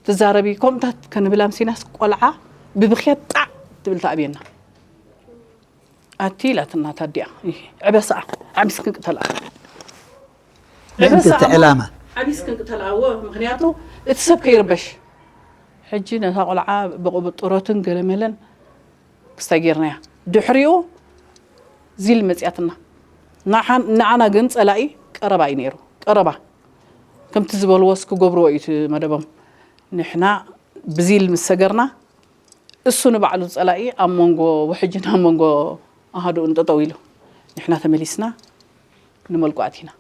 ትዛረቢ። ከምኡታት ከንብል ኣምሲናስ ቆልዓ ብብኽያት ጣዕ ትብል ትኣብየና። ኣቲ ኢላትና ታዲያ ዕበሳኣ ዓሚስ ክንቅተልኣ። ምእንቲ እቲ ዕላማ። ዓሚስ ክንቅተልኣዎ፣ ምኽንያቱ እቲ ሰብ ከይርበሽ። ሕጂ ነታ ቆልዓ ብቕብጥሮትን ገለመለን ክስታይ ጌርናያ። ድሕሪኡ ዚል መጽያትና። ንዓን- ንዓና ግን ጸላኢ ቀረባ እዩ ነይሩ። ቀረባ። ከምቲ ዝበልዎስ ክገብርዎ እዩ እቲ መደቦም። ንሕና ብዚል ምስ ሰገርና፣ እሱ ንባዕሉ ጸላኢ ኣብ መንጎ ውሕጅን ኣብ መንጎ ኣሃዱኡን ጠጠው ኢሉ። ንሕና ተመሊስና ንመልቁ ኣቲና።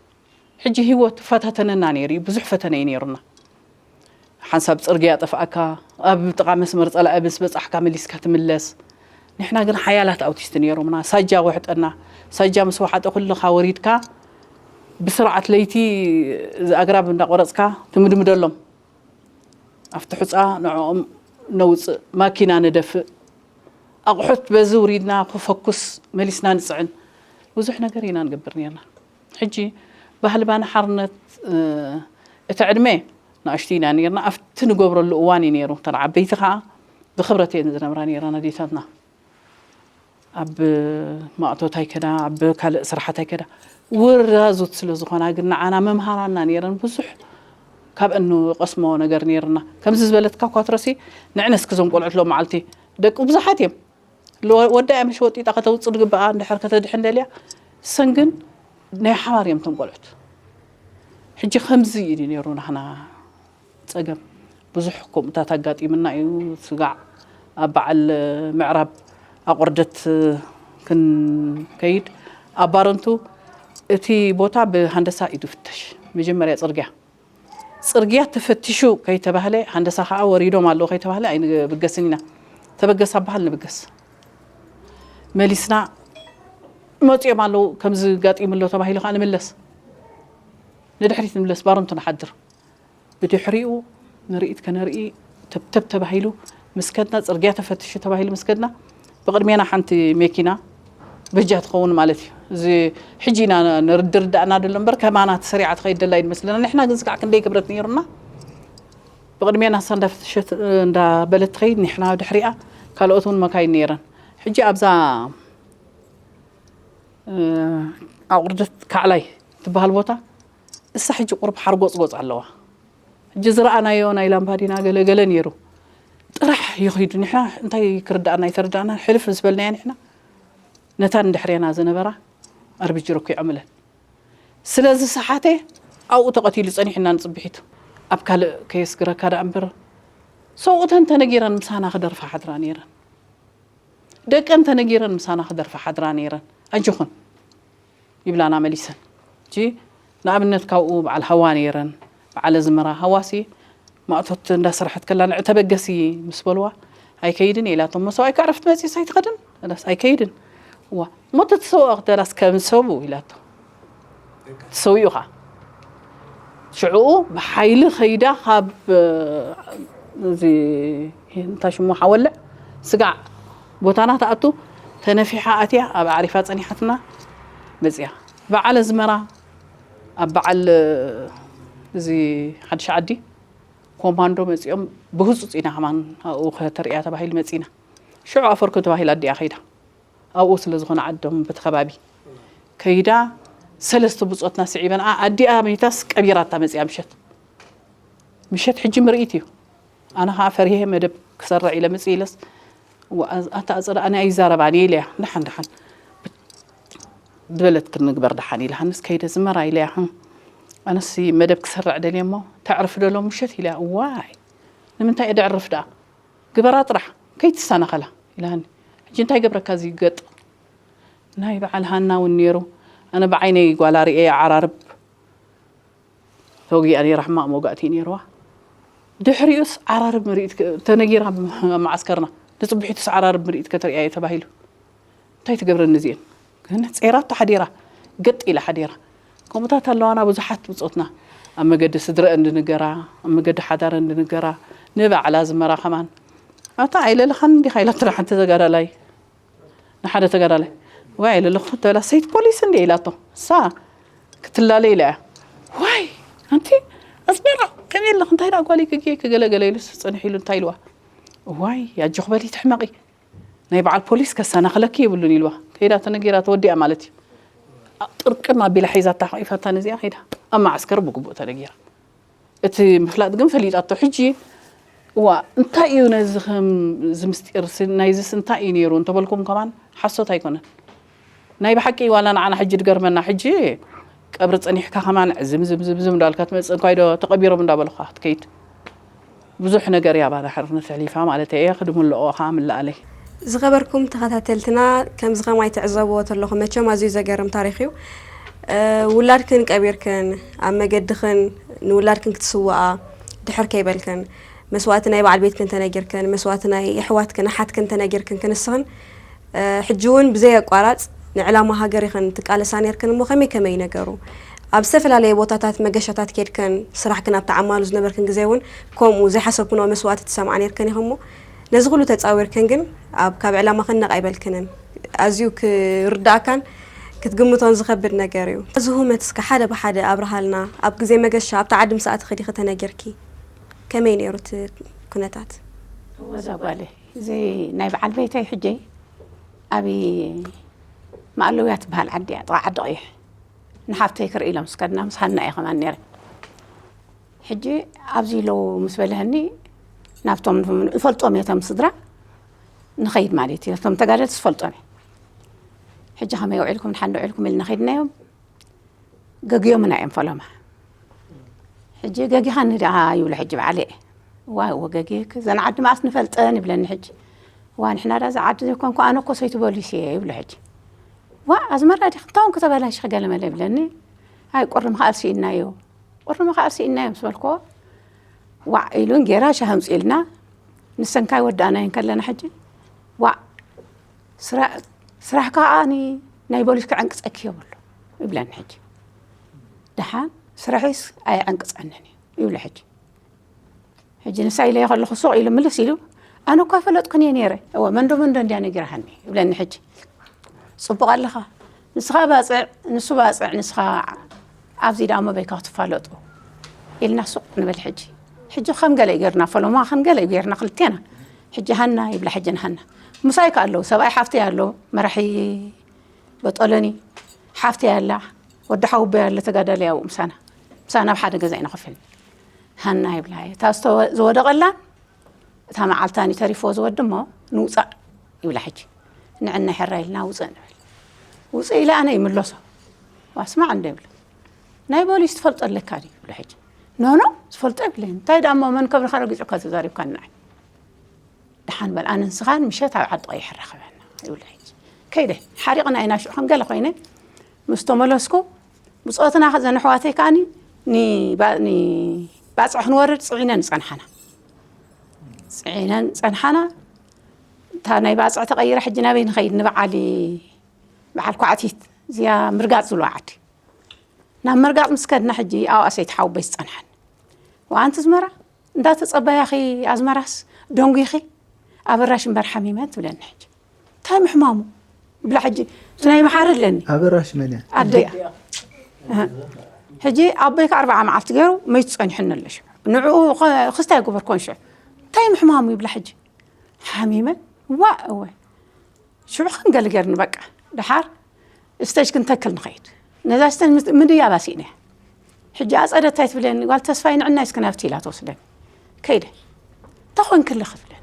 ሕጂ ህይወት ፈታተነና ነይሩ እዩ። ብዙሕ ፈተነ እዩ ነይሩና። ሓንሳብ ጽርግያ ጠፍኣካ፣ ኣብ ጥቓ መስመር ጸላኢ ምስ በጻሕካ መሊስካ ትምለስ። ንሕና ግን ሓያላት ኣውቲስት ነይሮምና። ሳጃ ወሕጠና። ሳጃ ምስ ወሓጠ ኩልኻ ወሪድካ ብስርዓት ለይቲ እዚ ኣግራብ እንዳቆረጽካ ትምድምደሎም። ኣብቲ ሑጻ ንዕኦም ነውጽእ፣ ማኪና ንደፍእ። ኣቑሑት በዚ ውሪድና ክፈኩስ መሊስና ንጽዕን። ብዙሕ ነገር ኢና ንገብር ነርና። ሕጂ ባህሊ ባና ሓርነት፣ እ፣ እቲ ዕድመ ንኣሽቱ ኢና ነርና። ኣብቲ ንገብረሉ እዋን እዩ ነይሩ። እተን ዓበይቲ ኸዓ ብኽብረት እየን ዝነብራ ነይረን ኣዴታትና። ኣብ ማእቶት ኣይከዳ፣ ኣብ ካልእ ስራሓት ኣይከዳ። ውራዙት ስለ ዝኾና ግን ንዓና መምሃራና ነይረን። ብዙሕ ካብአን ንቐስሞ ነገር ነይርና። ከምዚ ዝበለትካ ኳትሮሲ ንዕነስ ክዞም ቆልዑት ሎም መዓልቲ ደቂ ብዙሓት እዮም። ሎ- ወዳ እያ መሽ ወጢጣ ከተውፅእ ዝግበኣ እንድሕር ከተድሕን ደልያ። እሰን ግን ናይ ሓባር እዮም እቶም ቆልዑት። ሕጂ ከምዚ እዩ ነይሩ ናህና ጸገም። ብዙሕ ከምኡታት ኣጋጢምና እዩ። ስጋዕ ኣብ በዓል ምዕራብ ኣቑርደት ክንከይድ ኣብ ባረንቱ እቲ ቦታ ብሃንደሳ እዩ ዝፍተሽ። መጀመርያ ጽርግያ ጽርግያ ተፈቲሹ ከይተባህለ፣ ሃንደሳ ከዓ ወሪዶም ኣለዉ ከይተባህለ ኣይንብገስን ኢና። ተበገስ ኣበሃል ንብገስ። መሊስና መፂኦም ኣለዉ ከምዚ ጋጢሙ ኣሎ ተባሂሉ ከዓ ንምለስ። ንድሕሪት ንምለስ ባረንቱ ንሓድር። ብድሕሪኡ ምርኢት ከነርኢ ተብተብ ተባሂሉ ምስ ከድና፣ ጽርግያ ተፈትሹ ተባሂሉ ምስ ከድና፣ ብቕድሜና ሓንቲ መኪና በጃ ትኸውን ማለት እዩ። እዚ ሕጂ ኢና ንርድርዳእና ደሎ እምበር፣ ከማና ተሰሪዓ ትኸይድ ደላ ይመስለና። ንሕና ግን ስጋዕ ክንደይ ክብረት ነይሩና። ብቕድሜና እሳ እንዳፈተሸት፣ እንዳበለት ትኸይድ፣ ንሕና ድሕሪኣ፣ ካልኦት እውን መካይን ነይረን። ሕጂ ኣብዛ፣ እ፣ ኣቑርደት ካዕላይ ትበሃል ቦታ፣ እሳ ሕጂ ቁሩብ ሓርጎጽጎጽ ኣለዋ። ሕጂ ዝረኣናዮ ናይ ላምባዲና ገለ ገለ ነይሩ። ጥራሕ ይኸይዱ። ንሕና እንታይ ክርዳእና ኣይተረዳእና። ሕልፍ ምስ በልናያ ንሕና፣ ነታ እንድሕሬና ዝነበራ ኣርቢጂ ረኪዖምለን። ስለዚ ሰሓተ ኣብኡ ተቐቲሉ ጸኒሑና ንጽብሒቱ። ኣብ ካልእ ከየስግረካ ደኣ እምበር፣ ሰብኡተን ተነጊረን ምሳና ክደርፋ ሓድራ ነይረን። ደቀን ተነጊረን ምሳና ክደርፋ ሓድራ ነይረን። ኣጆኹን ይብላና መሊሰን። እጂ ንኣብነት ካብኡ በዓል ሃዋ ነይረን፣ በዓል ኣዝመራ። ሃዋሲ ማእቶት እንዳሰራሐት ከላ ንዕ ተበገሲ ምስ በልዋ፣ ኣይከይድን እየ ኢላቶም። እሞ ሰብኣይ ከዕረፍቲ መፂእስ ኣይትኸድን? እላስ ኣይከይድን። እዋ፣ እሞ ተትሰውኦ ክተላስ ከም ሰቡ ኢላቶ። ተሰዊኡ ኸዓ። ሽዑ ብሓይሊ ኸይዳ ካብ፣ እ፣ እዚ እንታይ ሽሙ ሓወልዕ ስጋዕ ቦታና ትኣቱ ተነፊሓ ኣትያ ኣብ ኣዕሪፋ ጸኒሓትና መጽያ። በዓል ኣዝመራ ኣብ በዓል እዚ ሓድሽ ዓዲ ኮማንዶ መጺኦም ብህጹጽ ኢና ከማን ኣብኡ ከተርእያ ተባሂሉ መጺና። ሽዑ ኣፈርኩ ተባሂላ ኣዲኣ ኸይዳ። ኣብኡ ስለ ዝኾነ ዓዶም በቲ ከባቢ ከይዳ ሰለስተ ብጾትና ስዒበን፣ ኣ-፣ ኣዲኣ መይታስ ቀቢራታ መጺኣ ምሸት። ምሸት ሕጂ ምርኢት እዩ። ኣነ ከዓ ፈሪሄ መደብ ክሰርዕ ኢለ ምጽእ ኢለስ፣ "ዋ፣ ኣታ ኣፅረ ኣነ ኣይዛረባን እየ" ኢለያ። ደሓን ደሓን ዝበለት ክንግበር ደሓን ኢለ ሃንስ ከይደ ዝመራ ኢለያ። "ህም፣ ኣነሲ መደብ ክሰርዕ ደልየ እሞ ተዕርፍ ደሎ ምሸት" ኢለያ። "ዋይ፣ ንምንታይ እየ ደዕርፍ ደኣ? ግበራ ጥራሕ፣ ከይትሰናኸላ" ኢላኒ። ሕጂ እንታይ ገብረካ እዚ ገጥ? ናይ በዓል ሃና እውን ነይሩ። ኣነ ብዓይነይ ጓላ ርእየ ዓራርብ ተወጊኣ ነይራ፣ ሕማቕ መውጋእቲ እዩ ነይርዋ። ድሕሪኡስ ዓራርብ ምርኢት ከ-፣ ተነጊራ ኣብ መዓስከርና፣ ንጽብሒቱስ ዓራርብ ምርኢት ከተርእያ እየ ተባሂሉ። እንታይ ትገብረኒ እዚኤን? ግን ጼራቶ ሓዲራ፣ ገጥ ኢላ ሓዲራ። ከምኡታት ኣለዋና ብዙሓት ብጾትና። ኣብ መገዲ ስድረአን ድንገራ፣ ኣብ መገዲ ሓዳረን ድንገራ፣ ንባዕላ ዝመራ ከማን። ኣታ ኣይለለኻን እንዲኻ ኢላቶ ሓንቲ ተጋዳላይ። ንሓደ ተጋዳላይ፣ "ዋይ" ኢለ ኣለኹ፣ ተላ ሰይት ፖሊስ እንዴ ኢላቶ። እሳ ክትላለ ኢላ እያ። "ዋይ ኣንቲ ኣስመራ ከመይ ኣለኽ? እንታይ ደኣ ጓለይ ክጌ ክገለገለ" ኢሉ ጽንሕ ኢሉ እንታይ ኢልዋ? "ዋይ ኣጆኽ በሊ ትሕመቒ፣ ናይ በዓል ፖሊስ ከሰናኽለኪ የብሉን" ኢልዋ። ከይዳ ተነጊራ ተወዲኣ ማለት እዩ። ጥርቅም ኣቢላ ሒዛታ ሓቂፋታ ነዚኣ ከይዳ ኣብ መዓስከር ብግቡእ ተነጊራ። እቲ ምፍላጥ ግን ፈሊጣቶ። ሕጂ እዋ እንታይ እዩ ነዚ ከም እዚ ምስጢር ስ-፣ ናይዝስ እንታይ እዩ ነይሩ እንተበልኩም ከማን ሓሶት ኣይኮነን። ናይ ብሓቂ ዋላ ንዓና ሕጂ ድገርመና። ሕጂ ቀብሪ ጸኒሕካ ከማን ዝም ዝም ዝም ዝም እንዳልካ ትመጽእ እንኳይ ዶ ተቐቢሮም እንዳበልኳ ክትከይድ ብዙሕ ነገር እያ ባዳ ሕርነት ኣሕሊፋ ማለት እየ። ክድምልኦ ከኣ ምልኣለይ። ዝኸበርኩም ተኸታተልትና፣ ከምዚ ከማይ ትዕዘብዎ ተለኹም መቸም ኣዝዩ ዘገርም ታሪኽ እዩ። እ፣ ውላድክን ቀቢርክን፣ ኣብ መገድኽን ንውላድክን ክትስውኣ ድሕር ከይበልክን፣ መስዋእቲ ናይ በዓል ቤትክን ተነጊርክን፣ መስዋእቲ ናይ ኣሕዋትክን ኣሓትክን ተነጊርክን ክንስኽን፣ እ፣ ሕጂ እውን ብዘይ ኣቋራጽ ንዕላማ ሃገር ኢኽን ትቃለሳ ነይርክን እሞ ከመይ ከመይ ነገሩ? ኣብ ዝተፈላለየ ቦታታት መገሻታት ኬድክን፣ ስራሕክን ኣብ ተዓማሉ ዝነበርክን ግዜ እውን ከምኡ ዘይሓሰብክንኦ መስዋእቲ ትሰምዓ ነይርክን ኢኽን እሞ ነዚ ኩሉ ተጻዊርክን ግን ኣብ ካብ ዕላማኽን ነቕ ኣይበልክንን። ኣዝዩ ክርድኣካን ክትግምቶን ዝኸብድ ነገር እዩ። እዚ ሁመት እስከ ሓደ ብሓደ ኣብርሃልና። ኣብ ግዜ መገሻ ኣብታ ዓዲ ምስ ኣተኺ ዲኺ ተነጊርኪ? ከመይ ነይሩ እቲ ኩነታት? እወ፣ እዛ ጓለይ፣ እዚ ናይ በዓል ቤተይ ሕጂ ኣብ ማእለውያ ትበሃል ዓዲ እያ፣ ጥቓ ዓዲ ቀይሕ። ንሓፍተይ ክርኢ ኢሎም ስከድና ምስ ሃና እየ ከማን ነይረ። ሕጂ ኣብዚ ኣለዉ ምስ በልሀኒ፣ ናብቶም እፈልጦም እየ፣ እቶም ስድራ ንኸይድ ማለት እዩ። እቶም ተጋደልቲ ዝፈልጦም እየ። ሕጂ ከመይ ውዒልኩም፣ ድሓን ዶ ውዒልኩም ኢልና ከይድናዮም፣ ገግዮምና እዮም ፈለማ። ሕጂ ገጊኻኒ ደኣ ይብሉ ሕጂ ባዕለይ። እዋ፣ እወ፣ ገጊክ፣ እዘን ዓዲ መኣስ ንፈልጠን ይብለኒ ሕጂ። እዋ፣ ንሕና ደኣ እዛ ዓዲ ዘይኮንኩ፣ ኣነ እኮ ሰይቲ ቦሊስ እየ ይብሉ ሕጂ። ዋ፣ ኣዝመራ ዲኽ፣ እንታይ ኮንኩ ተበላሽኺ ገለመለ ይብለኒ። ኣይ፣ ቁሪ ምኽኣል ስኢንናዮ። ቁሪ ምኽኣል ስኢንናዮ ምስ በልክዎ፣ ዋዕ ኢሉን ጌራ ሻሂ ኣምጺኡልና፣ ንሰንካይ ወዳእናዮ እንከለና ሕጂ፣ ዋዕ፣ ስራ-፣ ስራሕ ከኣ ኒ-፣ ናይ ቦሊስ ክዕንቅጸኪ የብሉ ይብለኒ ሕጂ። ደሓን ስራሒስ ኣየዕንቅጸንን እዩ ይብሎ ሕጂ። ሕጂ ንሳ ኢለዮ ከለኹ ሱቕ ኢሉ ምልስ ኢሉ፣ ኣነ እኳ ኣይፈለጥኩን እየ ነይረ። እወ፣ መንዶ መንዶ እንድያ ነጊራሃኒ ይብለኒ ሕጂ። ጽቡቕ ኣለኻ። ንስኻ ባጽዕ፣ ንሱ ባጽዕ፣ ንስኻ ኣብዚ ደኣ መበይካ ክትፋለጡ ኢልና ሱቕ ንብል ሕጂ። ሕጂ ከም ገለ እዩ ጌርና፣ ፈለማ ከም ገለ እዩ ጌርና ክልቴና። ሕጂ ሃና ይብላ ሕጂ ንሃና። ምሳይ ከ ኣለዉ፣ ሰብኣይ ሓፍተይ ኣሎ፣ መራሒ በጦለኒ፣ ሓፍተይ ኣላ፣ ወዲ ሓውቦይ ኣሎ ተጋዳላይ ኣብኡ ምሳና። ምሳና ኣብ ሓደ ገዛ ኢና ኮፍ ኢልና። ሃና ይብላ፣ እታ ዝተወ-፣ ዝወደቐላን እታ መዓልታኒ ተሪፍዎ ዝወዲ እሞ ንውጻእ ይብላ ሕጂ። ንዕና ሕራ ኢልና ውጽእ ንብል። ውጽእ ኢለ ኣነ ይምለሶ። ዋስማዕ እንዶ ይብሎ። ናይ ቦሊስ ትፈልጦ ኣለካ ድዩ ይብሎ ሕጂ። ኖ ኖ ዝፈልጦ የብለይን። እንታይ ደኣ እሞ መን ከብርኻ ረጊጹካ ተዛሪብካ ንዓይ። ደሓን በል ኣነ ንስኻን ምሸት ኣብ ዓዲ ቀይሕ ራኸበና ይብሎ ሕጂ። ከይደ ሓሪቕና ኢና ሽዑ ከም ገለ ኮይነ ምስ ተመለስኩ ብጾትና ዘን ኣሕዋተይ ከኣኒ ንባ-፣ ንባጽዕ ክንወርድ ጽዒነን ጸንሓና። ጽዒነን ጸንሓና። እታ ናይ ባጽዕ ተቐይራ ሕጂ ናበይ ንኸይድ? ንበዓል፣ በዓል ኳዕቲት እዚኣ ምርጋጽ ዝብልዋ ዓዲ። ናብ ምርጋጽ ምስ ከድና ሕጂ ኣብኣ ሰይቲ ሓውቦይ ዝጸንሓኒ። ወኣንቲ ኣዝመራ እንዳተጸበያኺ ኣዝመራስ ደንጒኺ ኣበራሽ እምበር ሓሚመ ትብለኒ ሕጂ። እንታይ ምሕማሙ? ብላ ሕጂ እቲ ናይ መሓሪ ኣለኒ። ኣበራሽ መን እያ? ኣደይ። ኣሃ። ሕጂ ኣቦይ ከ ኣርብዓ መዓልቲ ገይሩ መይቱ ጸኒሑኒ ኣሎ ሽዑ። ንዕኡ ኸ-፣ ክስታይ ኣይገበርኩን ሽዑ። እንታይ ምሕማሙ ይብላ ሕጂ። ሓሚመ? ዋእ እወ። ሽዑ ክንገል ገርኒ በቃ። ደሓር ስቴጅ ክንተክል ንኸይድ። ነዛ ስቴጅ ምስ-፣ ምድያባ ስኢነ። ሕጂ ኣጸደ እንታይ ትብለኒ? ጓል ተስፋይ ንዕናይ እስኪ ናብቲ ኢላ ትወስደኒ። ከይደ። ተኾንክልኽ ትብለኒ።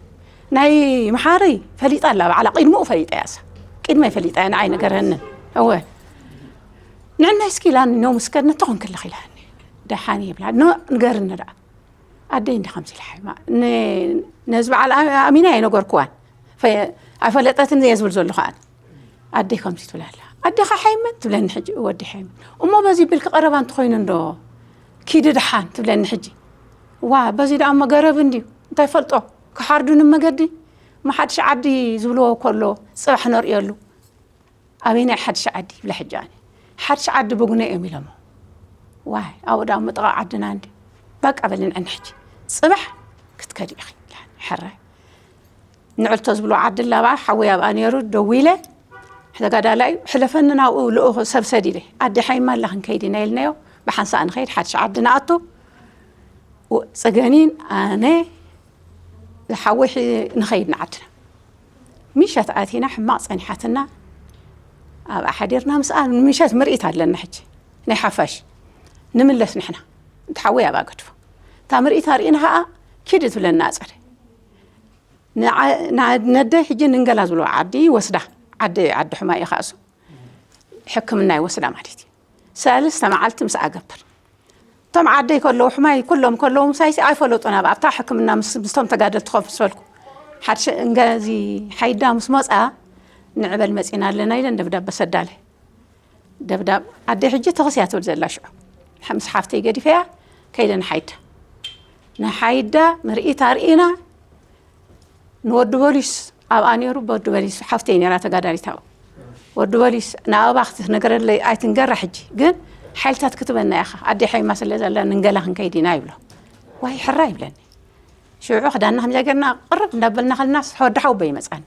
ናይ መሓሪ ፈሊጣ ኣላ፣ ባዕላ ቅድምኡ ፈሊጣ እያ እሳ። ቅድመይ ፈሊጣ እያ፣ ንዓይ ነገረንን። እወ። ንዕናይ እስኪ ኢላኒ፣ ኖ ምስ ከድነ ተኾንክልኽ ኢላኒ። ደሓን እየ ብላ። ኖ ንገርኒ ደኣ። ኣደይ እንዲ ከምዚ ኢላ ሓይማ። ን-፣ ነዚ በዓል ኣሚ-፣ ኣሚና ኣይነገርክዋን። ፈ-፣ ኣይፈለጠትን እየ ዝብል ዘለኹ ኣነ። ኣደይ ከምዚ ትብል ኣላ። ኣዴኻ ሓይመን ትብለኒ ሕጂ፣ ወዲ ሓይመን። እሞ በዚ ብልኪ ቀረባ እንተኾይኑ እንዶ ኪዲ ደሓን ትብለኒ ሕጂ። ዋ፣ በዚ ደኣ እሞ ገረብ እንድዩ። እንታይ ፈልጦ? ክሓርዱኒ መገዲ። እሞ ሓድሽ ዓዲ ዝብልዎ ከሎ ጽባሕ ነርእየሉ። ኣበይናይ ሓድሽ ዓዲ? ይብላ ሕጂ ኣነ። ሓድሽ ዓዲ ብጉነ እዮም ኢሎሞ። ዋይ፣ ኣብኡ ደኣ እሞ ጥቓ ዓድና እንድዩ። በቃ በሊ ንዕን ሕጂ። ጽባሕ ክትከዲ ኢኺ። ይብላ። ሕራይ። ንዕልቶ ዝብሎ ዓዲ ኣላ ብኣ፣ ሓወይ ኣብኣ ነይሩ፣ ደዊለ፣ ተጋዳላይ እዩ፣ ሕለፈኒ ናብኡ ልኡኽ ሰብ ሰዲደ። ኣደ ሓይማ ኣላ ክንከይድ ኢና ኢልናዮ፣ ብሓንሳእ ንኸይድ፣ ሓድሽ ዓዲ ንኣቱ። ው-፣ ጽገኒን ኣነ፣ ሓወይ ሒ-፣ ንኸይድ ንዓድና። ምሸት ኣቲና፣ ሕማቕ ጸኒሓትና፣ ኣብኣ ሓዲርና፣ ምስኣ ንምሸት ምርኢት ኣለና ሕጂ፣ ናይ ሓፋሽ። ንምለስ ንሕና፣ እቲ ሓወይ ኣብኣ ገድፎ። እታ ምርኢት ኣርኢና ኸኣ፣ ኪዲ ትብለና ኣጸደ። ንዓ-፣ ንዓ-፣ ነደይ ሕጂ ንንገላ ዝብሎ ዓዲ ይወስዳ። ዓዲ፣ ዓዲ ሕማይ እዩ ኸኣ እሱ። ሕክምና ይወስዳ ማለት እዩ። ሰለስተ መዓልቲ ምስኣ ገብር። እቶም ዓደይ ከለዉ ሕማይ ኩሎም ከለዉ ምሳይሲ ኣይፈለጡን። ኣብ ኣብታ ሕክምና ምስ፣ ምስቶም ተጋደልቲ ኮፍ ምስ በልኩ። ሓድሽ እንገዚ ሓይዳ ምስ መጻ ንዕበል መጺና ኣለና ኢለን ደብዳበ ሰዳለ። ደብዳብ ኣደይ ሕጂ ተኸስያ ትብል ዘላ ሽዑ። ምስ ሓፍተይ ገዲፈያ ከይደ ንሓይዳ። ንሓይዳ ምርኢት ኣርኢና ንወዲ ቦሊስ ኣብኣ ነይሩ፣ ወዲ ቦሊስ ሓፍተይ ነይራ ተጋዳሊት ኣብኡ። ወዲ ቦሊስ ንኣበባ ክትነግረለይ ኣይትንገራ ሕጂ፣ ግን ሓይልታት ክትበና ኢኻ። ኣደይ ሓይማ ስለ ዘላ ንንገላ ክንከይድ ኢና ይብሎ። ዋይ ሕራ ይብለኒ። ሽዑ ክዳንና ከምዚኣ ጌርና ቅርብ እንዳበልና ከለናስ ወዲ ሓውቦይ ይመጻኒ።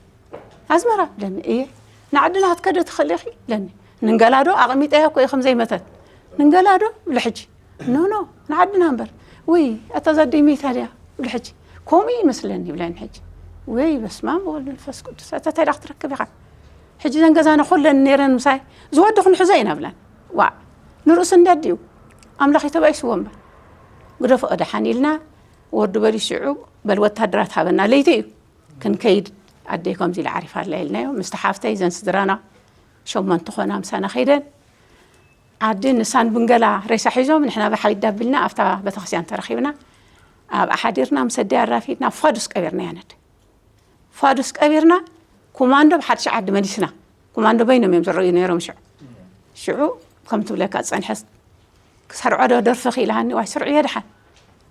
ኣዝመራ ይብለኒ። እየ ንዓድና ክትከዲ ትኽእሊ ኢኺ ይብለኒ። ንንገላ ዶ ኣቕሚጠያ እኮ እየ ከምዘይመተት። ንንገላ ዶ ይብለ ሕጂ። ኖ ኖ ንዓድና እምበር። ውይ ኣታ እዛ ኣደይ መይታ ድያ ይብለ ሕጂ። ከምኡ ይመስለኒ ይብለኒ ሕጂ። ውይ በስመ ኣብ ወወልድ ወመንፈስ ቅዱስ፣ ኣታ እንታይ ደኣ ክትረክብ ኢኻ? ሕጂ እዘን ገዛና ኩለን ነይረን ምሳይ ዝወዲ ክንሕዞ ኢና ብለን። ዋእ ንርእሱ እንዳ ድዩ? ኣምላኽ ይተባኢስዎ እምበር። ግደፎ ደሓን ኢልና ወዲ በሊ ሽዑ በል ወታደራት ሃበና ለይቲ እዩ። ክንከይድ ኣደይ ከምዚ ኢላ ዓሪፋ ኣላ ኢልናዮ። ምስቲ ሓፍተይ እዘን ስድራና ሸሞንተ ኾና ምሳና ከይደን ዓዲ ንሳን ብንገላ ሬሳ ሒዞም ንሕና ብሓይዳ ኣቢልና ኣብታ ቤተክርስትያን ተረኺብና ኣብኣ ሓዲርና ምስ ኣደይ ኣራፊድና ፋዱስ ቀቢርናያ ነደ ፋዱስ ቀቢርና ኮማንዶ ብሓድሽ ዓዲ መሊስና ኮማንዶ በይኖም እዮም ዝረኣዩ ነይሮም ሽዑ ሽዑ ከም ትብለካ ዝጸንሐስ ክሰርዖ ዶ ደርፊ ክኢልሃኒ ዋይ ስርዑ የድሓን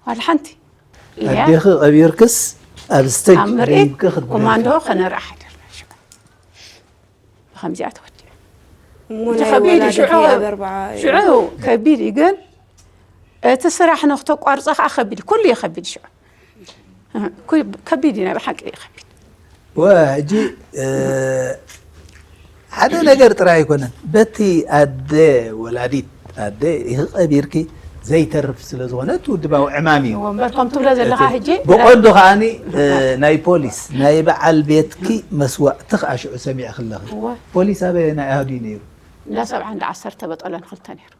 ዋላ ሓንቲ ኢልያ ኣዴኺ ቀቢርክስ ኣብ ስተጅ ኣብ ምርኢት ደይብኪ ክትብል ኮማንዶ ከነርኢ ሓዲርና ሽዑ ብኸምዚኣ ተወዲኡ እሞ እቲ ናይ ከቢድ እዩ ወላዲት ሽዑ ኣብ ኣርባዓ እዩ። ሽዑ ከቢድ እዩ ግን እቲ ስራሕ ንክተቋርጾ ከዓ ከቢድ እዩ። ኩሉ እዩ ከቢድ ሽዑ እ፣ ኩ- ከቢድ እዩ ናይ ብሓቂ እዩ ከቢድ ወ ሕጂ እ፣ ሓደ ነገር ጥራይ ኣይኮነን በቲ ኣደ ወላዲት ኣደ ይህ ቀቢርኪ ዘይተርፍ ስለ ዝኾነ እቲ ውድባዊ ዕማም እዩ እዎ እምበር ከም ትብሎ ዘለኻ ሕጂ ብቐንዱ ከዓኒ እ፣ ናይ ፖሊስ ናይ በዓል ቤትኪ መስዋእቲ ከዓ ሽዑ ሰሚዕኪ ኣለኺ እወ ፖሊስ ኣበየናይ ኣሃዱ እዩ ነይሩ እንዳ ሰብዓ እንዳ ዓሰርተ በጠሎ ንክልተ ነይሩ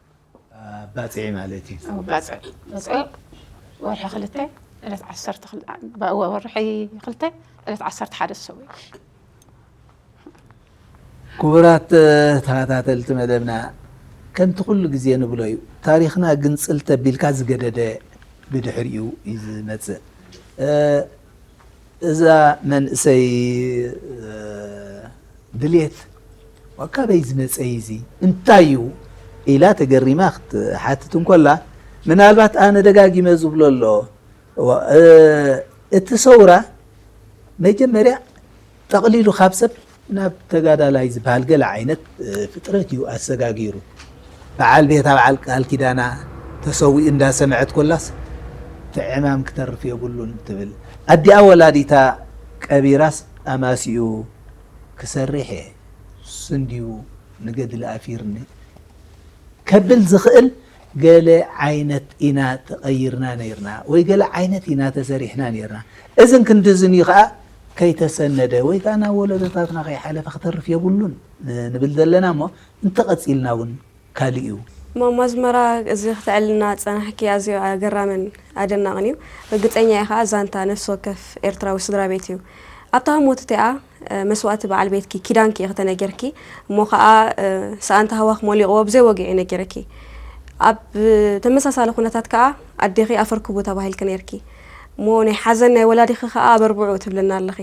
ባፅዒ ማለት እዩ። ኣብ ባፅዕ ባፅዕ ወርሒ ክልተ ዕለት ዓሰርተ ክል- ባ- ወርሒ ክልተ ዕለት ዓሰርተ ሓደ ዝሰውእ ክቡራት ተኸታተልቲ መደብና ከምቲ ኩሉ ግዜ ንብሎ እዩ ታሪኽና ግንፅል ተቢልካ ዝገደደ ብድሕሪኡ እዩ ዝመፅእ እዛ መንእሰይ ድልየት ካበይ ዝመፀ እዚ እንታይ እዩ ኢላ ተገሪማ ክትሓትት እንኮላ ምናልባት ኣነ ደጋጊመ ዝብሎ ኣሎ እቲ ሰውራ መጀመርያ ጠቕሊሉ ካብ ሰብ ናብ ተጋዳላይ ዝበሃል ገለ ዓይነት ፍጥረት እዩ ኣሰጋጊሩ። በዓል ቤታ በዓል ቃል ኪዳና ተሰዊኡ እንዳሰምዐት ኮላስ እቲ ዕማም ክተርፍ የብሉን ትብል። ኣዲኣ ወላዲታ ቀቢራስ ኣማሲኡ ክሰርሕ እየ ስንድዩ ንገድሊ ኣፊርኒ ከብል ዝኽእል ገለ ዓይነት ኢና ተቐይርና ነይርና ወይ ገለ ዓይነት ኢና ተሰሪሕና ነይርና። እዝን ክንድዝን እዩ ከዓ ከይተሰነደ ወይ ከዓ ናብ ወለዶታትና ከይሓለፈ ክተርፍ የብሉን ንብል ዘለና እሞ እንተቐፂልና እውን ካልእ እዩ። ማማ ኣዝመራ፣ እዚ ክተዕልና ዝጸናሕኪ ኣዝዩ ኣገራምን ኣደናቕን እዩ። ርግጸኛ እየ ከኣ ዛንታ ነፍሲ ወከፍ ኤርትራዊ ስድራ ቤት እዩ። ኣብታ ህሞት እቲኣ፣ እ፣ መስዋእቲ በዓል ቤትኪ ኪዳንኪ ኢኺ ተነጊርኪ፣ እሞ ከኣ፣ እ፣ ሰኣን ታህዋኽ ሞሊቕዎ ብዘይ ወግዒ ነጊርኪ። ኣብ ተመሳሳሊ ኩነታት ከኣ ኣዴኺ ኣፈርክቡ ተባሂልኪ ነይርኪ። እሞ ናይ ሓዘን ናይ ወላዲኺ ከኣ ኣብ ኣርብዕኡ ትብልና ኣለኺ።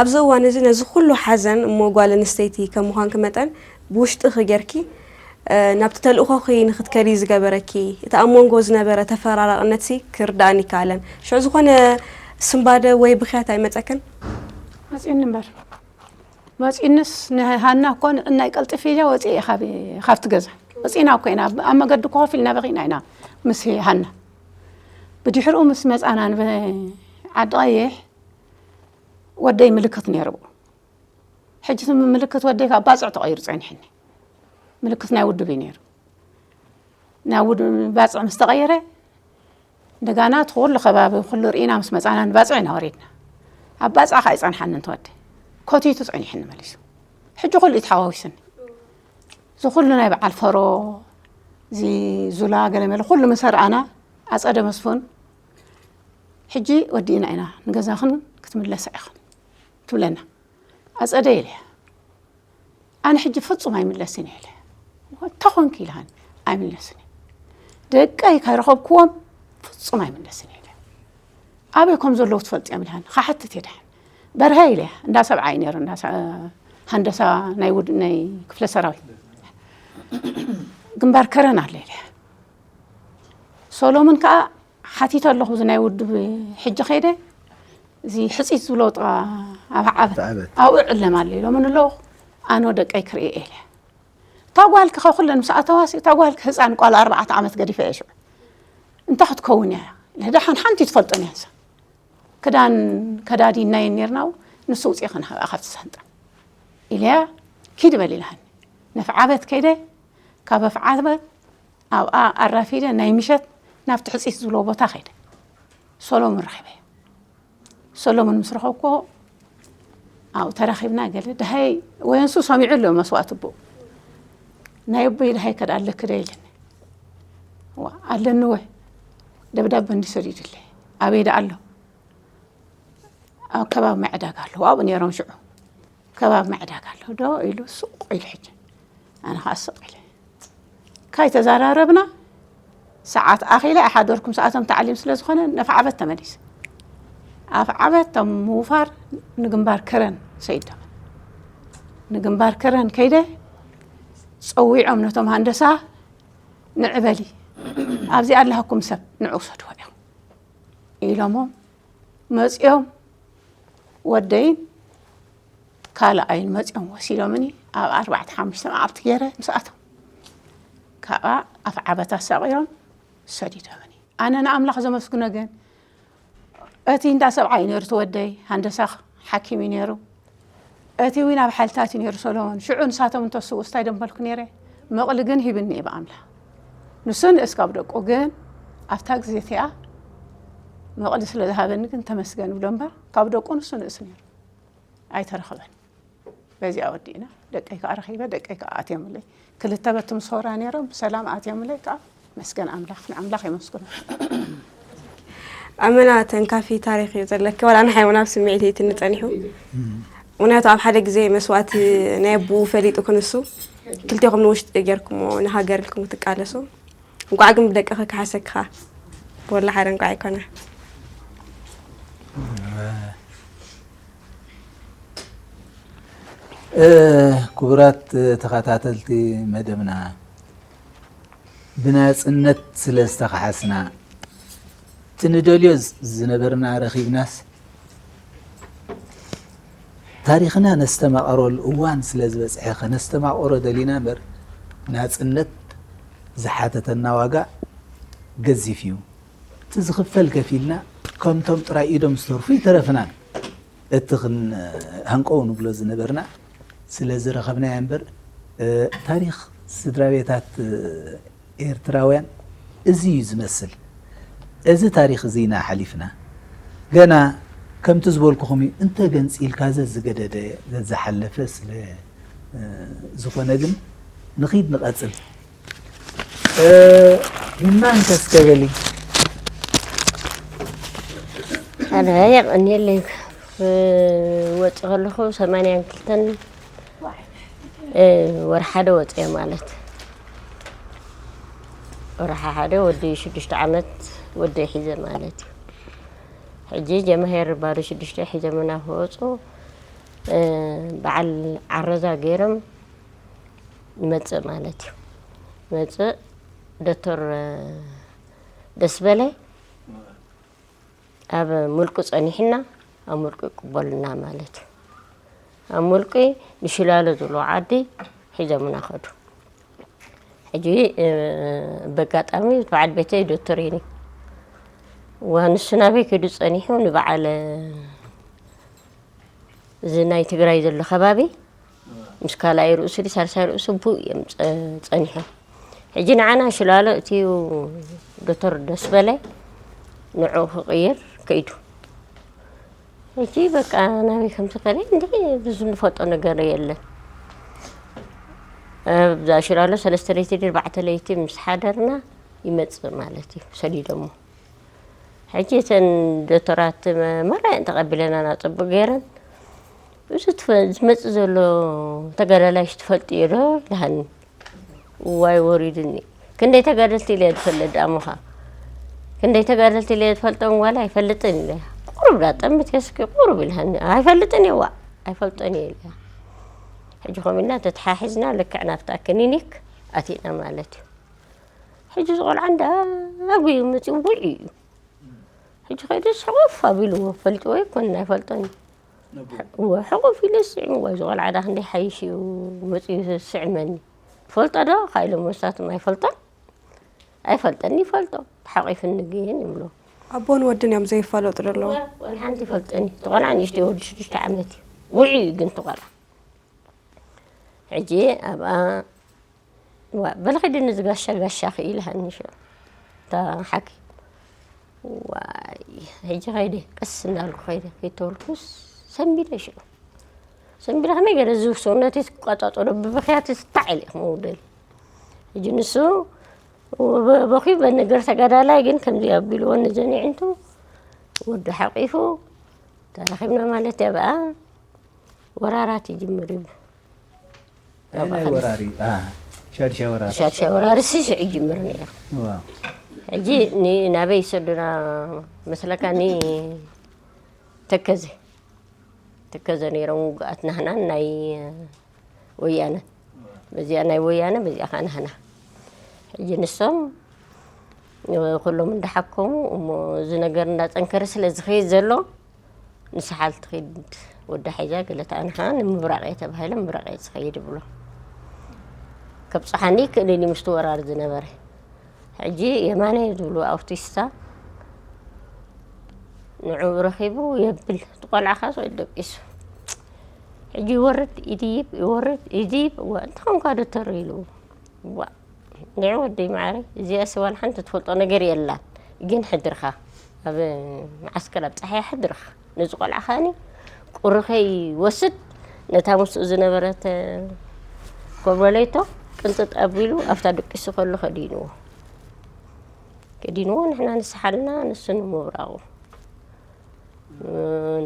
ኣብዚ እዋን እዚ ነዚ ኩሉ ሓዘን፣ እሞ ጓል ኣንስተይቲ ከም ምዃንኪ መጠን ብውሽጥኺ ጌርኪ፣ እ፣ ናብቲ ተልእኾኺ ንኽትከዲ ዝገበረኪ፣ እቲ ኣብ መንጎ ዝነበረ ተፈራራቕነትሲ ክርድኣኒ ይከኣለን። ሽዑ ዝኾነ ስንባደ ወይ ብኽያት ኣይመጸክን? መጺኡኒ እምበር። መጺኡንስ ንሃና እኮ ንዕናይ ቀልጥፊ ኢለ ወጺኤ እየ ካብ-፣ ካብቲ ገዛ። ወጺእና እኮ ኢና፣ ኣብ መገዲ እኮ ኮፍ ኢልና በኺና ኢና ምስ ሃና። ብድሕሪኡ ምስ መጻና ንበ-፣ ዓዲ ቀይሕ ወደይ ምልክት ነይርዎ። ሕጂ እቲ ምልክት ወደይ ካብ ባጽዕ ተቐይሩ ጸኒሕኒ። ምልክት ናይ ውድብ እዩ ነይሩ። ናብ ውድ-፣ ባጽዕ ምስ ተቐየረ፣ እንደጋና እቲ ኩሉ ከባቢ ኩሉ ርኢና ምስ መጻና ንባጽዕ ኢና ወሪድና። ኣብ ባጽዕ ከኣ ይጸንሓኒ እንተወደ። ኮቲቱ ጸኒሕኒ መሊሱ። ሕጂ ኩሉ እዩ ተሓዋዊስኒ። እዚ ኩሉ ናይ በዓል ፈሮ፣ እዚ ዙላ ገለመለ ኩሉ ምስ ኣርኣና፣ ኣጸደ መስፍን፣ "ሕጂ ወዲእና ኢና፣ ንገዛኽን ክትምለሳ ኢኽን" ትብለና። ኣጸደ ኢለያ። ኣነ ሕጂ ፍጹም ኣይምለስን እየ ኢለ። "እንታይ ኾንኪ?" ኢልሃኒ። "ኣይምለስን እየ። ደቀይ ከይረኸብክዎም ፍጹም ኣይምለስን እየ" ኢለ። "ኣበይ ከም ዘለዉ ትፈልጥዮም?" ኢልሃኒ። "ክሓትት እየ ደሓን።" በርሀ ኢለያ። እንዳ ሰብዓ እዩ ነይሩ፣ እንዳ ሰ-፣ ሃንደሳ ናይ ውድ-፣ ናይ ክፍለ ሰራዊት። "ግንባር ከረን ኣሎ" ኢለያ። ሶሎምን ከኣ ሓቲተ ኣለኹ፣ እዚ ናይ ውድብ ሕጂ ከይደ፣ እዚ ሕጺት ዝብሎ ጥቓ ኣብ ዓበት፣ ዓበት። ኣብኡ ዕለም ኣሎ ኢሎምን ኣለኹ፣ ኣነ ደቀይ ክርኢ እየ ኢለ። እታ ጓልኪ ከ ኩለን ምስ ኣተዋሲ፣ እታ ጓልኪ ህጻን ጓል ኣርባዕተ ዓመት ገዲፈ እየ ሽዑ። እንታይ ክትከውን እያ? ደሓን ሓንቲ ትፈልጦን እያ ንሳ። ክዳን ከዳዲናየን ኔርና፣ ንሱ ውጽኢ ክንሃብኣ ካብቲ ሳንጣ ኢለያ፣ ኪድ በል ኢላሃኒ። ነፍዓበት ከይደ፣ ካብ ኣፍዓበት ኣብኣ ኣራፊደ ናይ ምሸት ናብቲ ሕጺት ዝብሎ ቦታ ከይደ። ሶሎሙን ረኺበዮ። ሶሎሙን ምስ ረኸብኩዎ፣ ኣብኡ ተራኺብና ገለ፣ ደሃይ ወየንሱ ሰሚዑ ኣሎ መስዋእቲ ኣቦኡ። ናይ ኣቦይ ደሃይ ከዳ ኣለኪ ዶ ኢሉኒ። ዋ፣ ኣለኒ ወ። ደብዳበ እንዲ ሰዲዱለይ። ኣበይ ደኣ ኣሎ? ኣብ ከባቢ ማይ ዕዳጋ ኣለዉ። ኣብኡ ነይሮም ሽዑ። ከባቢ ማይ ዕዳጋ ኣለዉ ዶ ኢሉ ስቕ ኢሉ ሕጂ። ኣነ ኸዓ ስቕ ኢለ። ካይ ተዘራረብና፣ ሰዓት ኣኺለ ኣይሓደርኩም፣ ሰዓቶም ተዓሊም ስለ ዝኾነ፣ ነፍዓበት ተመሊሰ። ኣፍዓበት ቶም ምውፋር ንግንባር ከረን ሰይዶም። ንግንባር ከረን ከይደ፣ ጸዊዖም ነቶም ሃንደሳ፣ "ንዕ በሊ፣ ኣብዚ ኣለሃኩም ሰብ፣ ንዑ ውሰድዎ ኢኹም" ኢሎሞም፣ መጺኦም ወደይን ካልኣይን መጺኦም ወሲዶምኒ፣ ኣብ ኣርባዕተ ሓሙሽተ መዓልቲ ገይረ ምስኣቶም፣ ካብኣ ኣፍዓበት ኣሳቒሮም ሰዲዶምኒ። ኣነ ንኣምላኽ ዘመስግኖ ግን፣ እቲ እንዳ ሰብዓ እዩ ነይሩ፣ እቲ ወደይ ሃንደሳ ሓኪም እዩ ነይሩ። እቲ እውን ኣብ ሓይልታት እዩ ነይሩ ሰሎሞን። ሽዑ ንሳቶም እንተስኡ እንታይ ደንበልኩ ነይረ? መቕሊ ግን ሂብኒ እዩ ብኣምላኽ። ንሱ ንእስ ካብ ደቁ ግን ኣብታ ግዜ እቲኣ መቕሊ ስለ ዝሃበኒ ግን ተመስገን ብሎ እምበር ካብ ደቁ ንሱ ንእስ ነይሩ። ኣይተረኸበን። በዚኣ ወዲእና። ደቀይ ከኣ ረኺበ፣ ደቀይ ከኣ ኣትዮምለይ። ክልተ በቲ ምስ ሆራ ነይሮም፣ ብሰላም ኣትዮምለይ ከኣ መስገን ኣምላኽ፣ ንኣምላኽ የመስግኖ። ኣመና ተንካፊ ታሪኽ እዩ ዘለኪ፣ ዋላ ንሓይ እውን ኣብ ስምዒት እዩ ትንጸኒሑ። ምኽንያቱ ኣብ ሓደ ግዜ መስዋእቲ ናይ ኣቦኡ ፈሊጡ ክንሱ፣ ክልቴኹም ንውሽጢ ጌርኩሞ ንሃገር ኢልኩም ትቃለሱ። እንቋዕ ግን ብደቅኺ ክሓሰክኻ። ወላ ሓደ እንቋዕ ኣይኮነ። እ፣ ክቡራት ተኸታተልቲ መደብና፣ ብናጽነት ስለ ዝተኸሓስና፣ እቲ ንደልዮ ዝ-፣ ዝነበርና ረኺብናስ፣ ታሪኽና ነስተማቐረሉ እዋን ስለ ዝበጽሐ፣ ከነስተማቐሮ ደሊና እምበር፣ ናጽነት ዝሓተተና ዋጋ ገዚፍ እዩ። እቲ ዝኽፈል ከፊልና፣ ከምቶም ጥራይ ኢዶም ዝተርፉ ይተረፍናን። እቲ ክንሃንቀው ንብሎ ዝነበርና ስለ ዝረኸብናዮ እምበር፣ እ፣ ታሪኽ ስድራ ቤታት፣ እ፣ ኤርትራውያን እዚ እዩ ዝመስል። እዚ ታሪኽ እዚ ኢና ሓሊፍና። ገና ከምቲ ዝበልኩኹም እዩ፣ እንተ ገንጺልካ ዘዝገደደ፣ ዘዝሓለፈ ስለ፣ እ፣ ዝኾነ ግን ንኺድ ንቐጽል። እ፣ ብማን ተስከበሊ? ኣነ የቐንየለይ። እ፣ ወፂ ከለኹ ሰማንያን ክልተን፣ እ፣ ወርሒ ሓደ ወፅየ ማለት። ወርሒ ሓደ ወዲ ሽዱሽተ ዓመት ወዲ ሒዘ ማለት እዩ። ሕጂ ጀማሄር ባዶ ሽዱሽተ ሒዞምና ክወፁ፣ እ፣ በዓል ዓረዛ ገይሮም ይመጽእ ማለት እዩ። ይመጽእ፣ ዶክተር ደስበለ ኣብ ሙልቂ ጸኒሕና፣ ኣብ ሙልቂ ይቅበሉና ማለት እዩ። ኣብ ሙልቂ ንሽላሎ ዝብሎ ዓዲ ሒዞምና ከዱ። ሕጂ፣ እ፣ በጋጣሚ በዓል ቤተይ ዶክተር እዩ። ዋ፣ ንሱ ናበይ ከይዱ ጸኒሑ፣ ንበዓል እዚ ናይ ትግራይ ዘሎ ከባቢ ምስ ካልኣይ ርእሱ ድዩ ሳልሳይ ርእሱ ብኡ እዮም ጸ-፣ ጸኒሖም። ሕጂ ንዓና ሽላሎ እቲ ዶክተር ደስበለ ንዕኡ ክቕይር ከይዱ። ሕጂ በቃ ናበይ ከም ዝኸደ እንዲ ብዙ ንፈልጦ ነገር የለን። ኣብዛ ሽላሎ ሰለስተ ለይቲ ድዩ ኣርባዕተ ለይቲ ምስ ሓደርና ይመጽእ ማለት እዩ ሰዲዶሞ። ሕጂ እተን ዶክተራት መ-፣ መራየን ተቐቢለናና ጽቡቕ ገይረን። እዚ ትፈ-፣ ዝመጽእ ዘሎ ተጋዳላይስ ትፈልጥዮ ዶ? ኢላሃኒ። እዋይ ወሪዱኒ። ክንደይ ተጋደልቲ ኢለ ዝፈልጥ ደኣ እሞኻ? ክንደይ ተጋደልቲ ኢለ ዝፈልጦም ዋላ ኣይፈልጥን ኢለ። ቁሩብ ዳ ጠምት እስኪ ቁሩብ ኢልሃኒ። ኣይፈልጥን እየ ዋእ፣ ኣይፈልጦን እየ ኢለ። ሕጂ ከምኡ ኢልና ተተሓሒዝና ልክዕ ናብታ ክሊኒክ ኣቲና ማለት እዩ። ሕጂ እዚ ቆልዓ እንዳጉየ መፂኡ ውዒ እዩ። ሕጂ ከይደስ ሕቑፍ ኣቢልዎ፣ ፈሊጥዎ ኣይኮነን፣ ኣይፈልጦን እዩ። ነቦ። እወ፣ ሕቑፍ ኢሉ ስዒምዎ፣ እዚ ቆልዓ ዳ ክንደይ ሓይሽ እዩ መፂኡ ስዕመኒ። ትፈልጦ ዶ? ኢሎም ንሳቶም ኣይፈልጦን። ኣይፈልጠኒ ይፈልጦ፣ ተሓቂፍኒ ግን ይብሎ። ኣቦን ወድን እዮም ዘይፋለጡ ዘለዉ። እወ፣ ወላ ሓንቲ ይፈልጠኒ። እቲ ቆልዓ ንእሽተይ ወዲ ሽዱሽተ ዓመት እዩ። ውዒ እዩ ግን እቲ ቆልዓ። ሕጂ ኣብኣ፣ ዋ፣ በሊ ኸይዲ ነዚ ጋሻ፣ ጋሻ ክኢልሃኒ ሽዑ። እታ ሓኪም። ዋይ፣ ሕጂ ኸይደ፣ ቀስ እናልኩ ኸይደ፣ ከይተወልኩስ ሰንቢደ ሽዑ። ሰንቢደ ከመይ ገለ ዝብ ሰውነተይ ክቋጻጸሮ ብብኽያት ስታዕ ኢለ እየ ክመውት ደልየ። ሕጂ ንሱ በ-፣ በኺዩ በነገር ተጋዳላይ ግን ከምዚ ኣቢልዎ ነዘን ኣዒንቱ ወዱ ሓቂፉ ተራኺብና ማለት እያ ብኣ። ወራራት ይጅምር እዩ። ናይ፣ ናይ ወራሪ፣ አ፣ ሻድሻ ወራሪ። ሻድሻ ወራሪ ሲ ሽዑ ይጅምር ነይሩ። ዋው። ሕጂ ኒ-፣ ናበይ ይሰዱና መስለካ? ኒ-፣ ተከዘ። ተከዘ ነይሮም ውጉኣት ናህናን ናይ ወያነ። በዚኣ ናይ ወያነ፣ በዚኣ ኸዓ ናህና። ሕጂ ንሶም ኩሎም እንዳሓከሙ እሞ እዚ ነገር እንዳጸንከረ ስለ ዝኸይድ ዘሎ ንሰሓል ትኺድ ወዳ ሒዛ ገለ ተኣንኻ ንምብራቕ እየ ተባሂለ ምብራቕ እየ ዝኸይድ ብሎ። ከብጽሓኒ ይክእልን እዩ ምስቲ ወራር ዝነበረ። ሕጂ የማነ ዝብሉ ኣውቲስታ ንዕኡ ረኺቡ የብል። እቲ ቆልዓ ኻስ ወይ ደቂሱ። ሕጂ ይወርድ ይድይብ፣ ይወርድ ይድይብ። እዋ፣ እንታይ ኾንካ ዶክተር ኢሉ። እዋ፣ ንዕ ወደይ መዓረይ፣ እዚኣስ ዋላ ሓንቲ ትፈልጦ ነገር የላን። ግን ሕድርኻ፣ ኣብ መዓስከር ኣብ ጸሓይ ሕድርኻ። ነዚ ቆልዓ ኸኣኒ ቁሪ ከይወስድ፣ ነታ ምስኡ ዝነበረት ኮብረሌቶ ቅንጥጥ ኣቢሉ ኣብታ ደቂሱ ከሎ ከዲንዎ። ከዲንዎ፣ ንሕና ንስሓልና፣ ንሱ ንምብራቑ።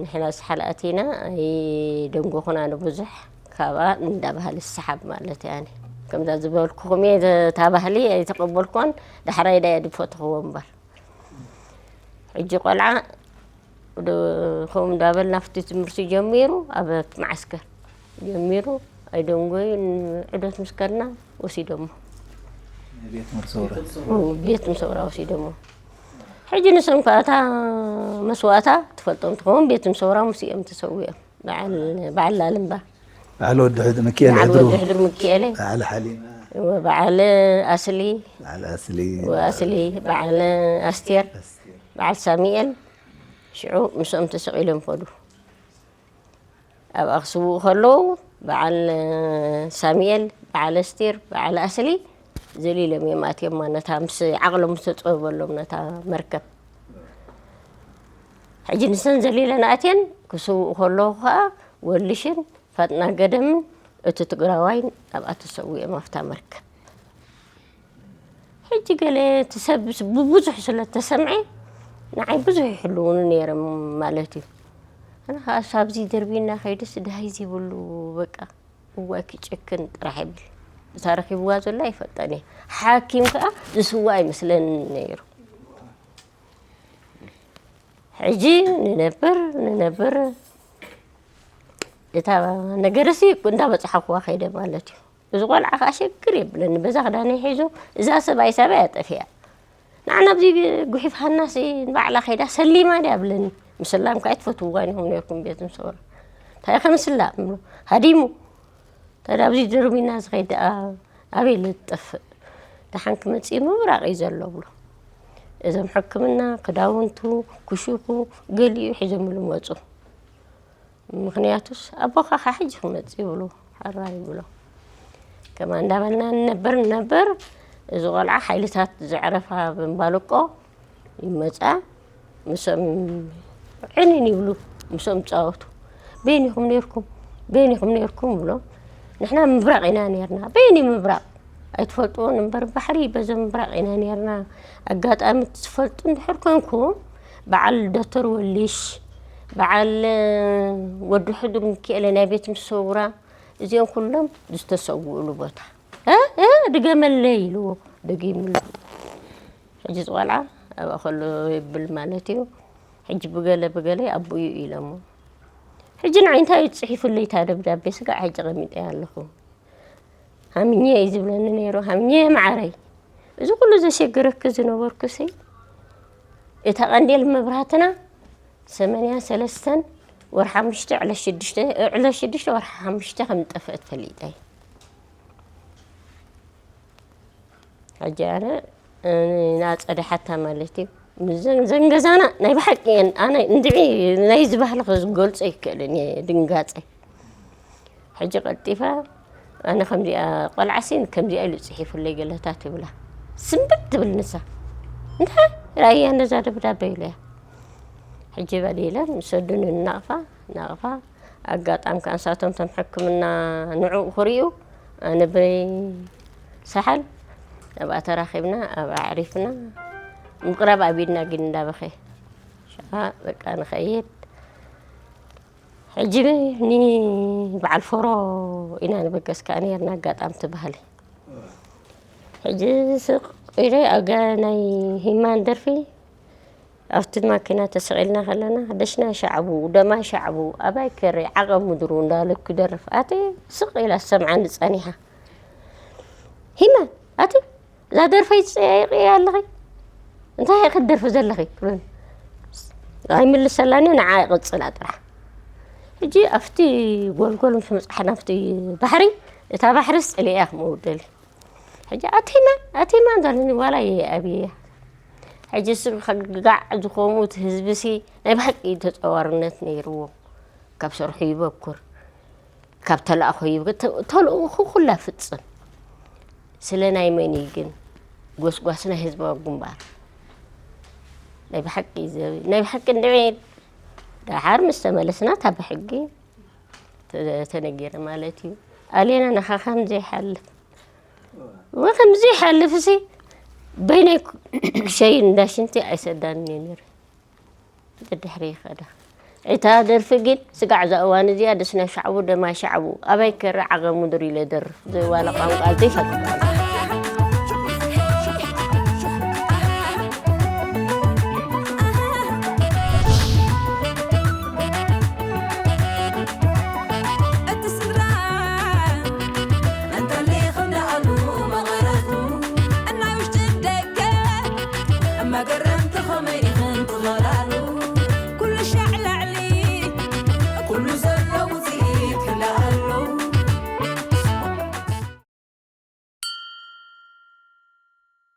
ንሕና ዝሓል ኣቲና ኣይደንጎኹናን ብዙሕ፣ ካብኣ እንዳባህሊ ዝሰሓብ ማለት እያ። ኣነ ከምዛ ዝበልኩኹም እየ፣ እታ ባህሊ ኣይተቐበልኩዋን፣ ዳሕራይ ዳየ ዝፈተኽዎ እምበር። ሕጂ ቆልዓ ዶ-፣ ከምኡ እንዳበልና ኣብቲ ትምህርቲ ጀሚሩ፣ ኣብ መዓስከር ጀሚሩ ኣይደንጎዩን፣ ዕዶት ምስ ከድና ወሲዶሞ። ቤት ምርሰውራ። ኡ፣ ቤት ምሰውራ ወሲዶሞ። ሕጂ ንሶም ከኣ እታ መስዋእታ ትፈልጦም ትኸውን፣ ቤት ምሰውራ ምስ እዮም ተሰዊኦም። በዓል፣ በዓል ላልምባ። በዓል ወዲ ሕድ-፣ ምክኤል በዓል ሕድሩ። ወዲ ሕድሩ ምክኤለ። በዓል ሓሊማ። እወ፣ በዓል ኣስሊ። በዓል ኣስሊ። እወ፣ ኣስሊ፣ በዓል ኣስቴር። ኣስቴር። በዓል ሳሙኤል። ሽዑ ምስኦም ተሰቒሎም ከዱ። ኣብኣ ክስውኡ ከለዉ፣ በዓል ሳሙኤል፣ በዓል ኣስቴር፣ በዓል ኣስሊ ዘሊሎም እዮም ኣትዮማ፣ ነታ ምስ ዓቕሎም ዝተጸበበሎም ነታ መርከብ። ሕጂ ንሰን ዘሊለን ኣትየን ክስውኡ ከለዉ ኸኣ፣ ወልሽን ፋጥና ገደምን እቲ ትግራዋይን ኣብኣ ተሰዊኦም ኣብታ መርከብ። ሕጂ ገለ እቲ ሰብ ብብዙሕ ስለ ተሰምዐ ንዓይ ብዙሕ ይሕልውኒ ነይሮም ማለት እዩ። ኣነ ከዓ ሳብዚ ደርቢና ከይድስ ድሃይ ዘይብሉ በቃ እዋይ ክጭክን ጥራሕ ይብል። እታ ረኺብዋ ዘሎ ኣይፈልጠን እየ። ሓኪም ከዓ ዝስዋ ኣይመስለኒ ነይሩ። ሕጂ ንነብር ንነብር እታ ነገርሲ እንዳበፅሓኽዋ ከይደ ማለት እዩ። እዚ ቆልዓ ከዓ ሽግር የብለኒ በዛ ክዳነይ ሒዙ እዛ ሰብኣይ ሰበይ ኣጠፊያ ንዓና ኣብዚ ጉሒፍ ሃናሲ ንባዕላ ከይዳ ሰሊማ ድያ ብለኒ። ምስላም ከዓ ትፈትውዋን ኢኹም ነርኩም ቤት ምሰውራ እንታይ ከምስላ ሃዲሙ ተዳ ኣብዚ ድርሚና ዝኸይድ ደኣ ኣበይ ልጠፍእ? ደሓን ክመጽእ ምብራቕ እዩ ዘሎ ብሎ። እዞም ሕክምና ክዳውንቱ ክሹኹ ገሊኡ ሒዞምሉ መጹ። ምኽንያቱስ ኣቦኻ ካብ ሕጂ ክመጽእ ይብሉ ሓራይ ይብሎ። ከማ እንዳበልና ንነበር ንነበር እዚ ቆልዓ ሓይልታት ዘዕረፋ ብምባልቆ ይመጻ ምስኦም ዕንን ይብሉ ምስኦም ይጻወቱ በይን ኢኹም ነርኩም በይን ኢኹም ነርኩም ብሎ ንሕና ምብራቕ ኢና ነርና በይን ምብራቕ ኣይትፈልጥዎን እምበር ባሕሪ በዞም ምብራቕ ኢና ነርና ኣጋጣሚ ትፈልጡ እንድሕር ኮንኩም በዓል ዶክተር ወሊሽ በዓል ወዲ ሕዱር ሚካኤለ ናይ ቤት ምሰውራ እዚኦም ኩሎም ዝተሰውእሉ ቦታ ድገመለይ ኢልዎ ደጊምሉ ሕጂ ዝቆልዓ ኣብኣ ከሎ ይብል ማለት እዩ ሕጂ ብገለ ብገለ ኣቦኡ ኢሎሞ ሕጂ ንዓይ እንታይ እዩ ፅሒፉለይ እታ ደብዳቤ ስጋዕ ሕጂ ቀሚጠ ኣለኹ ሃምኘ እዩ ዝብለኒ ነይሩ ሃምኘ ማዓረይ እዚ ኩሉ ዘሸግረኪ ዝነበርኩሲ እታ ቀንዴል መብራህትና ሰመንያ ሰለስተን ወርሒ ሓሙሽተ ዕለት ሽዱሽተ ዕለት ሽዱሽተ ወርሒ ሓሙሽተ ከም ዝጠፍአት ፈሊጠ ሕጂ ኣነ ናፀድሓታ ማለት እዩ ዘን ገዛና ናይ ብሓቂ እየን ኣነ እንድዒ ናይ ዝበሃልኸ ዝገልፆ ይክእልን እየ ድንጋፀ ሕጂ ቀልጢፋ ኣነ ከምዚኣ ቆልዓሲ ከምዚኣ ኢሉ ፅሒፉለይ ገለታት ይብላ ስንብት ትብል ንሳ እንታይ ራእያ ነዛ ደብዳበ ኢለያ ሕጂ በል ኢለ ንሰዱን እናቕፋ እናቕፋ ኣጋጣም ከዓ ንሳቶም ቶም ሕክምና ንዕኡ ክርእዩ ኣነ በይ ሰሓል ኣብኣ ተራኺብና ኣብኣ ኣዕሪፍና ምቕራብ ኣብ ኢድና ግን እንዳበኸ ሸዓ በቃ ንኸይድ ሕጂ ንበዓል ፈሮ ኢና ንበገስ ከዓ ነርና ኣጋጣም ትበሃሊ ሕጂ ስቕ ኢለ ኣብ ናይ ሂማን ደርፊ ኣብቲ ማኪና ተሰቒልና ከለና ደሽና ሻዕቡ ደማ ሻዕቡ ኣባይ ከረ ዓቐብ ምድሩ እንዳለኩ ይደርፍ ኣቲ ስቕ ኢላ ዝሰምዓኒ ጸኒሓ ሂመ ኣቲ እዛ ደርፈይ ትጸያይቂ ኣለኺ እንታይ ክትደርፊ ዘለኺ ኣይምልሰላኒ ንዓ ይቕጽላ ጥራሕ ሕጂ ኣብቲ ጎልጎል ምስ መጽሓና ኣብቲ ባሕሪ እታ ባሕሪ ስጥልያ ክመውደሊ ሕጂ ኣቲማ ኣቲማ እንዳለኒ ዋላ እየ ኣብየ ሕጂ ስብ ከጋዕ ዝኾኑ እቲ ህዝቢ ሲ ናይ ብሓቂ ተጸዋርነት ነይርዎ ካብ ሰርሑ ይበኩር ካብ ተላእኾ ይብ ተልእኹ ኩላ ፍጽም ስለ ናይ መን እዩ ግን ጎስጓስ ናይ ህዝባዊ ግንባር ናይ ብሓቂ ዘ- ናይ ብሓቂ እንድዒ ደሓር ምስ ተመለስና እታ ብሕጊ ተ- ተነጊረ ማለት እዩ ኣሌና ንኻ ከም ዘይሓልፍ ወከም ዘይሓልፍ ሲ በይነይ ሸይ እንዳሽንቲ ኣይሰዳንን እየ ነይረ ደድሕሪ ይኸዳ እታ ደርፊ ግን ስጋዕ እዛ እዋን እዚኣ ደስና ሻዕቡ ደማ ሻዕቡ ኣባይ ከረ ዓቐ ሙድር ኢለ ደርፍ ዘይዋነ ቋንቋ ዘይፈልጥ